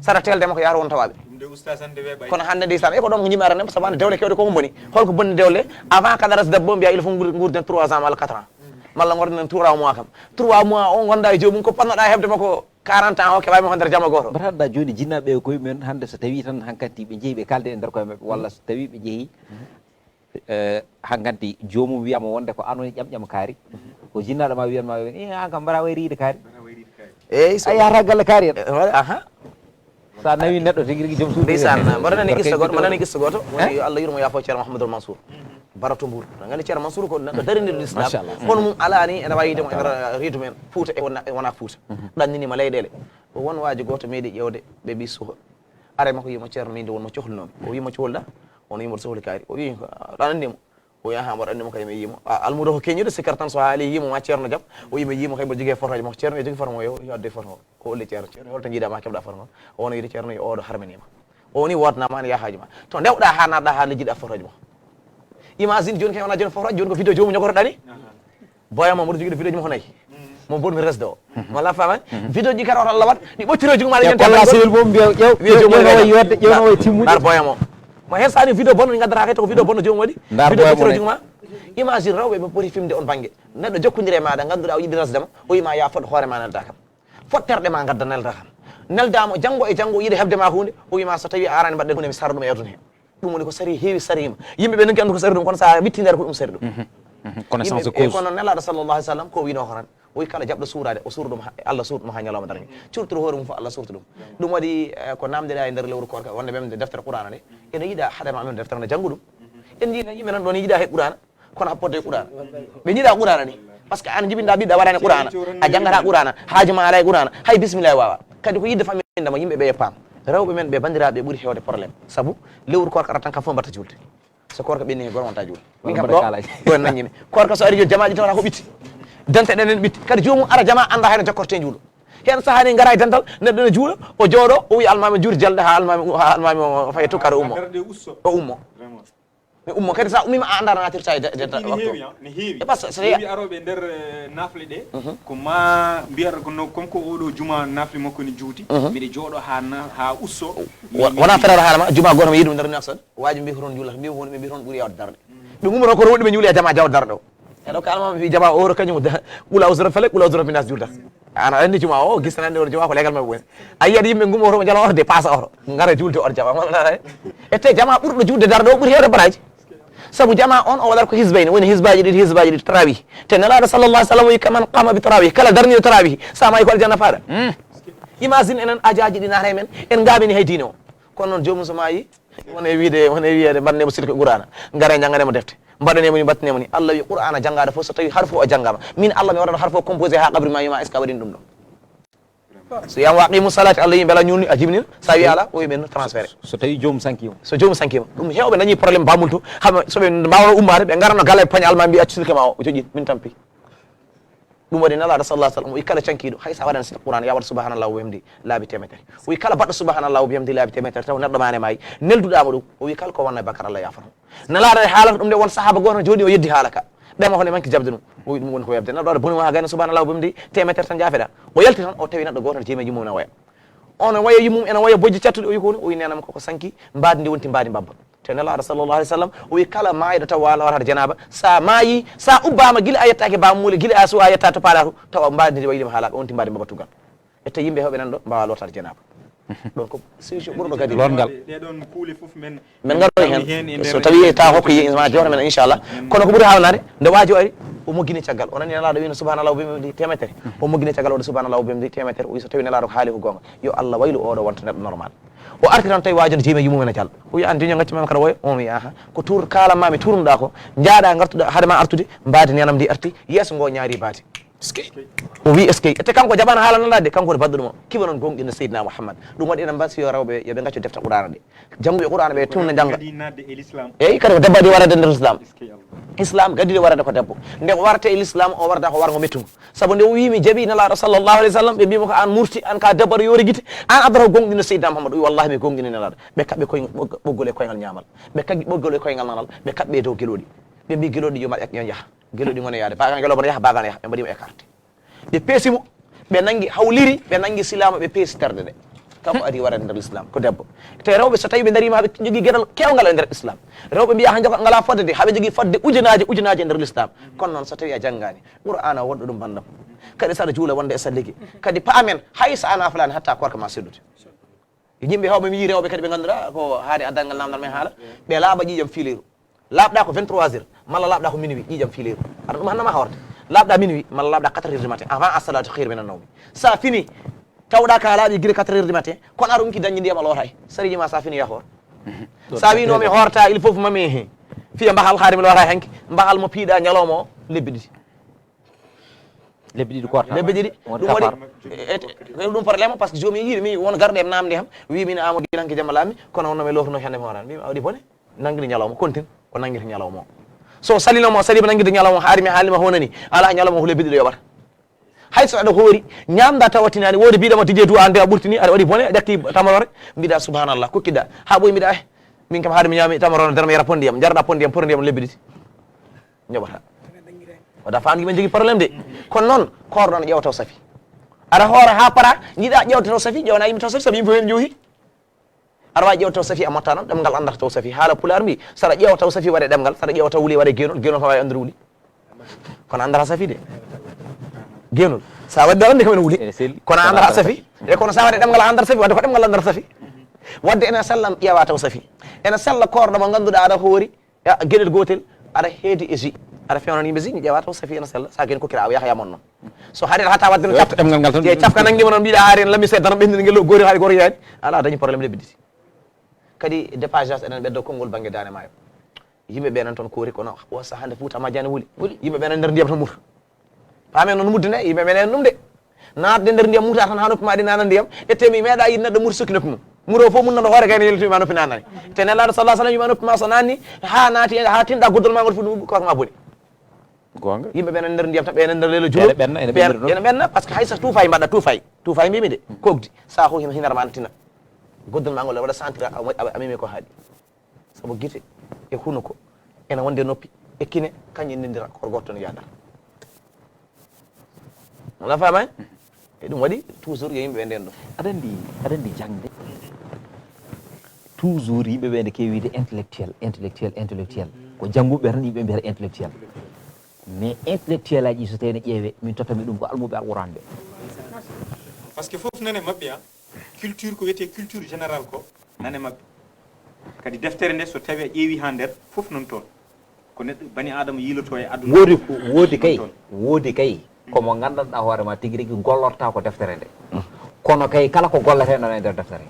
Sara telde makko yaata won tawaɓe. Ɗum de ustaas hannde weeɓay. Kono hannde ndeysaan, e ko ɗon ko njimi arande, sabu hannde dewle kewɗe koko mboni. Holko bonni dewle? Avant kala ras debbo mbiya il faut nguur-, nguurden trois ans walla quatre ans. Malla ngorden trois mois kam. Trois mois o gonda e joomum, ko ponnoɗa heɓde makko quarante ans o keɓaami ko nder jama gooto. Mbaɗa annda jooni jinnaaɓe e koye mumen hannde so tawii tan hankanti ɓe njehi ɓe kaalde e nder koye maɓɓe walla so tawii ɓe njehi, eh, hankanti joomum wiyama wonde ko an woni ƴamƴam kaari. Ko jinnaaɗo ma wiyanma, "Eh, an kam mbaɗa wayri yiide kaari." Eyyi, so a yahata galle kaari en. Eh, wala, aha. Sa nawi neɗɗo tigi rigi joom suudu. Ndeysaan, mbaɗa nani qissa goto, mbaɗa nani qissa goto. Woni yo Allah yurmo yaafo Ceerno Mouhamadoul Mansour. Barato Mbour. Ngandi Ceerno Mansour ko neɗɗo dariniɗo l'islam. Machallah. Kono mum alani ene wawi yidemo e nder reedu men. Fouta e wona, e wona Fouta. Ɗannini ma leyɗele. Ko won waaji goto meeɗi ƴewde ɓe ɓi suho. Are makko yimo Ceerno min de wonmo cohlunomi. O wimo cohluɗa, on yimo sohli kaari. O wi, "Aɗa anndi mo?" O wi, "Aha, mboɗo anndi mo kay, mi yii mo." A, almuudo ko keñuɗo, sikkata tan so haali yii mo, ma Ceerno Jam. O wi, "Mi yii mo kay, mboɗo jogii e fortooje makko." Ceerno e jogii fortoo, yo, yo addu e fortoo. Ko holli Ceerno? Ceerno, holto njiiɗa ma keɓɗa fortoo? O woni wiide, "Ceerno, yo oɗo harmini ma." O woni wodna ma, an yaha haaju ma. To ndewɗa ha naɗɗa ha lejjiɗa fortooje makko. Imagine jooni kay wona jooni fortooje, jooni ko vidéo joomu ñogotoɗa ni. Boya mo mboɗo jogii ɗo vidéo ji makko nayi. Mo mboɗo mi resde o. Walla famani? Vidéo ji kara wata Allah waɗ. Ɗi ɓocciro jugo maɗa ñanta kolla sehil mum mbiya ƴew, ƴew, ƴew no wayi yodde, ƴew no wayi timmude. Ndar boya mo. Mo hen sani vidéo bonno ngaddata kay to ko vidéo bonno joomum waɗi. Ndar vidéo boya mo ɓocciro jugo ma. Imagine rewɓe ɓe poti fimde on bangge. Neɗɗo jokkondire e maɗa, ngannduɗa o yiɗi resde ma. O wima ya fot hoore ma nelda kam. Fot terɗe ma ngadda nelda kam. Nelda mo janngo e janngo o yiɗi heɓde ma hunde. O wima so tawi a arani mbaɗɗen hunde mi sara ɗum e aduna he. Ɗum woni ko sari heewi sarima. Yimɓe ɓe nonki anndu ko sari ɗum, kono sa witti nder ko ɗum sari ɗum. Connaissance de cause. Kono Nelaaɗo sallallahu alaihi wa sallam ko wino ko tan. O wi kala jaɓɗo suuraade, o suura ɗum ha, Allah suura ɗum ha ñalawma darnge. Curtoro hoore mum fof Allah suurta ɗum. Ɗum waɗi, eh, ko namdeɗa e nder lewru koorka, wonde même deftere Qur'ana nde. Ene yiɗa haɗama même deftere nde janngu ɗum. En jii yimɓe nan ɗon yiɗa he Qur'ana, kono happorde e Qur'ana. Ɓe yiɗa Qur'ana ni. Parce que an jibinɗa ɓiɗɗo a waɗani qur'ana, a janngata qur'ana, haaju ma ala e qur'ana, hay bismillah wawa. Kadi ko yidde famminda mo yimɓe ɓe e paam. Rewɓe men ɓe banndiraaɓe ɓuri heewde problème. Sabu lewru koorka ara tan kam fof mbatta julde. So koorka ɓenni he goto wonta julde. Min kam ɗo ɗo en nanngini. Koorka so ari yo jamaaji tawata ko ɓitti. Dente ɗen en ɓitti. Kadi joomum ara jamaa annda hayno jokkorte juulo. Heen sahaa ni ngara e dental, neɗɗo ne juula, o jooɗo, o wiya almaami juur jalde haa almaami, haa almaami o faye tukkara ummo. O ummo. Mi ummo kadi sa ummima a annda natirta e de- de- de- waktu. E parce que so tawi arooɓe nder eh, nafle ɗe ko ma mbiyata ko no comme ko oɗo juma nafle makko ne juuti miɗo jooɗo ha na- ha usso. Wo- wona ferata haala ma juma goto mi yiɗum nder neksod waji mbi ko toon juulata mbi ko toon ɓe mbi toon ɓuuri yawde darde ɓe gummoro koto woɗɗi ɓe juuli e jama jawde darde o eɗo kalma mi jama oro kañum ɓula usra felek ɓula usra minas juulta ana andi juma o gis tan andi on juma ko legal mabɓe woni a yiyat yimɓe gummo oto ɓe jala oto de pasa oto ngara juulde on jama wala e te jama ɓurɗo juulde darde o ɓuuri hewde baraji sabu jama on o waɗat ko hisbayni woni hisbaji ɗiɗi hisbaji ɗiɗi tarawih te nelaɗo sallallah sallam wi kaman qama bi tarawih kala darniɗo tarawih sa mayi ko aljanna faɗa imagine enen ajaji ɗi nata e men en gabini hay diine o kono noon jomum so mayi won e wiide won e wiyede mbaɗnemo sirke qur'ana ngara jannganemo defte mbaɗanemo ni mbattanemo ni allah wi qur'ana janngade fof so tawi harfo o janngama min allah mi waɗata harfo composé ha qabri ma wima est ce que a waɗini ɗum ɗo so yam waqimu salati allah yimɓe ala ñulni a jibnino sa wi ala o wiɓe transféré so tawi joomum sankima so joomum sankima ɗum hewɓe dañi problème bamul to haɓe soɓe mbawno ummade ɓe garano gala e pañ alma mbi accu sirke ma o o joƴƴin min tampi ɗum waɗi nelaɗo sallah sallam o wi kala cankiɗo hay sa waɗan sita qur'an yawata subhanallah o wemdi laabi temetere o wi kala baɗɗo subhanallah o wemdi laabi temetere taw neɗɗo mane mayi nelduɗama ɗum o wi kala ko wonno e bakkar allah yafata nelaɗo e haalata ɗum nde won sahaba goto jooɗi o yeddi haala ka ɓema hono manki jabde ɗum o wi ɗum woni ko webde neɗɗo waɗa boni ma gayno subhanallah o wemdi temetere tan jafeɗa o yalti tan o tawi neɗɗo goto jeemeji mum na waya on waya yimmum ene waya bojji cattuɗi o wi ko woni o wi nenam koko sanki mbaadi ndi wonti mbaadi mbabba te nelaɗo sallallahu alih w sallam o wi kala maayɗo taw waala warata janaba sa maayi sa ubbama gila a yettaki bammuuli gila a suwa yetta to paɗa to tawa mbaadi ndi waylima haala ɓe wonti mbaadi mbabba tugal ette yimɓe hewɓe nan ɗo mbawa lortade janaba ɗon ko solution ɓurɗo gadi lorgal ɗeɗon kuule foof men min garoy heen so tawi tawa ko ma jewta men inchallah kono ko ɓuri hawnade nde wajo ari o moggini caggal o nani nelaɗo wino subhanallah o bimdi temetere o moggini caggal waɗa subhanallah o bimdi temetere o wi so tawi nelaɗo ko haali ko gonga yo allah waylu oɗo wonta neɗɗo normal o arti tan tawi wajo ne jeemi yumum ene jal o wi an diño gaccu mami kata woya on wi aha ko tour kalanmami tournuɗa ko jaaɗa gartuɗa haade ma artude mbaadi nenam ndi arti yeeso ngo ñaari baadi o wi eskey ete kanko jaɓano haala nanaɗe kanko woni baɗɗo ɗum o kiba noon gonɗino seydina mouhammad ɗum waɗi enen mbasi yo rewɓe yoɓe gaccu defte qurana ɗe jannguɓe qurana ɓe tun no jannga eyyi kadi ko debbo adi warade nder islam islam gaddiɗo warade ko debbo nde o warate e l'islam o warata ko wargo mettugo sabu nde o wimi jaaɓi nelaɗo sallallahu alih w sallam ɓe mbima ko an murti an ka debbo aɗa yoori guite an adata ko gonɗino seydina mouhammad o wi wallahi mi gonɗini nelaɗo ɓe kaɓɓe koye ɓoggol e koyngal ñamal ɓe kaggi ɓoggol e koyngal nanal ɓe kaɓɓe e dow gueɗoɗi ɓe mbi gueɗoɗi yo mbaɗ ƴaƴ yo jaaha gueɗoɗi gone yaade bagal gueɗo mboɗo yaaha bagal yaaha ɓe mbaɗima écarté ɓe peesi mo ɓe nangi hawliri ɓe nangi silama ɓe peesi terɗe ɗe kanko adi warade nder l'islam ko debbo te rewɓe so tawi ɓe darima ɓe jogui gueɗal kewgal e nder islam rewɓe mbiya ha joko ngala fodde de haɓe jogui fodde ujunaji ujunaji e nder l'islam kono noon so tawi a janggani qur'ana wonɗo ɗum bandam kadi saɗa juula wonde e salligi kadi paamen hay sa ana fulani hatta korka ma sellude yimɓe hewɓe mi yi rewɓe kadi ɓe ganduɗa ko haade addangal namdal men haala ɓe laaɓa ƴiƴam fiileru laaɓɗa ko vingt-trois heures malla laaɓɗa ko minuit ƴiƴam fiileru aɗa ɗum hannama hawrde laaɓɗa minuit malla laaɓɗa quatre heures du matin avant assalatu xir minen nawmi sa fini tawɗa ka laaɓi gila quatre heures du matin kono aɗa unki dañde ndiyam a lootay sariji ma sa fini yahoor sa winomi hoorta il faut mami fiya mbahal haade mi lootay hanki mbahal mo piiɗa ñalawma o lebbi ɗiɗi lebbi ɗiɗi korta lebbi ɗiɗi ɗum waɗi ɗum problème par ce que jomi yiɗi mi won garɗo em namde ham wi min amo gilanke jamma laami kono wonno mi lootuno hande mi hoorani mbimi a waɗi bone nangiri ñalawma contine o nangiri ñalawma o so salinoma o salima nangirde ñalawma haari mi haalima honani ala ñalawma ko lebbi ɗiɗo yoɓata hay so aɗa hoori ñamda tawatinani wodi mbiɗama tije duwa ande a ɓurtini aɗa waɗi bone a ƴakki tamarore mbiɗa subhanallah kokkiɗa ha ɓoy mbiɗa eh min kam haade mi ñami tamarore nder mi yara pondiyam jarɗa pondiyam pondiyam lebbi ɗiɗi joɓata wada fami yimɓe jogui problème de kono noon koorɗon ƴeewa taw safi aɗa hoora ha para jiɗa ƴeewde taw safi ƴewana yimɓe taw safi sabu yimɓe fof en joohi aɗa wawi ƴeewde taw safi a motta noon ɗemgal andata taw safi haala pulaar mbi saɗa ƴeewa taw safi waɗe ɗemgal saɗa ƴeewa taw wuli waɗe geenol geenol kam wawi andude wuli kono andata safi de geenol sa waɗi ɗo ande kam ene wuli kono andata safi e kono sa waɗe ɗemgal andata safi wadde ko ɗemgal andata safi wadde ene sella ƴeewa taw safi ene sella koorɗo mo ganduɗa aɗa hoori gueɗel gotel aɗa heedi e ji aɗa fewnan yimɓe ji ƴeewa taw safi ene sella sa guen kokkira aw yahya mon noon so haari aɗa hatta wadde no cafka ɗemgal ngal tan je cafka nanguima noon mbiɗa haari en lami seeɗa tan ɓendini guel goori haari goto yaani ala dañi probléme lebbi ɗiɗi kadi dépagage enen ɓeddo konngol banggue dane maayo yimɓe ɓe nan toon koori kono wasa hande fouta majani wuli yimɓe ɓe nan nder ndiyam tan muta Paamen noon mudde nde, yimɓe men en ɗum de. Naatde nder ndiyam, muta tan haa noppi ma ɗi nana ndiyam. Ete mi meeɗa yiɗ neɗɗo muta sukki noppi mum. Muro fof mun nana hoore kayne yiltuma noppi nanani. Te Nelaaɗo sallallahu alaihi wasallam yima noppi ma so nanni, haa naati, haa tinɗa goddol ma ngol fuɗi kosma boni. Goonga. Yimɓe ɓen ene nder ndiyam tan, ɓe ene nder leylo julo. Ene ɓenna, ene ɓenna ɗum. Ene ɓenna, parce que hay so tuufaay mbaɗɗa, tuufaay. Tuufaay mbimi de, kogdi. Sa ko hin-, hinara ma antina. Goddol ma ngol waɗa sentir a, a, a mimi ko haaɗi. Sabu gite e hunuko ene wonde noppi e kine, kañƴe ndendira, koto gooto toon yaada. Wala faama? E ɗum waɗi toujours yo yimɓe ɓe nden ɗum. Aɗa anndi, aɗa anndi jaŋde. Toujours yimɓe ɓe nde kewi wiide intellectuel, intellectuel, intellectuel. Ko jannguɓe tan yimɓe mbiyata intellectuel. Mais intellectuel aji so tawi ne ƴeewe, min tottami ɗum ko almuɓe Alquran ɓe. Parce que fof nane maɓɓe a, culture ko wiyetee culture générale ko nane maɓɓe. Kadi deftere nde so tawi a ƴeewi haa nder, fof non toon. Ko neɗɗo bani Aadama yiiloto e aduna. Woodi, woodi kay, woodi kay. Ko mo nganndanɗaa hoore ma tigi rigi gollorta ko deftere nde. Kono kay kala ko golletee nana e nder deftere.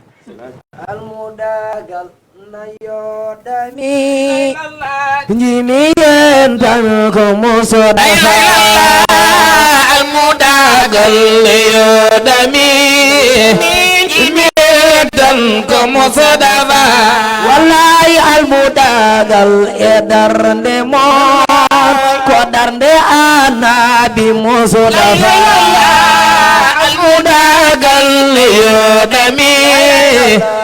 Almudagal na yoɗami. Jimi yen tan ko musoɗa. Almudagal yoɗami. Jimi yen tan ko musoɗa. Wallahi almudagal e darnde mon ko darnde annabi musoɗa. Almudagal yoɗami.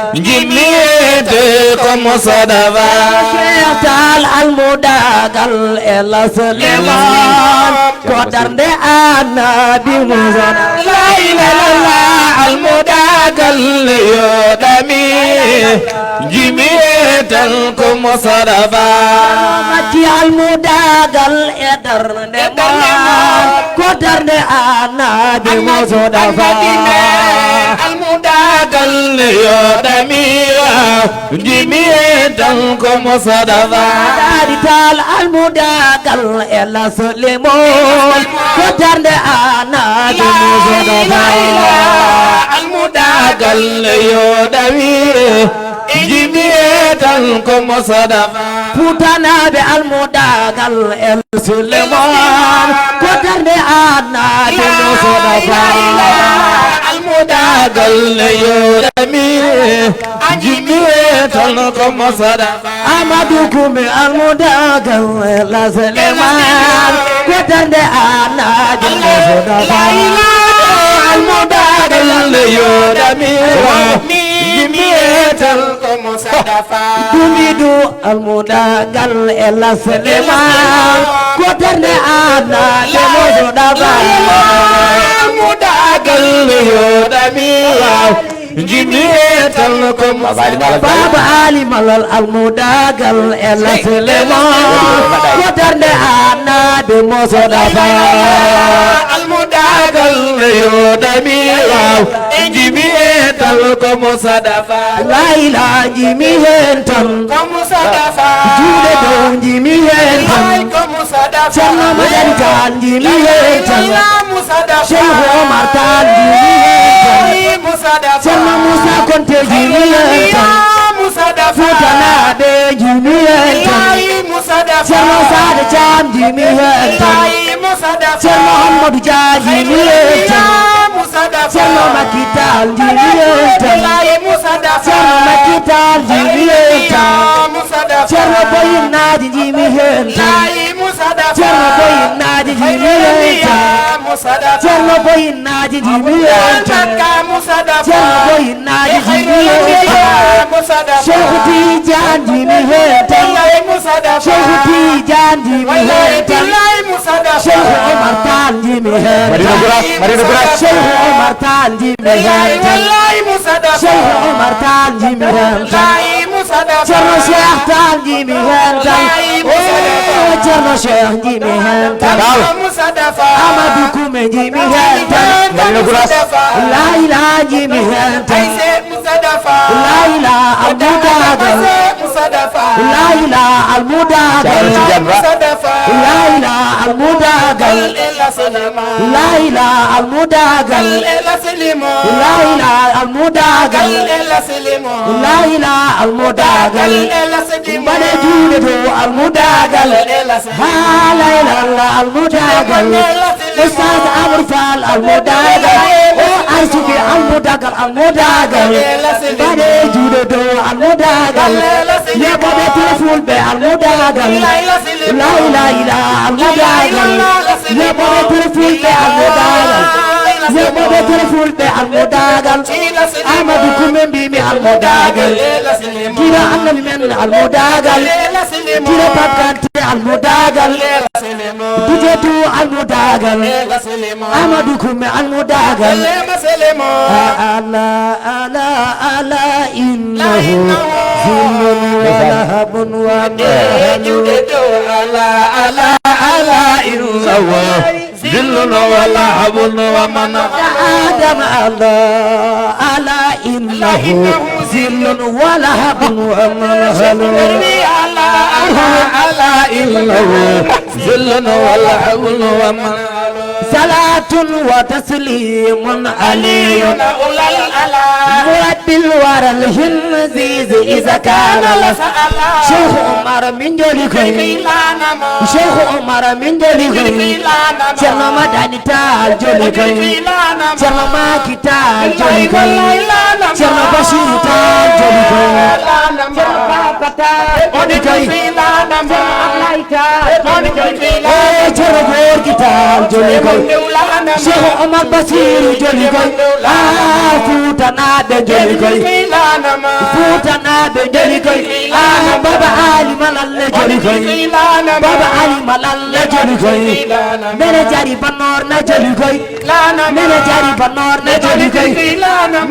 Jimmiyete ko Mustafa. Cheikh Tall almudagal e la Suleiman. Ko darnde annabi Mustafa. La ilaha illallah almudagal yoɗami. Jimmiyete ko Mustafa. Makki almudagal e darnde mon. Ko darnde annabi Mustafa. Almudagal yoɗami. Jimi e tan ko Mustafa. Daadi Tall almudagal e la Suleiman. Ko darnde annabi Mustafa. Almudagal yoɗami. Jimi e tan ko Mustafa. Futanaaɓe almudagal e la Suleiman. Ko darnde annabi Mustafa. Almudagal yoɗami. Jimi e tan ko Mustafa. Amadou Koumé almudagal e la Suleiman. Ko darnde annabi Mustafa. Almudagal yoɗami. Jimi e tan ko Mustafa. Dumidu almudagal e la Suleiman. Ko darnde annabi Mustafa. Almudagal yoɗami. Jimi e tan ko Mustafa. Baba Ali Malal almudagal e la Suleiman. Ko darnde annabi Mustafa. Almudagal yoɗami. Jimi e tan ko Mustafa. La ilaha jimi hen tan. Ko Mustafa. Juuɗe dow jimi hen tan. Ko Mustafa. Ceerno Madani Tall jimi hen tan. Cheikh Omar Tall jimi hen tan. Ceerno Moussa Konté jimi hen tan. Futanaaɓe jimi hen tan. Ceerno Saade Thiam jimi hen tan. Ceerno Amadou Dia jimi hen tan. Ceerno Macky Tall jimi hen tan. Ceerno Macky Tall jimi hen tan. Ceerno Boyinaaji jimi hen tan. Ceerno Boyinaaji jimi hen tan. Ceerno Boyinaaji jimi hen tan. Ceerno Boyinaaji jimi hen tan. Cheikh Tidiane jimi hen tan. Cheikh Tidiane jimi hen tan. Cheikh Omar Tall jimi hen tan. Madina Gounass, Madina Gounass. Cheikh Omar Tall jimi hen tan. Cheikh Omar Tall jimi hen tan. Ceerno Cheikh Tall jimi hen tan. Eh, Ceerno Cheikh jimi hen tan. Amadou Koumé jimi hen tan. Madina Gounass. La ilaha jimi hen tan. La ilaha almudagal. La ilaha almudagal. Cheikh Tidiane Ba. La ilaha almudagal. La ilaha almudagal. La ilaha almudagal. La ilaha almudagal. Mbaɗe juuɗe dow almudagal. Ha la ilaha almudagal. Oustaz Amadou Fall almudagal, o arsuki almudagal, almudagal. Mbaɗe juuɗe dow almudagal. Yeɓoɓe telefulɓe almudagal. La ilaha illa almudagal. Yeɓoɓe telefulɓe almudagal. Yeɓoɓe telefulɓe almudagal. Amadou Koumé mbimi almudagal. Gila annabi men almudagal. Gila Pape Kanté almudagal. Dujetu almudagal. Amadou Koumé almudagal. Ala, ala, ala, innahu zillun wa lahabun wa mahalun. Ala, ala, ala, innahu zillun wa lahabun wa mahalun. Adam ala, ala, innahu zillun wa lahabun wa mahalun. Ala, ala, innahu zillun wa lahabun wa mahalun. Salatun wa taslimun aliyun. Murabbil waral hinzizi iza kana la. Cheikh Omar min joli koy. Cheikh Omar min joli koy. Ceerno Madani Tall joli koy. Ceerno Maki Tall joli koy. Ceerno Basiru Tall joli koy. Ceerno Baba Tall joli koy. Ceerno Ablaye Tall joli koy. Eh, Ceerno Gorgui Tall joli koy. Cheikh Omar Basiru joli koy. Ah, Fuutanaaɓe joli koy. Fuutanaaɓe joli koy. Ah, Baba Ali Malalle joli koy. Baba Ali Malalle joli koy. Mene jari Banor na joli koy. Mene jari Banor na joli koy.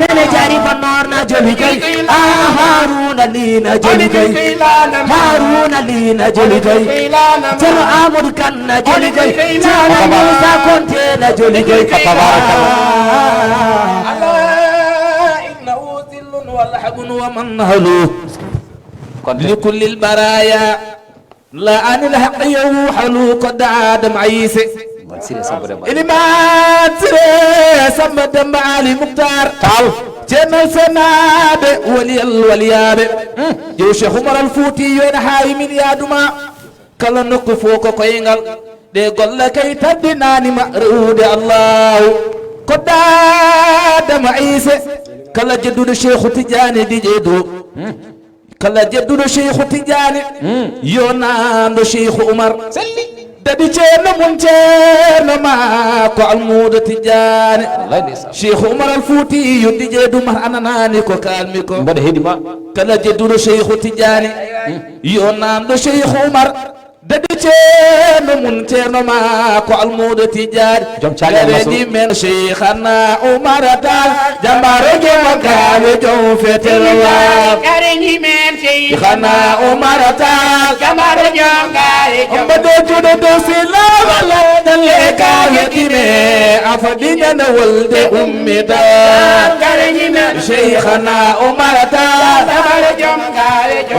Mene jari Banor na joli koy. Ah, Haruna Li na joli koy. Haruna Li na joli koy. Ceerno Amadou Kan na joli koy. Ceerno Moussa Konte na joli koy. Tabarakallah. Ala innahu zillun wa lahabun wa manhalu. Konte. Likullil baraya. La anil haqqi yawhalu ko Daadam Ayse. Iliman Sire Samba Demba Ali Mukhtar. Taal. Ceerno Senaaɓe waliyal waliyaaɓe. Hmm. Yo Cheikh Oumar Al Fouti yo en haayi min yaaduma. Kala nokku fof ko koyngal. Ɗe golle kay taddinaani ma rewde Allahu. Ko Daadam Ayse. Kala jedduɗo Cheikhu Tidiane diƴe dow. Hmm. Kala jedduɗo Cheikhu Tidiane, hmm, yo naando Cheikhu Umar. Selli. Daɗi ceerno mum ceerno ma ko Almuudo Tidiane. Wallaay ndeysaan. Cheikhu Umar Al Fuuti yo diƴe dumar ananani ko kalmi ko. Mbaɗa heɗi ma. Kala jedduɗo Cheikhu Tidiane, hmm, yo naando Cheikhu Umar. Daɗi ceerno mum ceerno ma ko Almuudo Tijaani. Joom caɗeele masɗo. Gareji men Cheikhana Umar Taal, jambaaro joom kaawe joom fetel wa. Gareji men Cheikhana Umar Taal, jambaaro joom kaawe joom. Mbaɗo juuɗe dow silama lawɗan le kaawe kime, afadiñana wolde ummita. Gareji men Cheikhana Umar Taal, jambaaro joom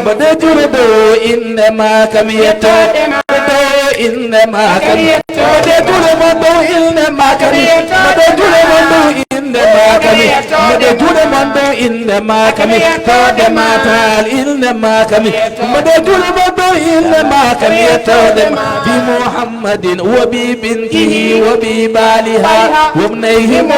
Mbaɗe juuɗe dow innde ma kam yetto. Dow innde ma kam. Mbaɗe juuɗe mon dow innde ma kam. Mbaɗe juuɗe mon dow innde ma kam. Mbaɗe juuɗe mon dow innde ma kam. Tawde ma taal innde ma kam. Mbaɗe juuɗe mon dow innde ma kam. Yettode ma. Bi Muhammad محمد وببنته وببالها وابنيهم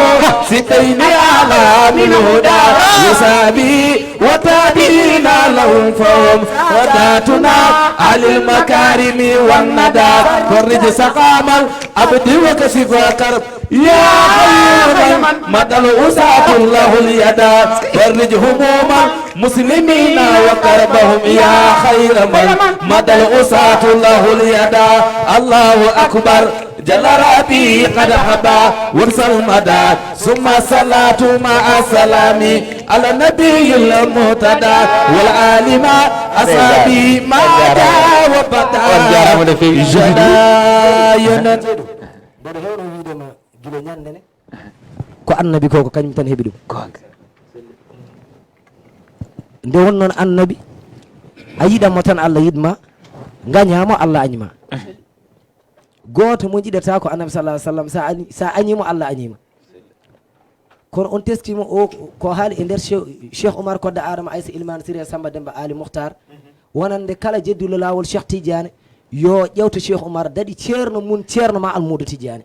ستين على من هدى وصحبه وتابعين لهم فهم ساداتنا أهل المكارم والندى فرج سقام العبد وكشف كرب يا خير من مد العصاة له اليدا فرج هموم المسلمين وكربهم يا خير من مد العصاة له اليدا الله أكبر جل ربي قد هبا وارسل مدى ثم الصلاة مع السلام على النبي المهتدى والآل مع أصحابه ما جاء وبدا جدا ينت. Mboɗo heewno wiide ma gila ñande ne ko annabi ko ko kañum tan heɓi ɗum. Nde won noon annabi a yiɗamo tan Allah yiɗma, gañamo Allah añma. Gooto mo jiɗata ko annabi sallallahu alaihi wasallam, sa añi, sa añimo Allah añima. Kono on teskima o ko haali e nder Cheikh Omar Kodda Adama Aissa Ilman Siré Samba Demba Ali Mukhtar wonande kala jedduɗo laawol Cheikh Tidiane yo ƴewto Cheikh Omar daɗi ceerno mum ceerno ma Almuudo Tidiane.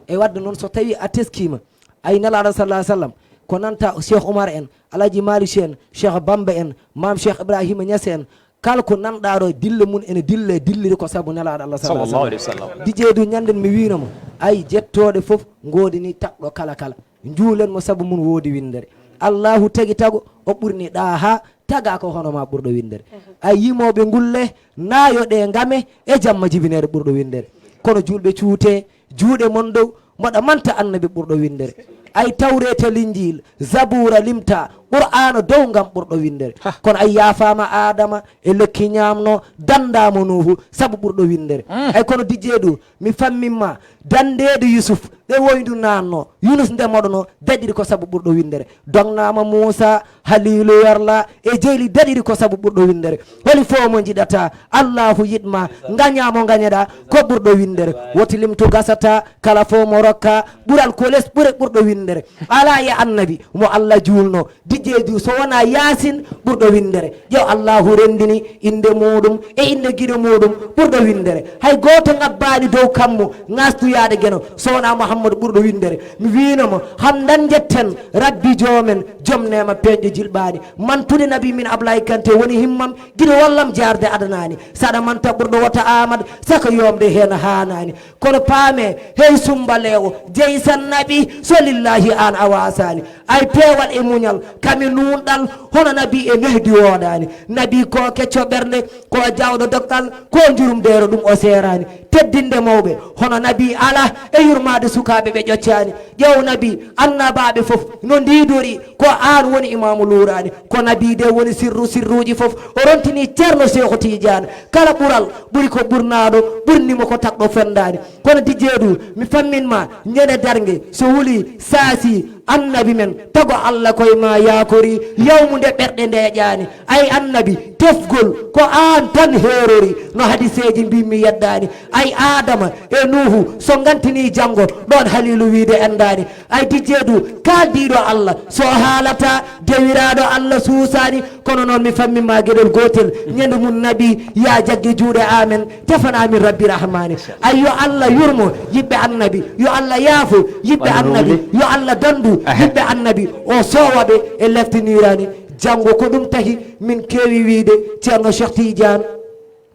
E wadde noon, so tawii a teskiima, ay Nelaaɗo sallallahu alayhi wa sallam, ko nanta Cheikh Oumar en, Alaaji Malick Sy en, Cheikh Bamba en, Maam Cheikh Ibrahima Niass en, kala ko nanɗaa ɗo, dille mum ene dille, dilliri ko sabu Nelaaɗo Allah sallallahu alaihi wasallam. Dj Doudou, ñande mi wiino mo, ay jettooɗe fof ngoodini tagɗo kala kala. Njuulen mo sabu mum woodi winndere. Allahu tagi tago, o ɓurni ɗa haa taga ko hono ma ɓurɗo winndere. Ay yimooɓe ngulle, naayo ɗe ngame e jamma jibineere ɓurɗo winndere. Kono juulɓe cuute, juuɗe mon dow, mboɗa manta annabi ɓurɗo winndere. Ay Tawreeta, Linjiil, Zabuura, limta, Qur'aana dow ngam ɓurɗo winndere. Kono ay yaafaama Aadama e lekki ñaamno, danndaama Nuuhu sabu ɓurɗo winndere. Ay kono Dj Doudou, mi fammimma, danndeede Yusuf, ɓe woyndu naanno, Yunus nde moɗono, daɗiri ko sabu ɓurɗo winndere. Doŋnaama Muusa, Haliilu Werla e Jeyli daɗiri ko sabu ɓurɗo winndere. Holi fof mo njiɗata, Allahu yiɗma, ngaña mo ngañeɗa, ko ɓurɗo winndere. Woti limtu gasata, kala fof mo rokka, ɓural ko les ɓure ɓurɗo winndere. Alaa e annabi mo Allah juulno, Dj Doudou, so wonaa Yaasin ɓurɗo winndere. Ƴeew Allahu renndini innde muuɗum e innde giɗo muuɗum ɓurɗo winndere. Hay gooto ŋabbaani dow kammu ŋaastu yaade Geno so wonaa Muhammadu ɓurɗo winndere. Mi wiino mo, hannden njetten Rabbi joomen, joom neema peeñɗo jilɓaani. Mantude Nabi min Ablaye Kanté woni himmam, giɗo wallam jaarde adanaani. Saɗa manta ɓurɗo wota Aamad, saka yoomde heen haanaani. Kono paame, hey sumbaleewo, jeysan Nabi, so lillaahi aan a waasaani. Ay peewal e muñal, kami nuunɗal, hono Nabi e nehdi woodaani. Nabi ko kecco ɓernde, ko jawɗo dokkal, ko njurum deero ɗum o seeraani. Teddinde mawɓe, hono Nabi ala e yurmaade sukaaɓe ɓe ƴoccaani. Ƴeew Nabi, annabaaɓe fof no ndiidori, ko aan woni imaamu luuraani. Ko Nabi de woni sirru sirruuji fof, o rontini Ceerno Seexu Tiijaan. Kala ɓural ɓuri ko ɓurnaaɗo, ɓurni mo ko tagɗo fenndaani. Kono Dj Doudou, mi fammin ma, ñande darnge, so wuli, saasi, annabi men, tago Allah koye ma yaakori, yawmu nde ɓerɗe ndeeƴaani. Ay annabi, tefgol, ko aan tan heerori, no hadiseeji mbimmi yeddaani. Ay Aadama e Nuuhu, so ngantini janngo, ɗoon Haliilu wiide enndaani. Ay Dj Doudou, kaaldiiɗo Allah, so haalata, dewiraaɗo Allah suusaani, kono noon mi fammi ma geɗel gootel, ñande mum Nabi, ya jagge juuɗe amen, tefana min Rabbi Rahmaani. Ay yo Allah yurmo yiɓɓe annabi, yo Allah yaafo yiɓɓe annabi, yo Allah danndu yiɓɓe annabi, o soowa ɓe e lefte niiraani. Janngo ko ɗum tahi min keewi wiide Ceerno Cheikh Tidiane,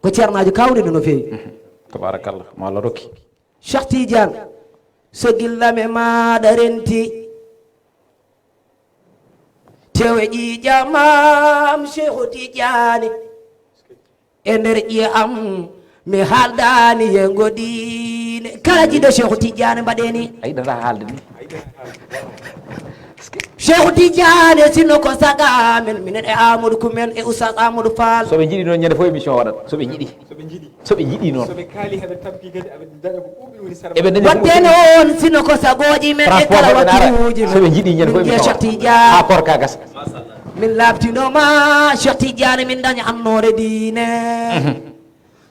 ko ceernaajo kaawɗiɗo no feewi. Tabarakallah, mo Allah rokki. Cheikh Tidiane, so gilla me maaɗa renti, tewe ƴiiƴam am Cheikhu Tidiane. E nder ƴiye am, mi haaldaani yengo diine. Kala jiɗo Cheikhu Tidiane mbaɗe ni. A yiɗata haalde ni. Cheikhu Tidiane, sinno ko saga men, minen e Amadou Koumen e Oustaz Amadou Fall. So ɓe njiɗi noon, ñande fof émission waɗat. So ɓe njiɗi. So ɓe njiɗi noon. So ɓe kaali, heɓe tampi kadi, aɓe daña ko ɓuuɓi woni sara. Eɓe daña ko wadde ɓuuɓi. Noon, sinno ko sagooji men e kala wattuuji men. So ɓe njiɗi, ñande fof émission waɗat. Cheikh Tidiane. Haa koorka gasa. Min laaɓtinooma Cheikh Tidiane, min daña annoore diine.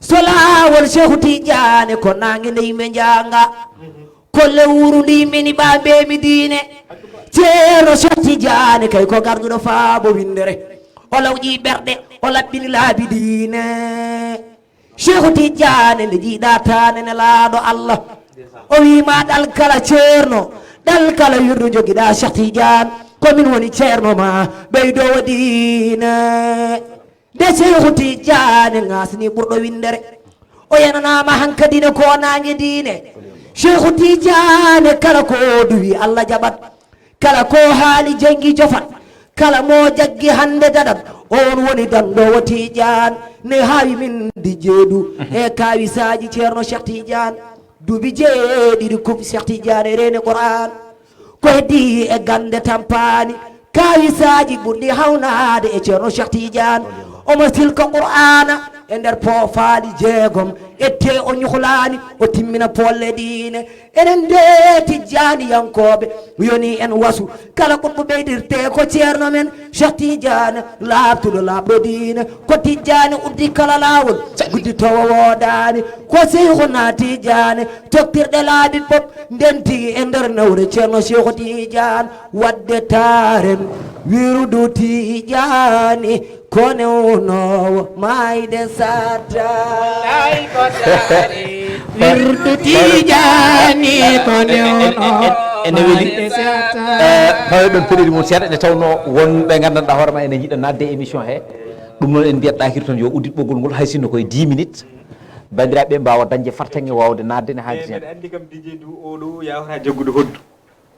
So laawol Cheikh Tidiane ko naange nde yimɓe njaanga, ko lewru nde yimɓe niɓa mbeemi diine. Ceerno Cheikh Tidiane kay ko garduɗo faabo winndere. O lawƴi ɓerɗe, o laɓɓini laabi diine. Cheikh Tidiane nde jiiɗa taane Nelaaɗo Allah. O wiima ɗal kala ceerno, ɗal kala wirdu jogiɗa Cheikh Tidiane, ko min woni ceerno ma, ɓeydo o diine. Nde Cheikh Tidiane ŋaasni ɓurɗo winndere, o yananaama hankadine ko naange diine. Cheikh Tidiane kala ko duwi Allah jaɓat. Kala ko haali janngi jofat, kala mo jaggi hannde daɗat, on woni danndoowo Tiijaan. Ne haawi min di jeeɗu e kaawisaaji Ceerno Cheikh Tiijaan. Duuɓi jeeɗiɗi kum Cheikh Tiijaan e reeni Qur'aan. Ko heddii e gannde tampaani, kaawisaaji ɓurɗi hawnaade e Ceerno Cheikh Tiijaan. Omo silka Qur'aana e nder poofaali jeegom, ettee o ñuhlaani, o timmina poolle diine. Enen de Tijjaaniyankooɓe, yoni en wasu. Kala ɓurɗo ɓeydirte ko ceerno men, Cheikh Tidiane, laaɓtuɗo laaɓɗo diine. Ko Tijjaani uddi kala laawol, udditoowo woodaani. Ko Seykhuna Tidiane, toktirɗe laabi pop, ndenti e nder nawre Ceerno Cheikh Tidiane. Wadde taaren wirdu Tidiane, Ko newnoowo maayde satta. Wallaay ko taari. Wirdu Tijaani ko newnoowo. Ene weli. Maayde satta. Eh, fawe ɗon peɗeli mum seeɗa, nde tawnoo won ɓe nganndanɗaa hoore ma ene njiɗa naatde e émission he. Ɗum noon en mbiyat ɗaakir toon yo uddit ɓoggol ngol, hay sinno koye dix minutes. Banndiraaɓe ɓe mbaawa dañde fartaŋŋe waawde naatde ne haaldi heen. Mbeɗa anndi kam D J du oɗo yaawata jaggude hoddu.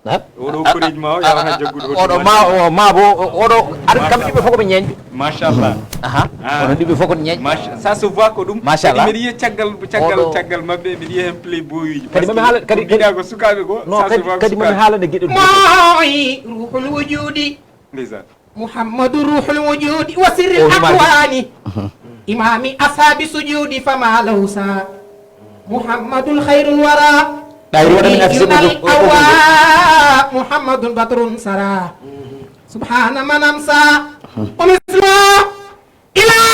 Ha? Oɗo koreeji ma o yaawata jaggude hoddu. Oɗo ma, o ma bo, o-, oɗo ar kam yimɓe fof ko ɓe ñeeñɓe. Machallah. Aha. Ah. Onon yimɓe fof ko ñeeñɓe. Macha-, ça se voit ko ɗum. Machallah. Kadi mbiɗa yiya caggal, caggal, oɗo caggal maɓɓe, mbiɗa yiya heen play boyuuji. Kadi mami haala, kadi, kadi, mbiɗa ko sukaaɓe ko, non, ça se kadi, voit ko kadi mami sukaaɓe. Haalande geɗe ɗum. Moy ruhul wujudi. Ndeysaan. محمد روح الوجود وسر الأكوان. إمام أصحاب السجود فما لوسى. محمد خير الورى. Ɗayri waɗa min affiche ɓoggol. الأوى. محمد بدر سرى. سبحان من أمسى. ومثله إله.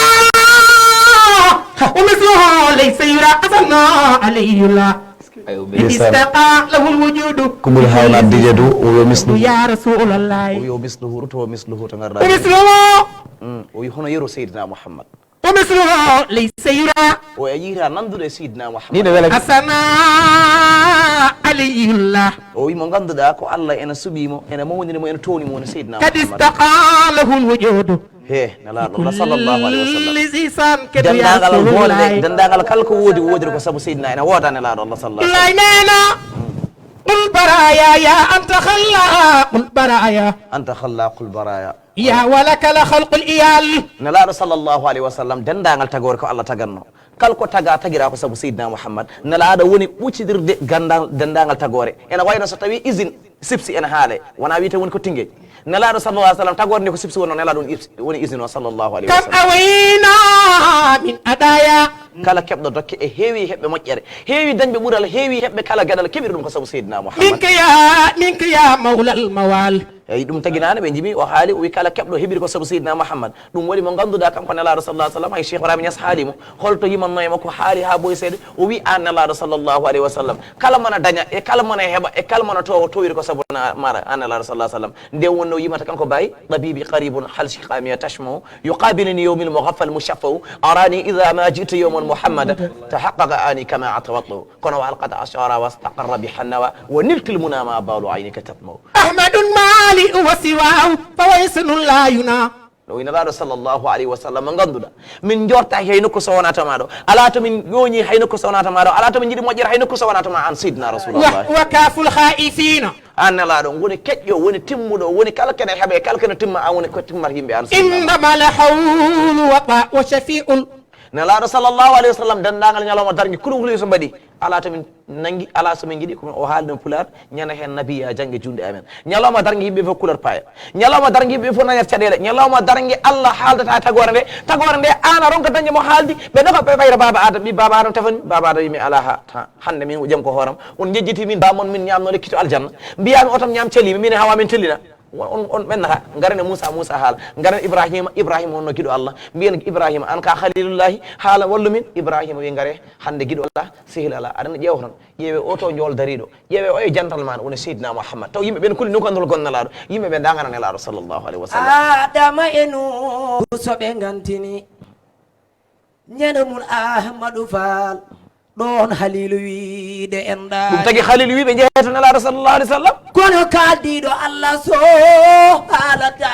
ومثله ليس يرى أصلا علي الله. Ayo, إذ استقى له الوجود. Ko ɓuri haawnaa D J du, o wiya misluhu. يا رسول الله. O wiya o misluhu, ɗo to o misluhu to ngarɗaa. ومثله. Mm, o wiya hono yeru Seydina Muhammad. ومثله ليس يرى. O yiya nanduɗo e Seydina Muhammad. Ni no wela. أصلا علي الله. O wiya mo ngannduɗaa ko Allah ene suɓii mo, ene mawnini mo, ene toowni mo, woni Seydina Muhammad. قد استقى له الوجود. He, Nelaaɗo Allah sallallahu alayhi wa sallam. كل ذي سان كدو يا Denndaangal رسول boole ɗe, الله. Denndaangal kala ko woodi, woodiri ko sabu Seydina ene wooda Nelaaɗo Allah sallallahu alayhi wa sallam. Lay nee na. قل برايا يا أنت خلاق البرايا. أنت خلاق البرايا. يا ولك لخلق الإيال. Nelaaɗo sallallahu alayhi wa sallam, denndaangal tagoore ko Allah tagatnoo. Kala ko tagaa, tagiraa ko sabu Seydina Muhammad. Nelaaɗo woni ɓuccidirde ganndal, denndaangal tagoore. Ene wayno so tawii usine Sipsi ene haale, wonaa wiyetee woni ko Tingeej. Nelaaɗo sallallahu alayhi wa sallam, tagoore nde ko Sipsi wonnoo, Nelaaɗo woni Ips-, woni usine o sallallahu alayhi wa كم sallam. أوينا من عطايا. Kala keɓɗo dokke e heewi heɓɓe moƴƴere, heewi dañɓe ɓural, heewi heɓɓe kala geɗal, keɓiri ɗum ko sabu Seydina Muhammad. منك يا، منك يا مولى الموال. Eyi, ɗum taginaani, ɓe njimi, o haali, o wi kala keɓɗo heɓiri ko sabu Seydina Muhammad. Ɗum waɗi mo ngannduɗaa kanko Nelaaɗo sallallahu alayhi wa sallam, hay Cheikh Ibrahima Niass haali mo. Holto yimannoo e makko haali haa boyi seeɗa? O wi, "Aan Nelaaɗo sallallahu alayhi wa sallam, kala mana daña, e kala mana heɓa, e kala mana toowa, toowiri ko sabu na-, maara, aan Nelaaɗo sallallahu alayhi wa sallam." Nde wonno yimata kanko Baay, "طبيبي قريب هل سقامي تشمع، يقابلني يوم المغفى المشفع، أراني إذا ما جئت يوما محمدا، تحقق آني كما أتوقع." Kono وهل قد أشار واستقر بحنوى، ونلت المنى ما بال عينك تطمع. أحمد مالئ وسواه، فويس لا ينام. No wino Nelaaɗo sallallahu alayhi wa sallam, mo ngannduɗaa, min njortaaki hay nokku so wonaa to maa ɗo. Alaa to min ƴooñii hay nokku so wonaa to maa ɗo. Alaa to min njiɗi moƴƴere hay nokku so wonaa to maa, aan Seydina Rasulullah. وكاف الخائفين. Aan Nelaaɗo, woni keƴƴo, woni timmuɗo, woni kala kene heɓa e kala kene timma, aan woni ko timmata yimɓe, aan Seydina. إنما الحول وطاء وشفيع. Nelaaɗo sallallahu alayhi wa sallam, denndaangal ñalawma darnge, kulu kulu so mbaɗi, alaa to min nanngi, alaa so min njiɗi, ko o haalno Pulaar, ñande heen nabiya jannge juulde amen. Ñalawma darnge yimɓe fof kulor paaya. Ñalawma darnge yimɓe fof nanata caɗeele. Ñalawma darnge Allah haaldata tagoore nde. Tagoore nde aan a ronka dañde mo haaldi. Ɓe ndoka ɓe ɓayra baaba Adam, ɓi baaba Adam tefani. Baaba Adam wi mi alaa ha, ha, hannde min o jam ko hooram. On njejjiti min baamon min ñaamno lekki to aljanna. Mbiyaa mi otam ñaam celi, min hawa min tellina. On, on, on ɓennata. Ngaren e Muusa, Muusa haala. Ngaren Ibrahima, Ibrahima wonno giɗo Allah. Mbiyen Ibrahima, aan ka Khalilullahi, haala wallu min. Ibrahima wi ngare, hannde giɗo Allah, sehil Allah. Aɗa ƴeewa tan. Ƴeewe o to njool dariiɗo. Ƴeewe o e jantal maa woni Seydina Muhammad. Taw yimɓe ɓen kuli nukandol gon Nelaaɗo. Yimɓe ɓe ndaŋana Nelaaɗo sallallahu alayhi wa sallam. Adama e Nuuhu so ɓe ngantini. Ñande mum Ahmadu Faal. Ɗoon Haliilu wiide enɗaani. Ɗum tagi Haliilu wi ɓe njehe to Nelaaɗo sallallahu alayhi wa sallam. Kono kaaldiiɗo Allah so haalata.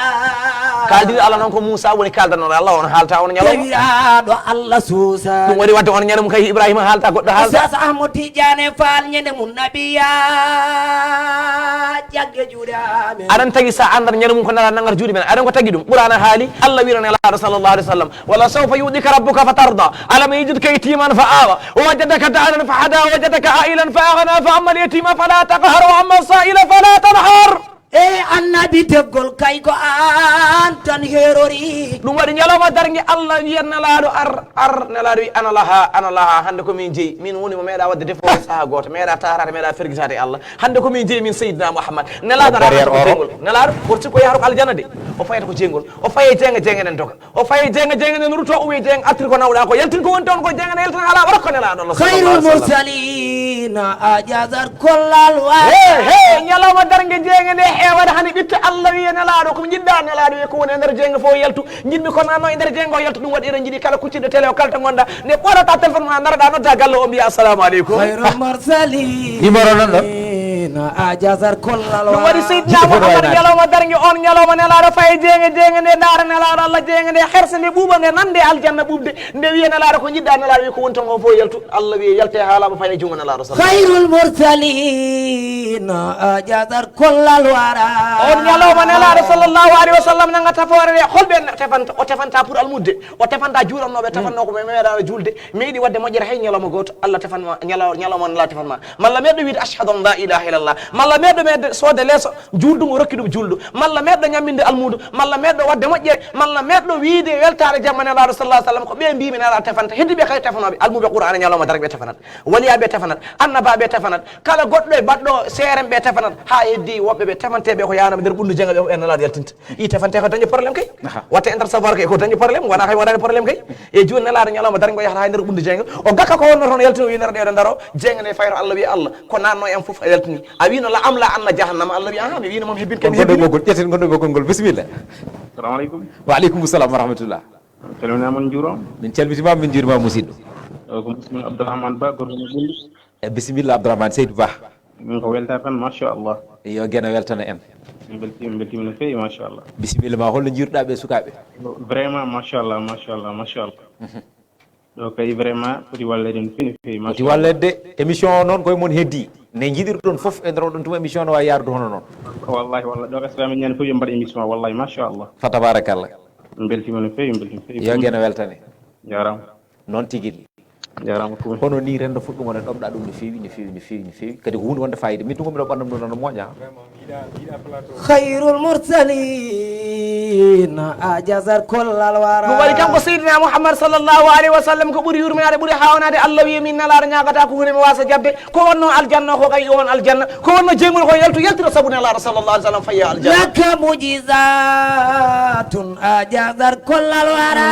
Kaaldiiɗo Allah noon ko Muusa woni kaaldanooɗo Allah, on haalta on ñalawma. Tawiraaɗo Allah suusa. Ɗum waɗi wadde on ñande mum kay Ibrahima haalta, goɗɗo haalta. Oustaz Ahmad Tidiane Fall ñande mum nabiya jagge juuɗe amen. Aɗan tagi sa anndan ñande mum ko Nelaaɗo nanngata juuɗe men. Aɗan ko tagi ɗum. Qur'aana haali, Allah wiino Nelaaɗo sallallahu alayhi wa sallam. ولسوف يعطيك ربك فترضى. ألم يجدك يتيما فآوى. ووجدك ضالا فهدى. ووجدك عائلا فأغنى. فأما اليتيم فلا تقهر. وأما السائل فلا تنهر. E annabi teggol kay ko aan tan heerori. Ɗum waɗi ñalawma darnge Allah wiyan Nelaaɗo ar, ar, Nelaaɗo wi ana laha, ana laha, hannde ko min jeyi. Min woni mo meeɗa waɗde défaut saha gooto, meeɗa taarade, meeɗa fergitaade e Allah. Hannde ko min jeyi min Seydina Muhammad. Nelaaɗo barrière oro. Nelaaɗo, woto sikku o yahata ko aljanna de. O fayata ko jeygol. O faye jeynge, jeynge nen doga. O faye jeynge, jeynge nen ruto, o wiye jeynge artiri ko nawɗa ko. Yaltin ko woni toon ko jeynge ne yaltina ala o rokka Nelaaɗo Allah sallallahu alayhi wa sallam. خير المرسلين أجازت كل الوعد. He, he, ñalawma darnge Jeeŋge nde heewata hande ɓitta, Allah wiye Nelaaɗo ko mi jiɗɗa, Nelaaɗo wiye ko woni e nder jeeŋge fof yaltu. Jiɗmi ko nanno e nder jeeŋge o yaltu, ɗum waɗi eɗen jiɗi kala kucciɗo télé o kala to ngonɗa, nde ɓorata téléphone ma, naraɗa nodda galle o mbiya assalamu aleykum. Khairul mursalin. Numéro nan ɗo? Ajazar kullal ɗum waɗi wara. Seydina Jiɗɗo fof Muhammad wawi ñalawma darnge on, ñalawma Nelaaɗo faye jeeŋge, jeeŋge nde ndaara Nelaaɗo Allah, jeeŋge nde hersa nde ɓuuɓa nde nande aljanna ɓuuɓde, nde wiye Nelaaɗo ko jiɗɗa, Nelaaɗo wiye ko woni ton ko fof yaltu. Allah wiye yalte haalama faye junngo Nelaaɗo sallallahu alaihi wasallam. Khairul mursalin ajazar kullal wara. On ñalawma Nelaaɗo sallallahu alaihi wasallam nanga tafoore nde, holɓe tefanta? O tefanta pour almudde, o tefanta juulannoɓe, tefanno ko ɓe meeɗano julde, meeɗi wadde moƴƴere hay ñalawma gooto, Allah tefanma, ñala-, ñalawma Nelaaɗo tefanma. Malla meeɗo wiide ashhadu an la ilaha illallah, malla meeɗo meeɗo soode leeso, juulɗum o rokki ɗum juulɗo, malla meeɗo ñamminde almuudo, malla meeɗo wadde moƴƴere, malla meeɗo wiide weltaare jamma Nelaaɗo sallallahu alaihi wasallam, ko ɓe mbimi Nelaaɗo tefanta, heddi ɓe kay tefanoɓe, almuɓe Qur'aana ñalawma darɓe tefanat, waliyaɓe tefanat, annabaɓe tefanat, kala goɗɗo e baɗɗo seerem ɓe tefanat, ha heddi woɓɓe ɓe tefanteɓe ko yanoɓe nder ɓundu jeeŋa ɓe ko ɓe Nelaaɗo yaltinta. I tefante ko dañi problème kay. Aha. Watte intersavoir kay ko dañi problème, wona kay waɗani problème kay. E joni Nelaaɗo ñalawma darngo yahata ha nder ɓundu jeeŋa. O gakka ko wonno toon yaltino wi nara ɗeɗo daro, jeeŋa ne fayro Allah wi Allah. Ko nanno en fof a yaltini. A wino la am la anna jahannama, Allah wi aha, mi wino moom hebbin kay mi hebbini. Gonɗo ɓoggol, ƴetten gonɗo ɓoggol ngol. Bisimilla. Assalamu alaikum. Wa alaikum salam wa rahmatullah. Calminama, on juurama. Min calmitima, min juurima musidɗo. O ko musidɗo Abdourahmane Ba, gorko mo Ɓulli. E bisimilla Abdourahmane Seydou Ba. Min ko welta tan, machallah. Yo Geno weltana en. Min belti-, min beltima no feewi, machallah. Bisimilla ma, holno jiiruɗa ɓe sukaaɓe? Vraiment, machallah, machallah, machallah. Mhm. Ɗo kay vraiment foti walleede no feewi, no feewi, foti machallah. Walleede. Émission o noon koye mon heddi. Ne jiɗirɗon fof e nder oɗon tuma émission no wawi yaarude hono noon. Wallahi, wallahi. Ɗo kay so tawi min ñande fof yo mbaɗ émission, wallahi, machallah. Fa tabarakallah. Min beltima no feewi, min beltima no feewi. Yo Geno weltane. Jarama. Noon tigi. Jarama ko. Hono ni rendo fuɗɗo wona ɗomɗa ɗum no feewi, no feewi, no feewi, no feewi. Kadi ko hunde wonde fayida. Min tun ko miɗo ɓanndam ɗum nana moƴƴa. Khairul mursalin ajazar kullal wara. Ɗum waɗi kanko Seydina Muhammad sallallahu alaihi wasallam ko ɓuri yurmeede, ɓuri haawnade. Allah wiye min Nelaaɗo ñaagata ko hunde mi wasa jaɓde. Ko wonno aljanna ko kay on aljanna. Ko wonno jeeŋol ko yaltu yaltira sabu Nelaaɗo sallallahu alaihi wasallam faya aljanna. Laka mujizatun ajazar kullal wara.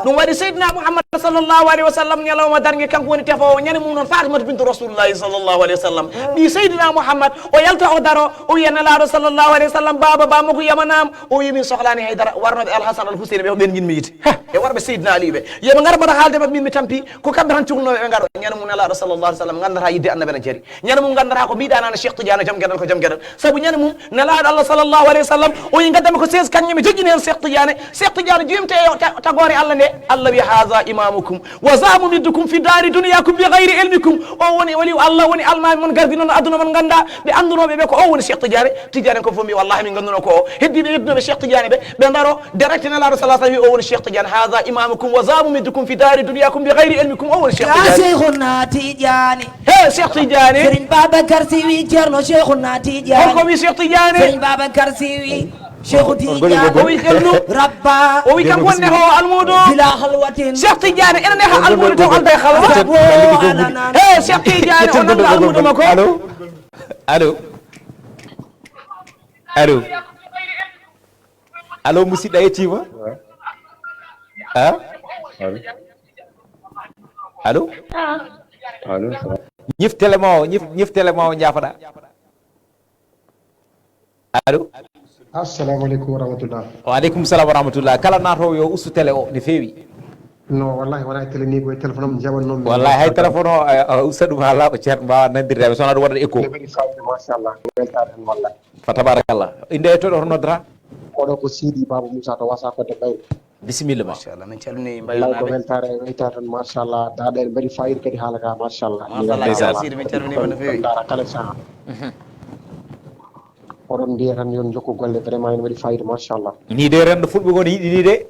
Ɗum waɗi Seydina Muhammad sallallahu alaihi wasallam ñalawma darnge kanko woni tefoowo ñande mum noon Fatimatu bintu Rasulullahi sallallahu alaihi wasallam. Ɓi Seydina Muhammad o yalta o daro o wiya Nelaaɗo sallallahu alaihi wasallam, baaba, bamako yamanam. O wiya min sohlani haydara, warnoɓe Alhasan Alhuseyn ɓe ko ɓen jinmi yiide. Ha, e warɓe Seydina Ali ɓe. Yo ɓe ngar mbaɗa haalde maɓɓe min mi tampi. Ko kamɓe tan cukalnooɓe ɓe ngaro. Ñande mum Nelaaɗo sallallahu alaihi wasallam ngandata yidde Annabi ene jari. Ñande mum ngandata ko mbiɗa nana Cheikh Tidiane joom geɗal ko joom geɗal. Sabu ñande mum Nelaaɗo Allah sallallahu alaihi wasallam o wi gaddami ko seize kanŋe mi joƴƴini heen Cheikh Tidiane. Cheikh Tidiane jimte e ta-, tagoore Allah nde. Allah wi haza imamukum wa za mumiddukum fi dari dunyakum bi ghayri ilmikum. O woni waliyu Allah, woni almaami mon gardi noon aduna mon ganda. Ɓe andunooɓe ɓe ko o woni Cheikh Tidiane. Tidiane ko fof mbi wallahi min ganduno ko o. Heddiiɓe yeddunoɓe Cheikh Tidiane ɓe, ɓe daro direct Nelaaɗo sallallahu alaihi wasallam wi o woni Cheikh Tidiane. Haza imamukum wa za mumiddukum fi dari dunyakum bi ghayri ilmikum. O woni Cheikh Tidiane. Ya Cheikhuna Tidiane. He Cheikh Tidiane. Serigne Babacar Sy wi Ceerno Cheikhuna Tidiane. Holko wi Cheikh Tidiane? Serigne Babacar Sy wi Cheikh Tidiane. O wi hello. Rabba. O wi kanko wonde ko almuudo. Bila halwatin. Cheikh Tidiane ene neha almuudo taw alda e halwa. He Cheikh Tidiane o nanga almuudo makko. Allo. Allo. Allo. Allo, musidɗo a yettiima. Ha? Allo. Allo. Allo. Ñif télé ma o, ñif, ñif télé ma o, jaafoɗa. Allo. Assalamu alaikum wa rahmatullah. Wa alaikum salam wa rahmatullah. Kala naatoowo yo ustu télé o, ne feewi. No, wallahi, wona e télé ni, ko e téléphone am jaɓan noon. Wallahi, hay téléphone o, eh, eh, usta ɗum haa laaɓa, ceerno, mbawa nandirde, so wona ɗum waɗata écho. Ne mbaɗi fayida, machallah. Ko weltaare tan, wallahi. Fa tabarakallah. Innde e toɗo hono noddata? Oɗo ko Sidi Baba Moussa to Wasa Kodde Bayre. Bisimilla ma. Machallah, min calmini Mbaye. Wallahi, ko weltaare, weltaare tan, machallah. Daaɗe en mbaɗi fayida kadi haala ka, machallah. Machallah, ndeysaan. Sidi, min calmini ma no feewi. Dara kala saha. Mhm. Oɗon mbiya tan yo on njokku golle, vraiment ene waɗi fayida, machallah. Ni de renndo fulɓe goni yiɗi ni de.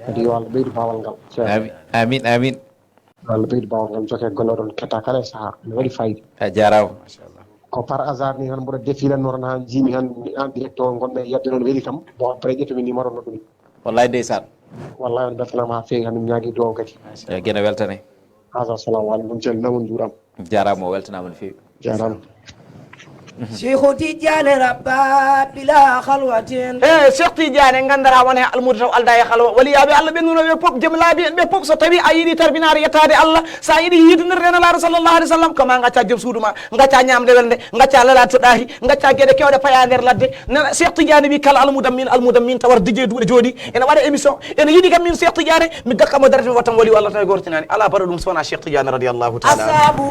Kadi yo Allah ɓeydu baawal ngal. Amin, amin, amin. Yo Allah ɓeydu baawal ngal, jokke golle, oɗon ketta kala e saha. Ene waɗi fayida. A jaaraama. Ko par hasard ni tan mboɗo défilanno tan, haa njiimi tan en direct o, ngonmi e yedde noon, weli kam. Bon, après ƴettumi numéro, noddumi. Wallahi ndeysaan. Wallahi on beltanaama haa feewi, hannde mi ñaagii duwaaw kadi. Yo Geno weltane. Hasa, assalamu alaikum, calminama, on juurama. Jaaraama, o weltanaama no feewi. Jaaraama. Cheikhu Tidiane rabba bila khalwatin. E Cheikh Tidiane, gandara wona e almuudo taw alda e halwa. Waliyaaɓe Allah ɓe nuno ɓe pop, jom laabi en ɓe pop, so tawi a yiɗi tarbinaare yettaade Allah, sa yiɗi yiidondirde e Nelaaɗo sallallahu alaihi wasallam, ko ma gacca joom suudu ma, gacca ñaamde welde, gacca lalaade to ɗaati, gacca geɗe kewɗe paya nder ladde. Nana Cheikh Tidiane wi kala almuudo min, almuudo min tawar dijje duuɗe jooɗi, ene waɗa émission, ene yiɗi kam min Cheikh Tidiane, mi gakka mo darete mi wattan wali Allah tawi gortinani. Ala baɗa ɗum so wona Cheikh Tidiane radiyallahu ta'ala anhu. Asabu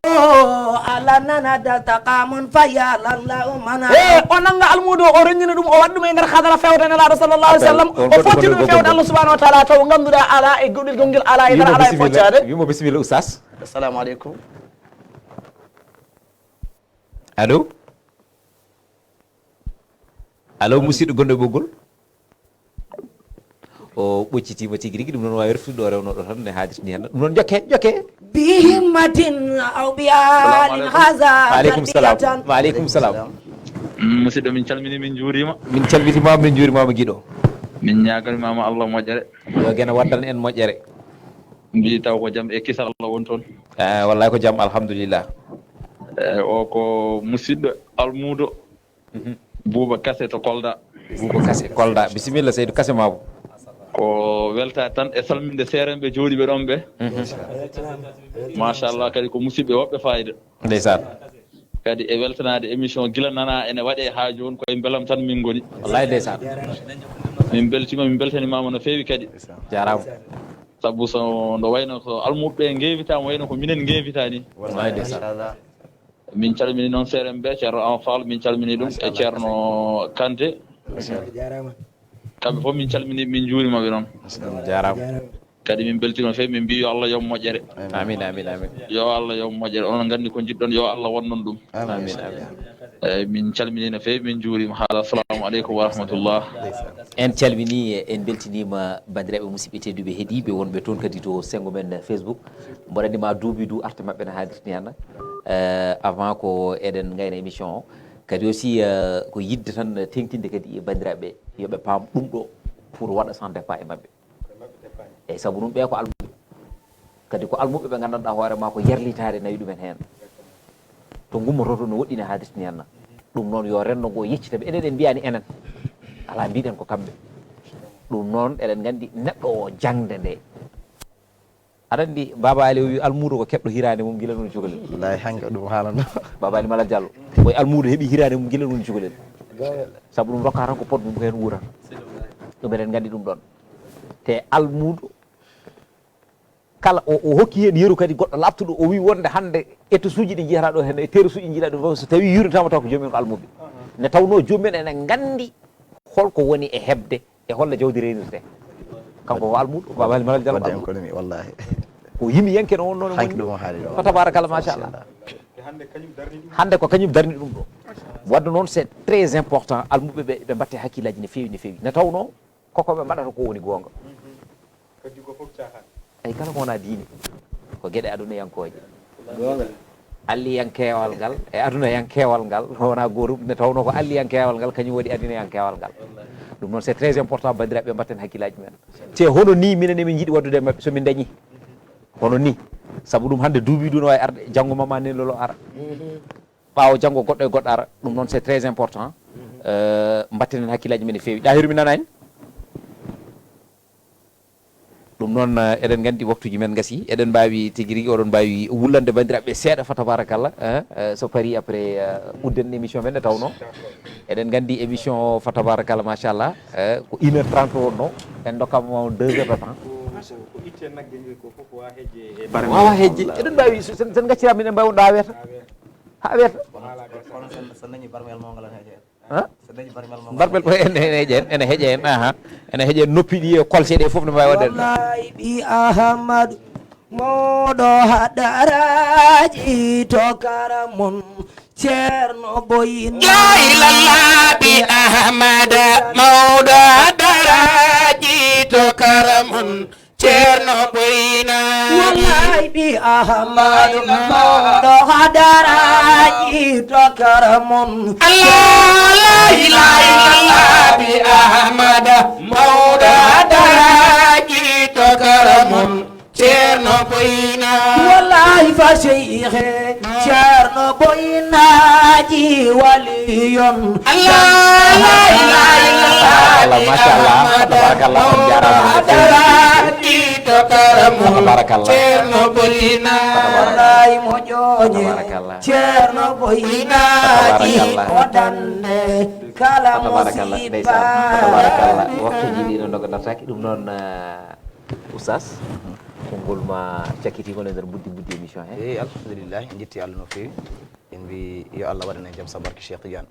o ala nana da taqamun fa ya lallahu mana. E o nanga almuudo o renñina ɗum, o waɗa ɗum e nder hadara fewde Nelaaɗo sallallahu alaihi wasallam, o fottino ɗum fewde Allah subhanahu wa ta'ala, taw ganduɗa ala e goɗɗel gongel, ala e dara, ala e foccade. Wimo bisimilla oustaz. Assalamu aleykum. Allo? Allo, musidɗo gonɗo e ɓoggol? O ɓoccitiima tigi rigi, ɗum noon waawi reftude ɗo rewnoɗo tan ne haadirti ni hannde. Ɗum noon jokke, jokke. Bi himmatin aw bi alin haza. Wa aleykum salam. Wa aleykum salam. Mm, musidɗo, min calmini, min njuurima. Min calmitima, min njuurima, mo giɗo. Min ñaaganimama Allah moƴƴere. Yo gena waddan en moƴƴere. Mbi taw ko jam e kisal Allah won toon. Eh, wallahi ko jam, alhamdulillah. Eh, o ko musidɗo almuudo. Mhm. Buuba Kase to Kolda. Buuba Kase, Kolda. Bisimilla, Seydu Kase Maabo. Ko welta tan e salminde seerenɓe jooɗiiɓe ɗon ɓe. Mhm. Machallah, kadi ko musidɓe woɓɓe fayida. Ndeysaan. Kadi e weltanaade émission gila nana ene waɗe haa jooni, ko e mbelam tan min ngoni. Wallahi ndeysaan. Min mbeltima, min mbeltanimaama no feewi kadi. Jaaraama. Sabu so ndo wayno so almuɓɓe ngevitaama, wayno ko minen ngevita ni. Wallahi ndeysaan. Min calmini noon seerenɓe, Ceerno Ama Fall, min calmini ɗum, e Ceerno Kante. Kamɓe fof min calmini, min njuurima ɓe noon. Jaaraama. Kadi min mbeltima feewi, min mbi yo Allah yoɓ moƴƴere. Amin, amin, amin. Yo Allah yoɓ moƴƴere. Onon nganndi ko njiɗɗon, yo Allah wonnon ɗum. Amin, amin. Eyyi, min calmini no feewi, min njuurima haala. Assalamu aleykum wa rahmatullah. En calmini, en mbeltiniima banndiraaɓe musidɓe tedduɓe heɗiiɓe wonɓe toon kadi to senngo men Facebook. Mboɗo anndi ma duubi du arte maɓɓe no haalirta ni hannde. Eh, avant ko eɗen ngayna émission o. Kadi aussi, eh, ko yiɗde tan teŋtinde kadi e banndiraaɓe yo ɓe paam ɗum ɗo pour waɗa sans départ e maɓɓe. Eyyi, sabu ɗum ɓe ko almuɓɓe. Kadi ko almuɓɓe ɓe nganndanɗaa hoore ma ko yerlitaare nawi ɗumen heen. To ngummoto to no woɗɗini haadirta ni hannde. Ɗum noon yo renndo ngo yeccita ɓe. Enen en mbiyaani enen. Alaa mbiɗen ko kamɓe. Ɗum noon eɗen nganndi neɗɗo o jaŋde nde. Aɗa anndi Baba Ali o wi almuudo ko keɓɗo hiraande mum gila noon cukalel. Wallahi hanka ɗum haalano. Baba Ali Malal Diallo. Ko e almuudo heɓi hiraande mum gila noon cukalel. Sabu ɗum rokka tan ko pot mum ko heen wuurata. Ɗum eɗen nganndi ɗum ɗoon. Te almuudo kala o, o hokki heen yeru kadi goɗɗo laaɓtuɗo, o wi wonde hannde étosuuji ɗi njiyata ɗo heen, e terresuuji ɗi njiyata ɗo fof, so tawi yuurnitama taw ko joomum en ko almuɓɓe. Ne tawno joomum en ene nganndi holko woni e heɓde e holla jawdi reynirte. Kanko ko almuɗo, Baba Ali Malal Diallo ko wadde en almuɗo. Kono mi wallahi. Ko yimiyanke no wonno ne. Hanki ɗum o haali ɗo. Fa tabarakallah, machallah. Hannde ko kañum darni ɗum ɗo. Wadde noon c'est très important, almuɓɓe ɓe, ɓe mbatte hakkillaji no feewi, no feewi. Ne tawno koko ɓe mbaɗata ko woni goonga. Ay, kala ko wonaa diine, ko geɗe adunayankooje. Goonga. Alliyankeewal ngal e adunayankewal ngal wonaa gootum, nde tawnoo ko alliyankeewal ngal kañum waɗi adunayankewal ngal. Ɗum noon c'est très important, banndiraaɓe, mbatten hakkillaaji men. Te hono nii minen emin njiɗi waɗdude e maɓɓe so min ndañii. Hono nii. Sabu ɗum hannde duuɓi ɗum no waawi arde, janngo mama nen lolo ara. Ɓaawo janngo goɗɗo e goɗɗo ara. Ɗum noon c'est très important. Euh, mbatten heen hakkillaaji men no feewi. Ɗahiru mi nanaani. Ɗum noon, eh, eɗen nganndi waktuuji men ngasii, eɗen mbaawi tigi rigi, oɗon mbaawi wullande banndiraaɓe seeɗa fa tabarakallah, eh, eh, so parii après, eh, udden émission men nde tawnoo. Eɗen nganndi émission o fa tabarakallah, machallah, eh, ko une heure trente wonnoo, en ndokkaama mo deux heures de temps. Ko, ko itte nagge njoyi ko fof ko waa hejje e barme. Waawa hejje. Eɗen mbaawi, so, sen, sen ngacciraama, minen mbaawi wonde haa weeta. Haa weeta. Haa weeta. Kono sen, sen dañi barmel mo ngal ene hejje. Haa? Barmel ko ene, ene heƴa en, ene heƴa en, aha. Ene heƴa en noppi ɗi e kolse ɗe fof no mbaawi waɗde. Wallahi ɓi Ahmadu mawɗo hadaraaji to kara mon Ceerno Boyina. Jaayi lallaaɓi Ahmada mawɗo hadaraaji to kara mon. Ceerno Boyna. Wallahi ɓi Ahmadu mawɗo hadaraaji to kara mon. Allah, la ilaha illallah ɓi Ahmada mawɗo hadaraaji to kara mon. Ceerno Boyna. Wallahi fa seyxe. Ceerno Boy Naaji waliyon. Allah, la ilaha illallah. Machallah, machallah. Tabarakallah, on jaaraama no feewi. Tabarakallah. Ceerno Boy Naaji. Wallahi mo ƴooñe. Tabarakallah. Ceerno Boy Naaji. Tabarakallah. O dande kala musiba. Tabarakallah, ndeysaan. Tabarakallah. Waktuuji ɗi no ndoga dartaaki, ɗum noon, eh, Oustaz, konngol ma cakkitiingol e nder buddi buddi émission he. Eyi, alhamdulillahi, en njetti Allah no feewi. En mbi yo Allah waɗan en jam sabu barke Cheikh Tidiane.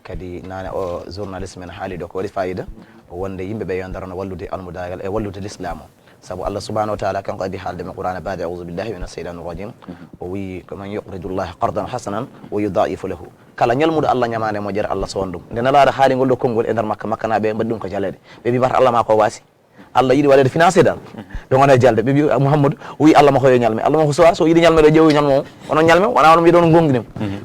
Kadi naane o journaliste men haali ɗo ko waɗi fayida. Wonde yimɓe ɓe yo ndarano wallude almudaagal e wallude l'islam o. Sabu Allah subhanahu wa taala kanko addi haalde mo Qur'ana baade, "A'udhu billahi minash shaytanir rajim." O wi, "Wa man yuqridu llaha qardan hasanan wa yudha'ifu lahu." Kala ñalmuɗo Allah ñamaande moƴƴere, Allah sowan ɗum. Nde Nelaaɗo haali ngol ɗo konngol e nder Makka, Makkanaaɓe mbaɗi ɗum ko jaleeɗe. Ɓe mbi, "Mbata Allah ma ko waasi." Allah yiɗi waɗede financé dal. Ɓe gona e jalde. Ɓe mbi, "Muhammadu o wi Allah ma ko yo ñalme. Allah ma ko sowa, so o yiɗi ñalme ɗo, ƴeewi ñalme o. Onon ñalme o, wona onon mbiɗon gonɗini mo."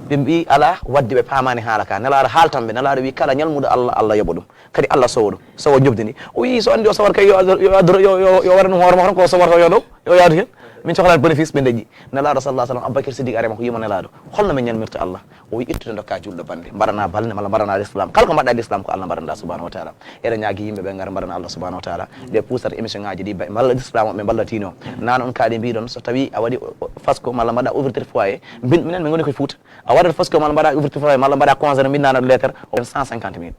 Ɓe mbi, "Ala, wadde ɓe paamani haala ka. Nelaaɗo haaltan ɓe. Nelaaɗo wi kala ñalmuɗo Allah, Allah yoɓa ɗum. Kadi Allah sowa ɗum. Sowa njoɓdi ndi." O wi, "So andi o sowat kay yo, yo, yo, yo, yo waɗa ɗum hoore makko, ko sowata ko yo ɗo, yo yaadu hen. Min cohlaani bénéfice." Ɓe ndeƴƴi. Nelaaɗo sallallahu alaihi wasallam, Abubakar Siddiq ari makko yima Nelaaɗo. "Holno min ñalmirta Allah?" O wi, "Ittude ndokka julɗo bande. Mbaɗana balɗe malla mbaɗana l'islam. Kala ko mbaɗɗa l'islam ko Allah mbaɗanɗa subhanahu wa taala." Eɗen ñaagi yimɓe ɓe ngara mbaɗana Allah subhanahu wa taala. Nde puusata émission ngaji ɗi ba-, mballa l'islam o ɓe mballa tino. Naan on kaaɗi mbiɗon so tawi a waɗi o-, o-, fasko malla mbaɗa ouverture foyer, mbin-, minen min ngoni koye Fouta. A waɗat fasko malla mbaɗa ouverture foyer malla mbaɗa concert mbinndana lettre o cent cinquante mille.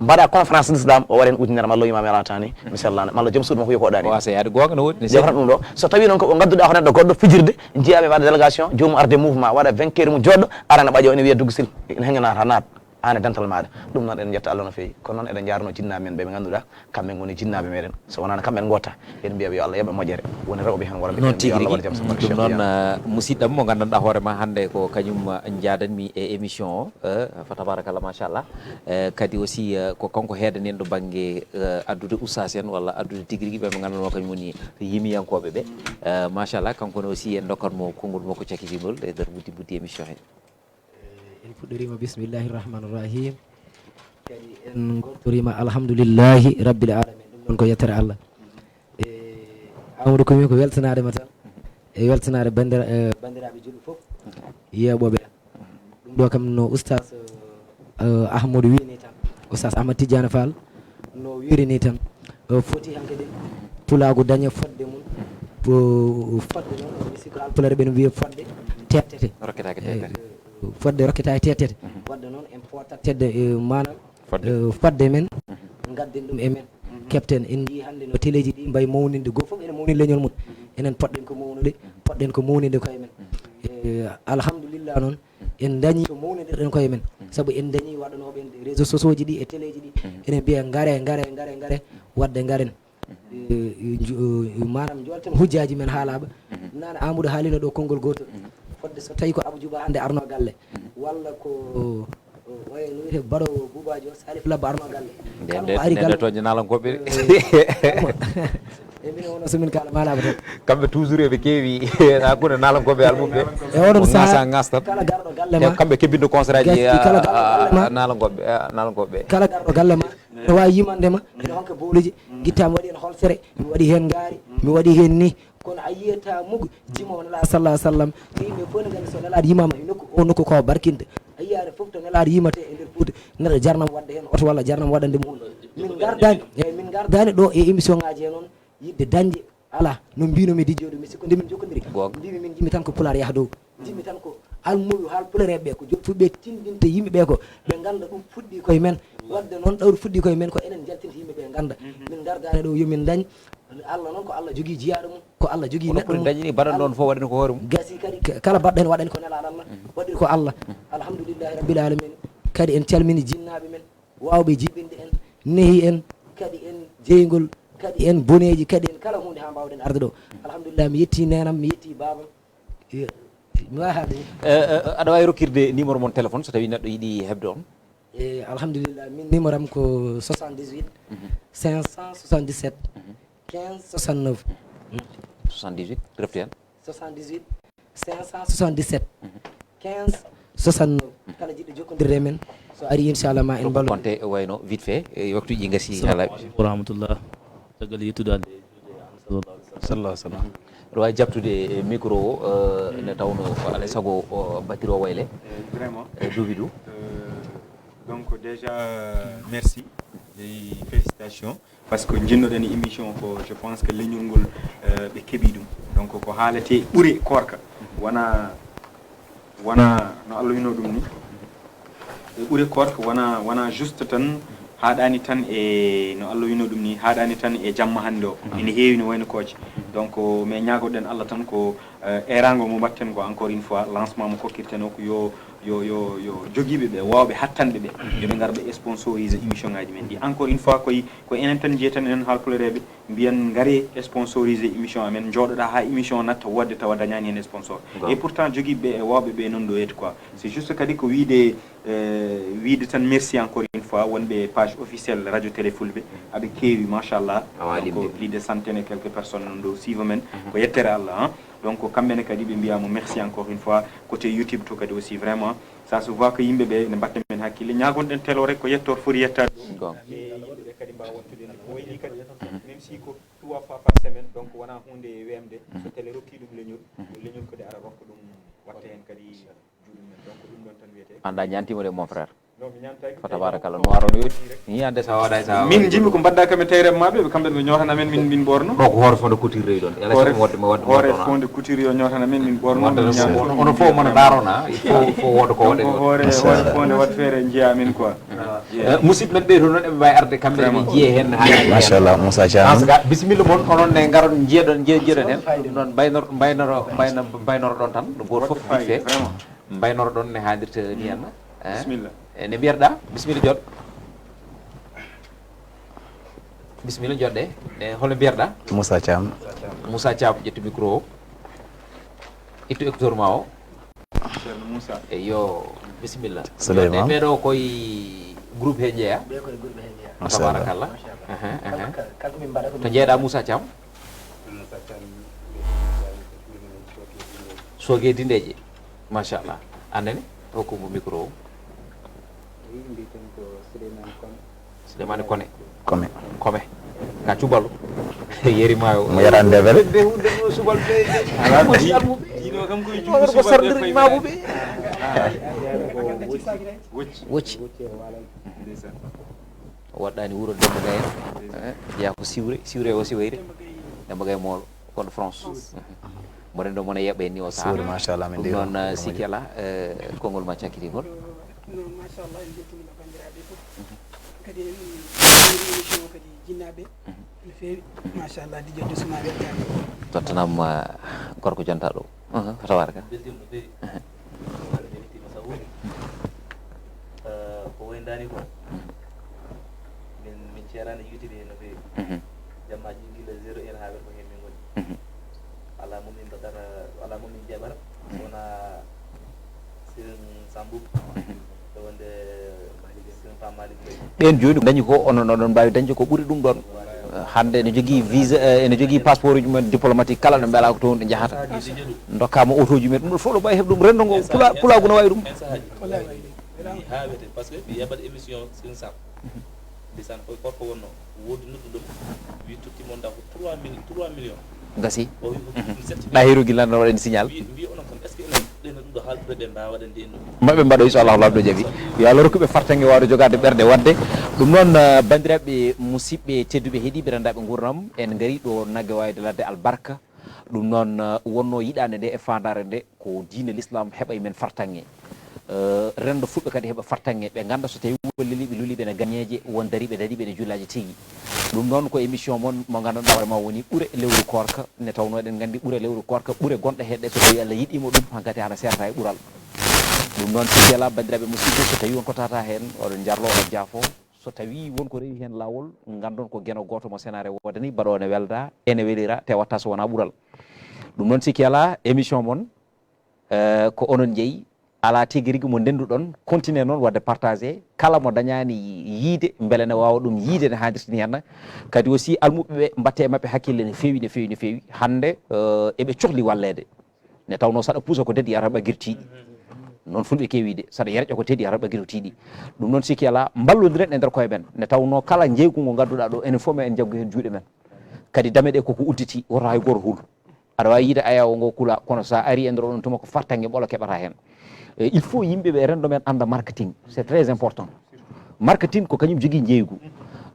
Mbaɗa conférence l'islam, o waɗa heen ujunere malla o imaam yalatani, mi sellaani, malla joom suudu makko wiya ko waɗaani. O wasa yaade goonga no woodi, ne seeɗa. Yewtan ɗum ɗo. So tawi noon ko ɓe ngadduɗa ko neɗɗo goɗɗo fijirde, njiyaɓe mbaɗa délégation, joomum arde mouvement, waɗa vainqueur mum joɗɗo, arana ɓaƴo ene wiya dugg sil, ene heñanata naat, aan e dental maaɗa. Ɗum noon eɗen njetta Allah no feewi, kono noon eɗen njaarno jinnaaɓe men ɓe ɓe ngannduɗaa, kamɓe ngoni jinnaaɓe meɗen. So wonaano kamɓe en goota, en mbiya yo Allah yoɓe moƴƴere. Woni rewɓe heen, worɓe heen, yo Allah waɗ jam so barke Cheikh Tidiane. Ɗum noon, ah, musidɗam mo nganndanɗaa hoore ma hannde ko kañum, ah, njaadanmi e émission o, eh, fa tabarakallah, machallah. Eh, kadi aussi, eh, ko kanko heedani en ɗo bannge, eh, addude ustaas en walla addude tigi rigi ɓe ɓe nganndanoo kañum woni yimiyankooɓe ɓe. Eh, machallah, kanko ne aussi en ndokkat mo konngol makko cakkitiingol e nder buddi buddi émission he. Eh, en puɗɗoriima bismillahi rahmani rahim. Kadi en ngortoriima alhamdulillahi rabbil alamin. Ɗum ɗon ko yettere Allah. E Amadou Koumi ko weltanaade ma tan. E weltanaade bandira-, eh, banndiraaɓe julɓe fof. Yeeɓooɓe. Ɗum ɗo kam no Oustaz, eh, Ahmadou wiyi ni tan. Oustaz Ahmad Tidiane Fall no wiiri ni tan. Eh, foti hankadi pulaagu daña fodde mum. Ko fodde noon, mi sikko Haalpulaar ɓe no mbiya fodde tettete. Rokketaake tettete. Eh, fodde rokketaake tettete. Mhm. Wadde noon en pootat tedde, eh, maanaam, fodde, eh, fodde men, mhm, ngadden ɗum e men. Mhm. Keɓten, en njii hannde no teleeji ɗi mbayi mawninde, goo fof ene mawni leñol mum. Mhm. Enen poɗɗen ko mawnude, poɗɗen ko mawninde koye men. Mhm. Eh, alhamdulillah noon, en dañi ko mawnindirɗen koye men. Mhm. Sabu en dañi waɗanooɓe en réseaux sociaux ji ɗi e teleeji ɗi, mhm, ene mbiya ngare, ngare, ngare, ngare, wadde ngaren. Eh, ju-, eh, maanaam, njoolten hujjaaji men haalaama. Mhm. Nana Amadou haalino ɗo konngol gootol. Mhm. Fodde so tawi ko Abou Djouba hannde arno galle. Mhm. Walla ko, o, oye no wiyetee, baɗoowo Boubadio, Salif Labba arno galle. Nde, kala nde, mo ari nde, galle. Nde toñde naalankooɓe. Eh, kala mo-, e minen wonno so min kaala maalaama tan. Kamɓe toujours eɓe keewi, hakkunde naalankooɓe e almuɓe. E oɗon ko sahaa, ŋaasa ŋaastan. Kala garɗo galle ma. Kamɓe kebbinɗo concert aji, gasi, kala garɗo galle ma. Naalankooɓe, a, naalankooɓe. Kala garɗo galle ma. Ene waawi yimande ma, ene honka bowluji, gitta mi waɗi heen holsere, mi waɗi heen ngaari, mi waɗi heen ni. Kono a yiyata mug jimo Nelaaɗo sallallahu alaihi wasallam. Te yimɓe fof ne nganndi so Nelaaɗo yimaama e nokku, o nokku ko barkinde. A yiyaani fof to Nelaaɗo yimate e nder Fuuta, neɗɗo jarnam waɗde heen oto walla jarnam waɗande mo hunde. Min ngardaani, eeyi, min ngardaani ɗo e émission ngaji he noon, yiɗde dañde. Alaa, no mbino mi dijjooɗo, mi sikko nde min jokkodiri. Goonga. Mbimi min njimi tan ko Pulaar yaha dow. Njimi tan ko almuɓe Haalpulareeɓe ɓe, ko joom fuɗɓe tindinte yimɓe ɓe ko ɓe ngannda ɗum fuɗɗi koye men. Wadde noon ɗawri fuɗɗi koye men ko enen njaltinta yimɓe ɓe ngannda. Mhm. Min ngardaani ɗo yo min ndañ. Allah noon ko Allah jogii jiyaaɗo mum, ko Allah jogii neɗɗo mum. Kono dañi ni mbaɗan ɗon fof waɗani ko hoore mum. Gasi kadi k-, kala mbaɗɗo heen waɗani ko Nelaaɗo Allah, mhm, waɗiri ko Allah. Mhm. Alhamdulillahi Rabbil Alamina. Kadi en calmini jinnaaɓe men, waawɓe jiɓinde en, nehi en, kadi en jeyngol, kadi en boneeji, kadi en kala huunde haa mbaawɗen arde ɗo. Alhamdulillah, mi yetti neenam, mi yetti baabam. Iyo. Mi waawi haalde. Eh, eh, aɗa waawi rokkirde numéro mon téléphone so tawii neɗɗo yiɗi heɓde on? Eh, alhamdulillah, min numéro am ko soixante-dix-huit, mhm, cinq cent soixante-dix-sept, mhm, quinze soixante-neuf. Soixante-dix-huit, refti hen. Soixante-dix-huit, cinq cent soixante-dix-sept, mhm, quinze soixante-neuf. Kala jiɗɗo jokkondirde e men, so ari, inchallah, ma en mballu. Compte wayno vite fait, e waktuji gasi. Assalamu aleykum wa rahmatullah. Caggal yettude Allah e juulde e Annabi sallallahu alaihi wasallam. Sallallahu alaihi wasallam. Aɗa waawi jaɓtude e micro o, eh, nde tawnoo ko alaa e sago o batterie o wayle. Eh, vraiment. Eh, duuɓi du. Euh, donc déjà, merci et félicitations. Parce que jinnoɗen émission ko, je pense que leñol ngol, euh, ɓe keɓi ɗum. Donc ko haalete ɓure koorka. Wona, wona no Allah wino ɗum ni. E ɓure koorka wona, wona juste tan, haaɗaani tan e no Allah wino ɗum ni, haaɗaani tan e jamma hannde o. Ene heewi no wayno kooce. Donc mais ñaagoɗen Allah tan ko, euh, eeraango mo mbaɗten ko, encore une fois, lancement mo kokkirten o ko yo, yo, yo, yo jogiiɓe ɓe, waawɓe hattanɓe ɓe, yo ɓe ngar ɓe sponsorise émission ngaji men ɗi. Encore une fois, koye, ko enen tan jeytan, enen haalpulereeɓe, mbiyen ngare sponsorise émission amen, jooɗoɗa haa émission natta woodde tawa dañaani heen sponsor. Et pourtant jogiiɓe ɓe e waawɓe ɓe noon ɗo yetti quoi. C'est juste kadi ko wiide, euh, wiide tan merci encore une fois wonɓe page officielle Radio Télé Fulɓe. Aɓe keewi, machallah. Donc plus de centaine et quelques personnes noon ɗo suivre men. Ko yettere Allah, hein. Donc kamɓe ne kadi ɓe mbiyama merci encore une fois. Côté YouTube to kadi aussi, vraiment, ça se voit que yimɓe ɓe ne mbatta men hakkille. Ñaagonɗen télé o rek ko yettor foti yettaade ɗo. E yimɓe ɓe kadi mbawa wattude nde ko wayli kadi, même si ko trois fois par semaine, donc wona hunde wemde. So télé rokki ɗum leñol, yo leñol kadi ara rokka ɗum, watta hen kadi juuɗe men. Donc ɗum ɗon tan wiyete. Anda ñantima de, mon frère. Fa tabarakallah, no waro no yoti. Ni ande sa waɗa sa. Min jimi ko mbadda kam e tayre maɓe, ɓe kamɓe ɓe ñootana men, min, min ɓorno. Ɗo ko hoore fonde kutirre ɗon. Ela hoore, wadde mo wadde hoore fonde kutirre yo ñootana men, min ɓorno. Wadde no fof, onon fof mona darona, il faut, faut wooda ko waɗen. Hoore, hoore fonde wat feere njiya min quoi. Eh, musidɓe men ɓe to noon eɓe mbawi arde kamɓe ne ɓe jiye hen. Machallah, Moussa Thiam. Bisimilla mon, onon ne garon jiyeɗon, jiye, jiyeɗon hen. Ɗum noon mbaynor, mbaynoro, mbayno, mbaynoro ɗon tan, ɗo goto fof vite fait. Mbaynoro ɗon ne haalirta ni henna. Eh? Bisimilla. E nde mbiyatɗa? Bisimilla jooɗ. Bisimilla jooɗɗe. E hol no mbiyatɗa? Moussa Thiam. Moussa Thiam, ƴettu micro o. Ittu écouteur ma o. Ceerno Moussa. Eyyo, bisimilla. Souleymane. Jooɗɗe, ɓeɗo koye groupe he jeeya. Ɓe koye groupe he jeeya. Machallah. Tabarakallah. Aha, aha. To jeeɗa Moussa Thiam? Moussa Thiam. Soge dindeje. Machallah. Annene? Hokku mo micro o. Wi mbiten ko Souleymane Kone. Souleymane Kone. Kome. Kome. Ka cubalu. Yeri mayo. Mo yarande bele. De hunde no subal be. Ala di. Dino kam ko juuɗe ko subal be. Mabuɓe. Wocci. Wocci. Waɗɗani wuro Demba Gaye. Eh, jeeya ko siwre, siwre o siwayre. Demba Gaye moolo. Kono France. Mo rendo mona yeɓɓe ni o saha. Suudu, machallah, min ɗum noon, sikki ala, eh, konngol ma cakkitingol. Non, machallah, en mbeltaniima banndiraaɓe fof. Kadi en mbeltaniima émission o kadi jinnaaɓe no feewi. Machallah, Didio Doucement weltaani. Tottanam, eh, gorko jonta ɗo. Aha, ko tawata ka? Beltima no feewi. Aha. Beltima sabu, eh, ko wayndani ko. Min, min ceerani yewtude heen no feewi. Mhm. Jammaji gila zéro heure haa ɓe ko heen min ngoni. Mhm. Alaa mo min mbaɗata, alaa mo min jaɓata, wona Sëriñ Sambu, e wonde Sëriñ Pape Malick Mbaye. Ɓeen jooni ko dañi ko, onon oɗon mbaawi dañde ko ɓuri ɗum ɗoon. Hannde ene jogii visa, eh, ene jogii passeport uji mumen diplomatique kala, ɓe mbela ko toon ɓe njahata. Ndokkaama otooji mumen, ɗum ɗo fof ɗo mbaawi heɓ ɗum. Renndo ngo, pula-, pulaagu no waawi ɗum. Heen sahaaji mi haawete, parce que mi yaɓat émission Sëriñ Sambu. Ndeysaan, koye gorko wonno, woodi nodduɗo mo, wi totti mo ndaw ko trois mille, trois millions. Gasi. O wi ko ɗum sept millions. Ɗahiru gila no waɗen signal. Wi, wi onon kam, est-ce que enen ɗen ɗum ɗo haaldude ɓe mbaawa waɗande en ɗum? Maɓe mbaɗo, inchallahu, laamɗo jaaɓi. Yo Allah rokku ɓe fartaŋŋe wawde jogaade ɓerɗe waɗde. Ɗum noon, eh, banndiraaɓe musidɓe tedduɓe heɗiiɓe renndaɓe nguurndam, en ngarii ɗo nagge wayde ladde albarka. Ɗum noon, eh, wonno yiɗande nde e faandaare nde ko diine l'islam heɓa e men fartaŋŋe. Eh, renndo fulɓe kadi heɓa fartaŋŋe, ɓe ngannda so tawi won leliiɓe luliiɓe ne gañeeje, won dariiɓe dariiɓe ne jullaaji tigi. Ɗum noon ko émission mon mo nganndanɗaa hoore ma woni ɓure lewru koorka, nde tawnoo eɗen nganndi ɓure lewru koorka, ɓure gonɗe heɗɗe so tawi Allah yiɗiima ɗum, hankadi hana seerta e ɓural. Ɗum noon sikki alaa, banndiraaɓe musidɓe, so tawi won ko tata heen, oɗon njarlo, oɗon jaafo. So tawi won ko rewi heen laawol, nganndon ko geno gooto mo senaare woodani, mbaɗo ne welda, ene welira, te watta so wonaa ɓural. Ɗum noon sikki alaa, émission mon, eh, ko onon njeyi, alaa tigi rigi mo ndennduɗon, continue noon waɗde partagé, kala mo dañaani yiide, mbele ne waawa ɗum yiide ne haadirtini heen. Kadi aussi almuɓɓe ɓe mbatte e maɓɓe hakkille no feewi, no feewi, no feewi. Hannde, eh, eɓe cohli walleede. Nde tawnoo saɗa puusa ko dedi yata ɓagirtiiɗi. Noon fulɓe keewi de, saɗa yerƴa ko dedi yata ɓagirtiiɗi. Ɗum noon sikki alaa, mballondiren e nder koye men. Nde tawnoo kala njeeygu ngo ngannduɗaa ɗo, enen fof men en njaggu heen juuɗe men. Kadi dame ɗe koko udditi, woto hay gooto hul. Aɗa waawi yiide ayaawo ngo kula, kono so a ari e nder oɗon tuma, ko fartaŋŋe ɓolo keɓata heen. E, il faut yimɓe ɓe renndo men annda marketing, c'est très important. Marketing ko kañum jogii njeeygu.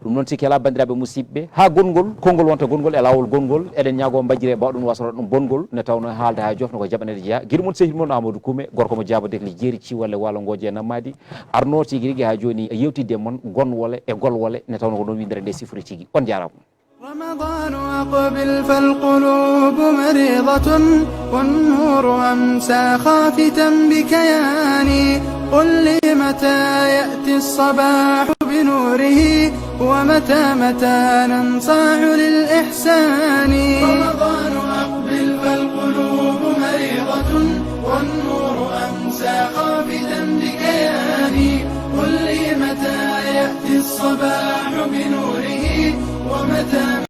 Ɗum noon, sikki alaa, banndiraaɓe musidɓe, haa gonngol, konngol wonta gonngol e laawol gonngol, eɗen ñaagoo mbajjire mbawɗon wasoro ɗum bonngol, nde tawnoo haalde haa joofno ko jaɓaneede jeyaa. Giɗo mon, sehil mon Amadou Koumé, gorko mo Jaabo Dekle jeeri ciwalle waalo ngooje e nammaadi, arnoo tigi rigi haa jooni yewtidde e mon gonwole e golwole, nde tawnoo ko noon winndere nde sifori tigi. On njaaraama. رمضان أقبل فالقلوب مريضة، والنور أمسى خافتا بكياني. قل لي متى يأتي الصباح بنوره، ومتى، متى ننصاع للإحسان. رمضان أقبل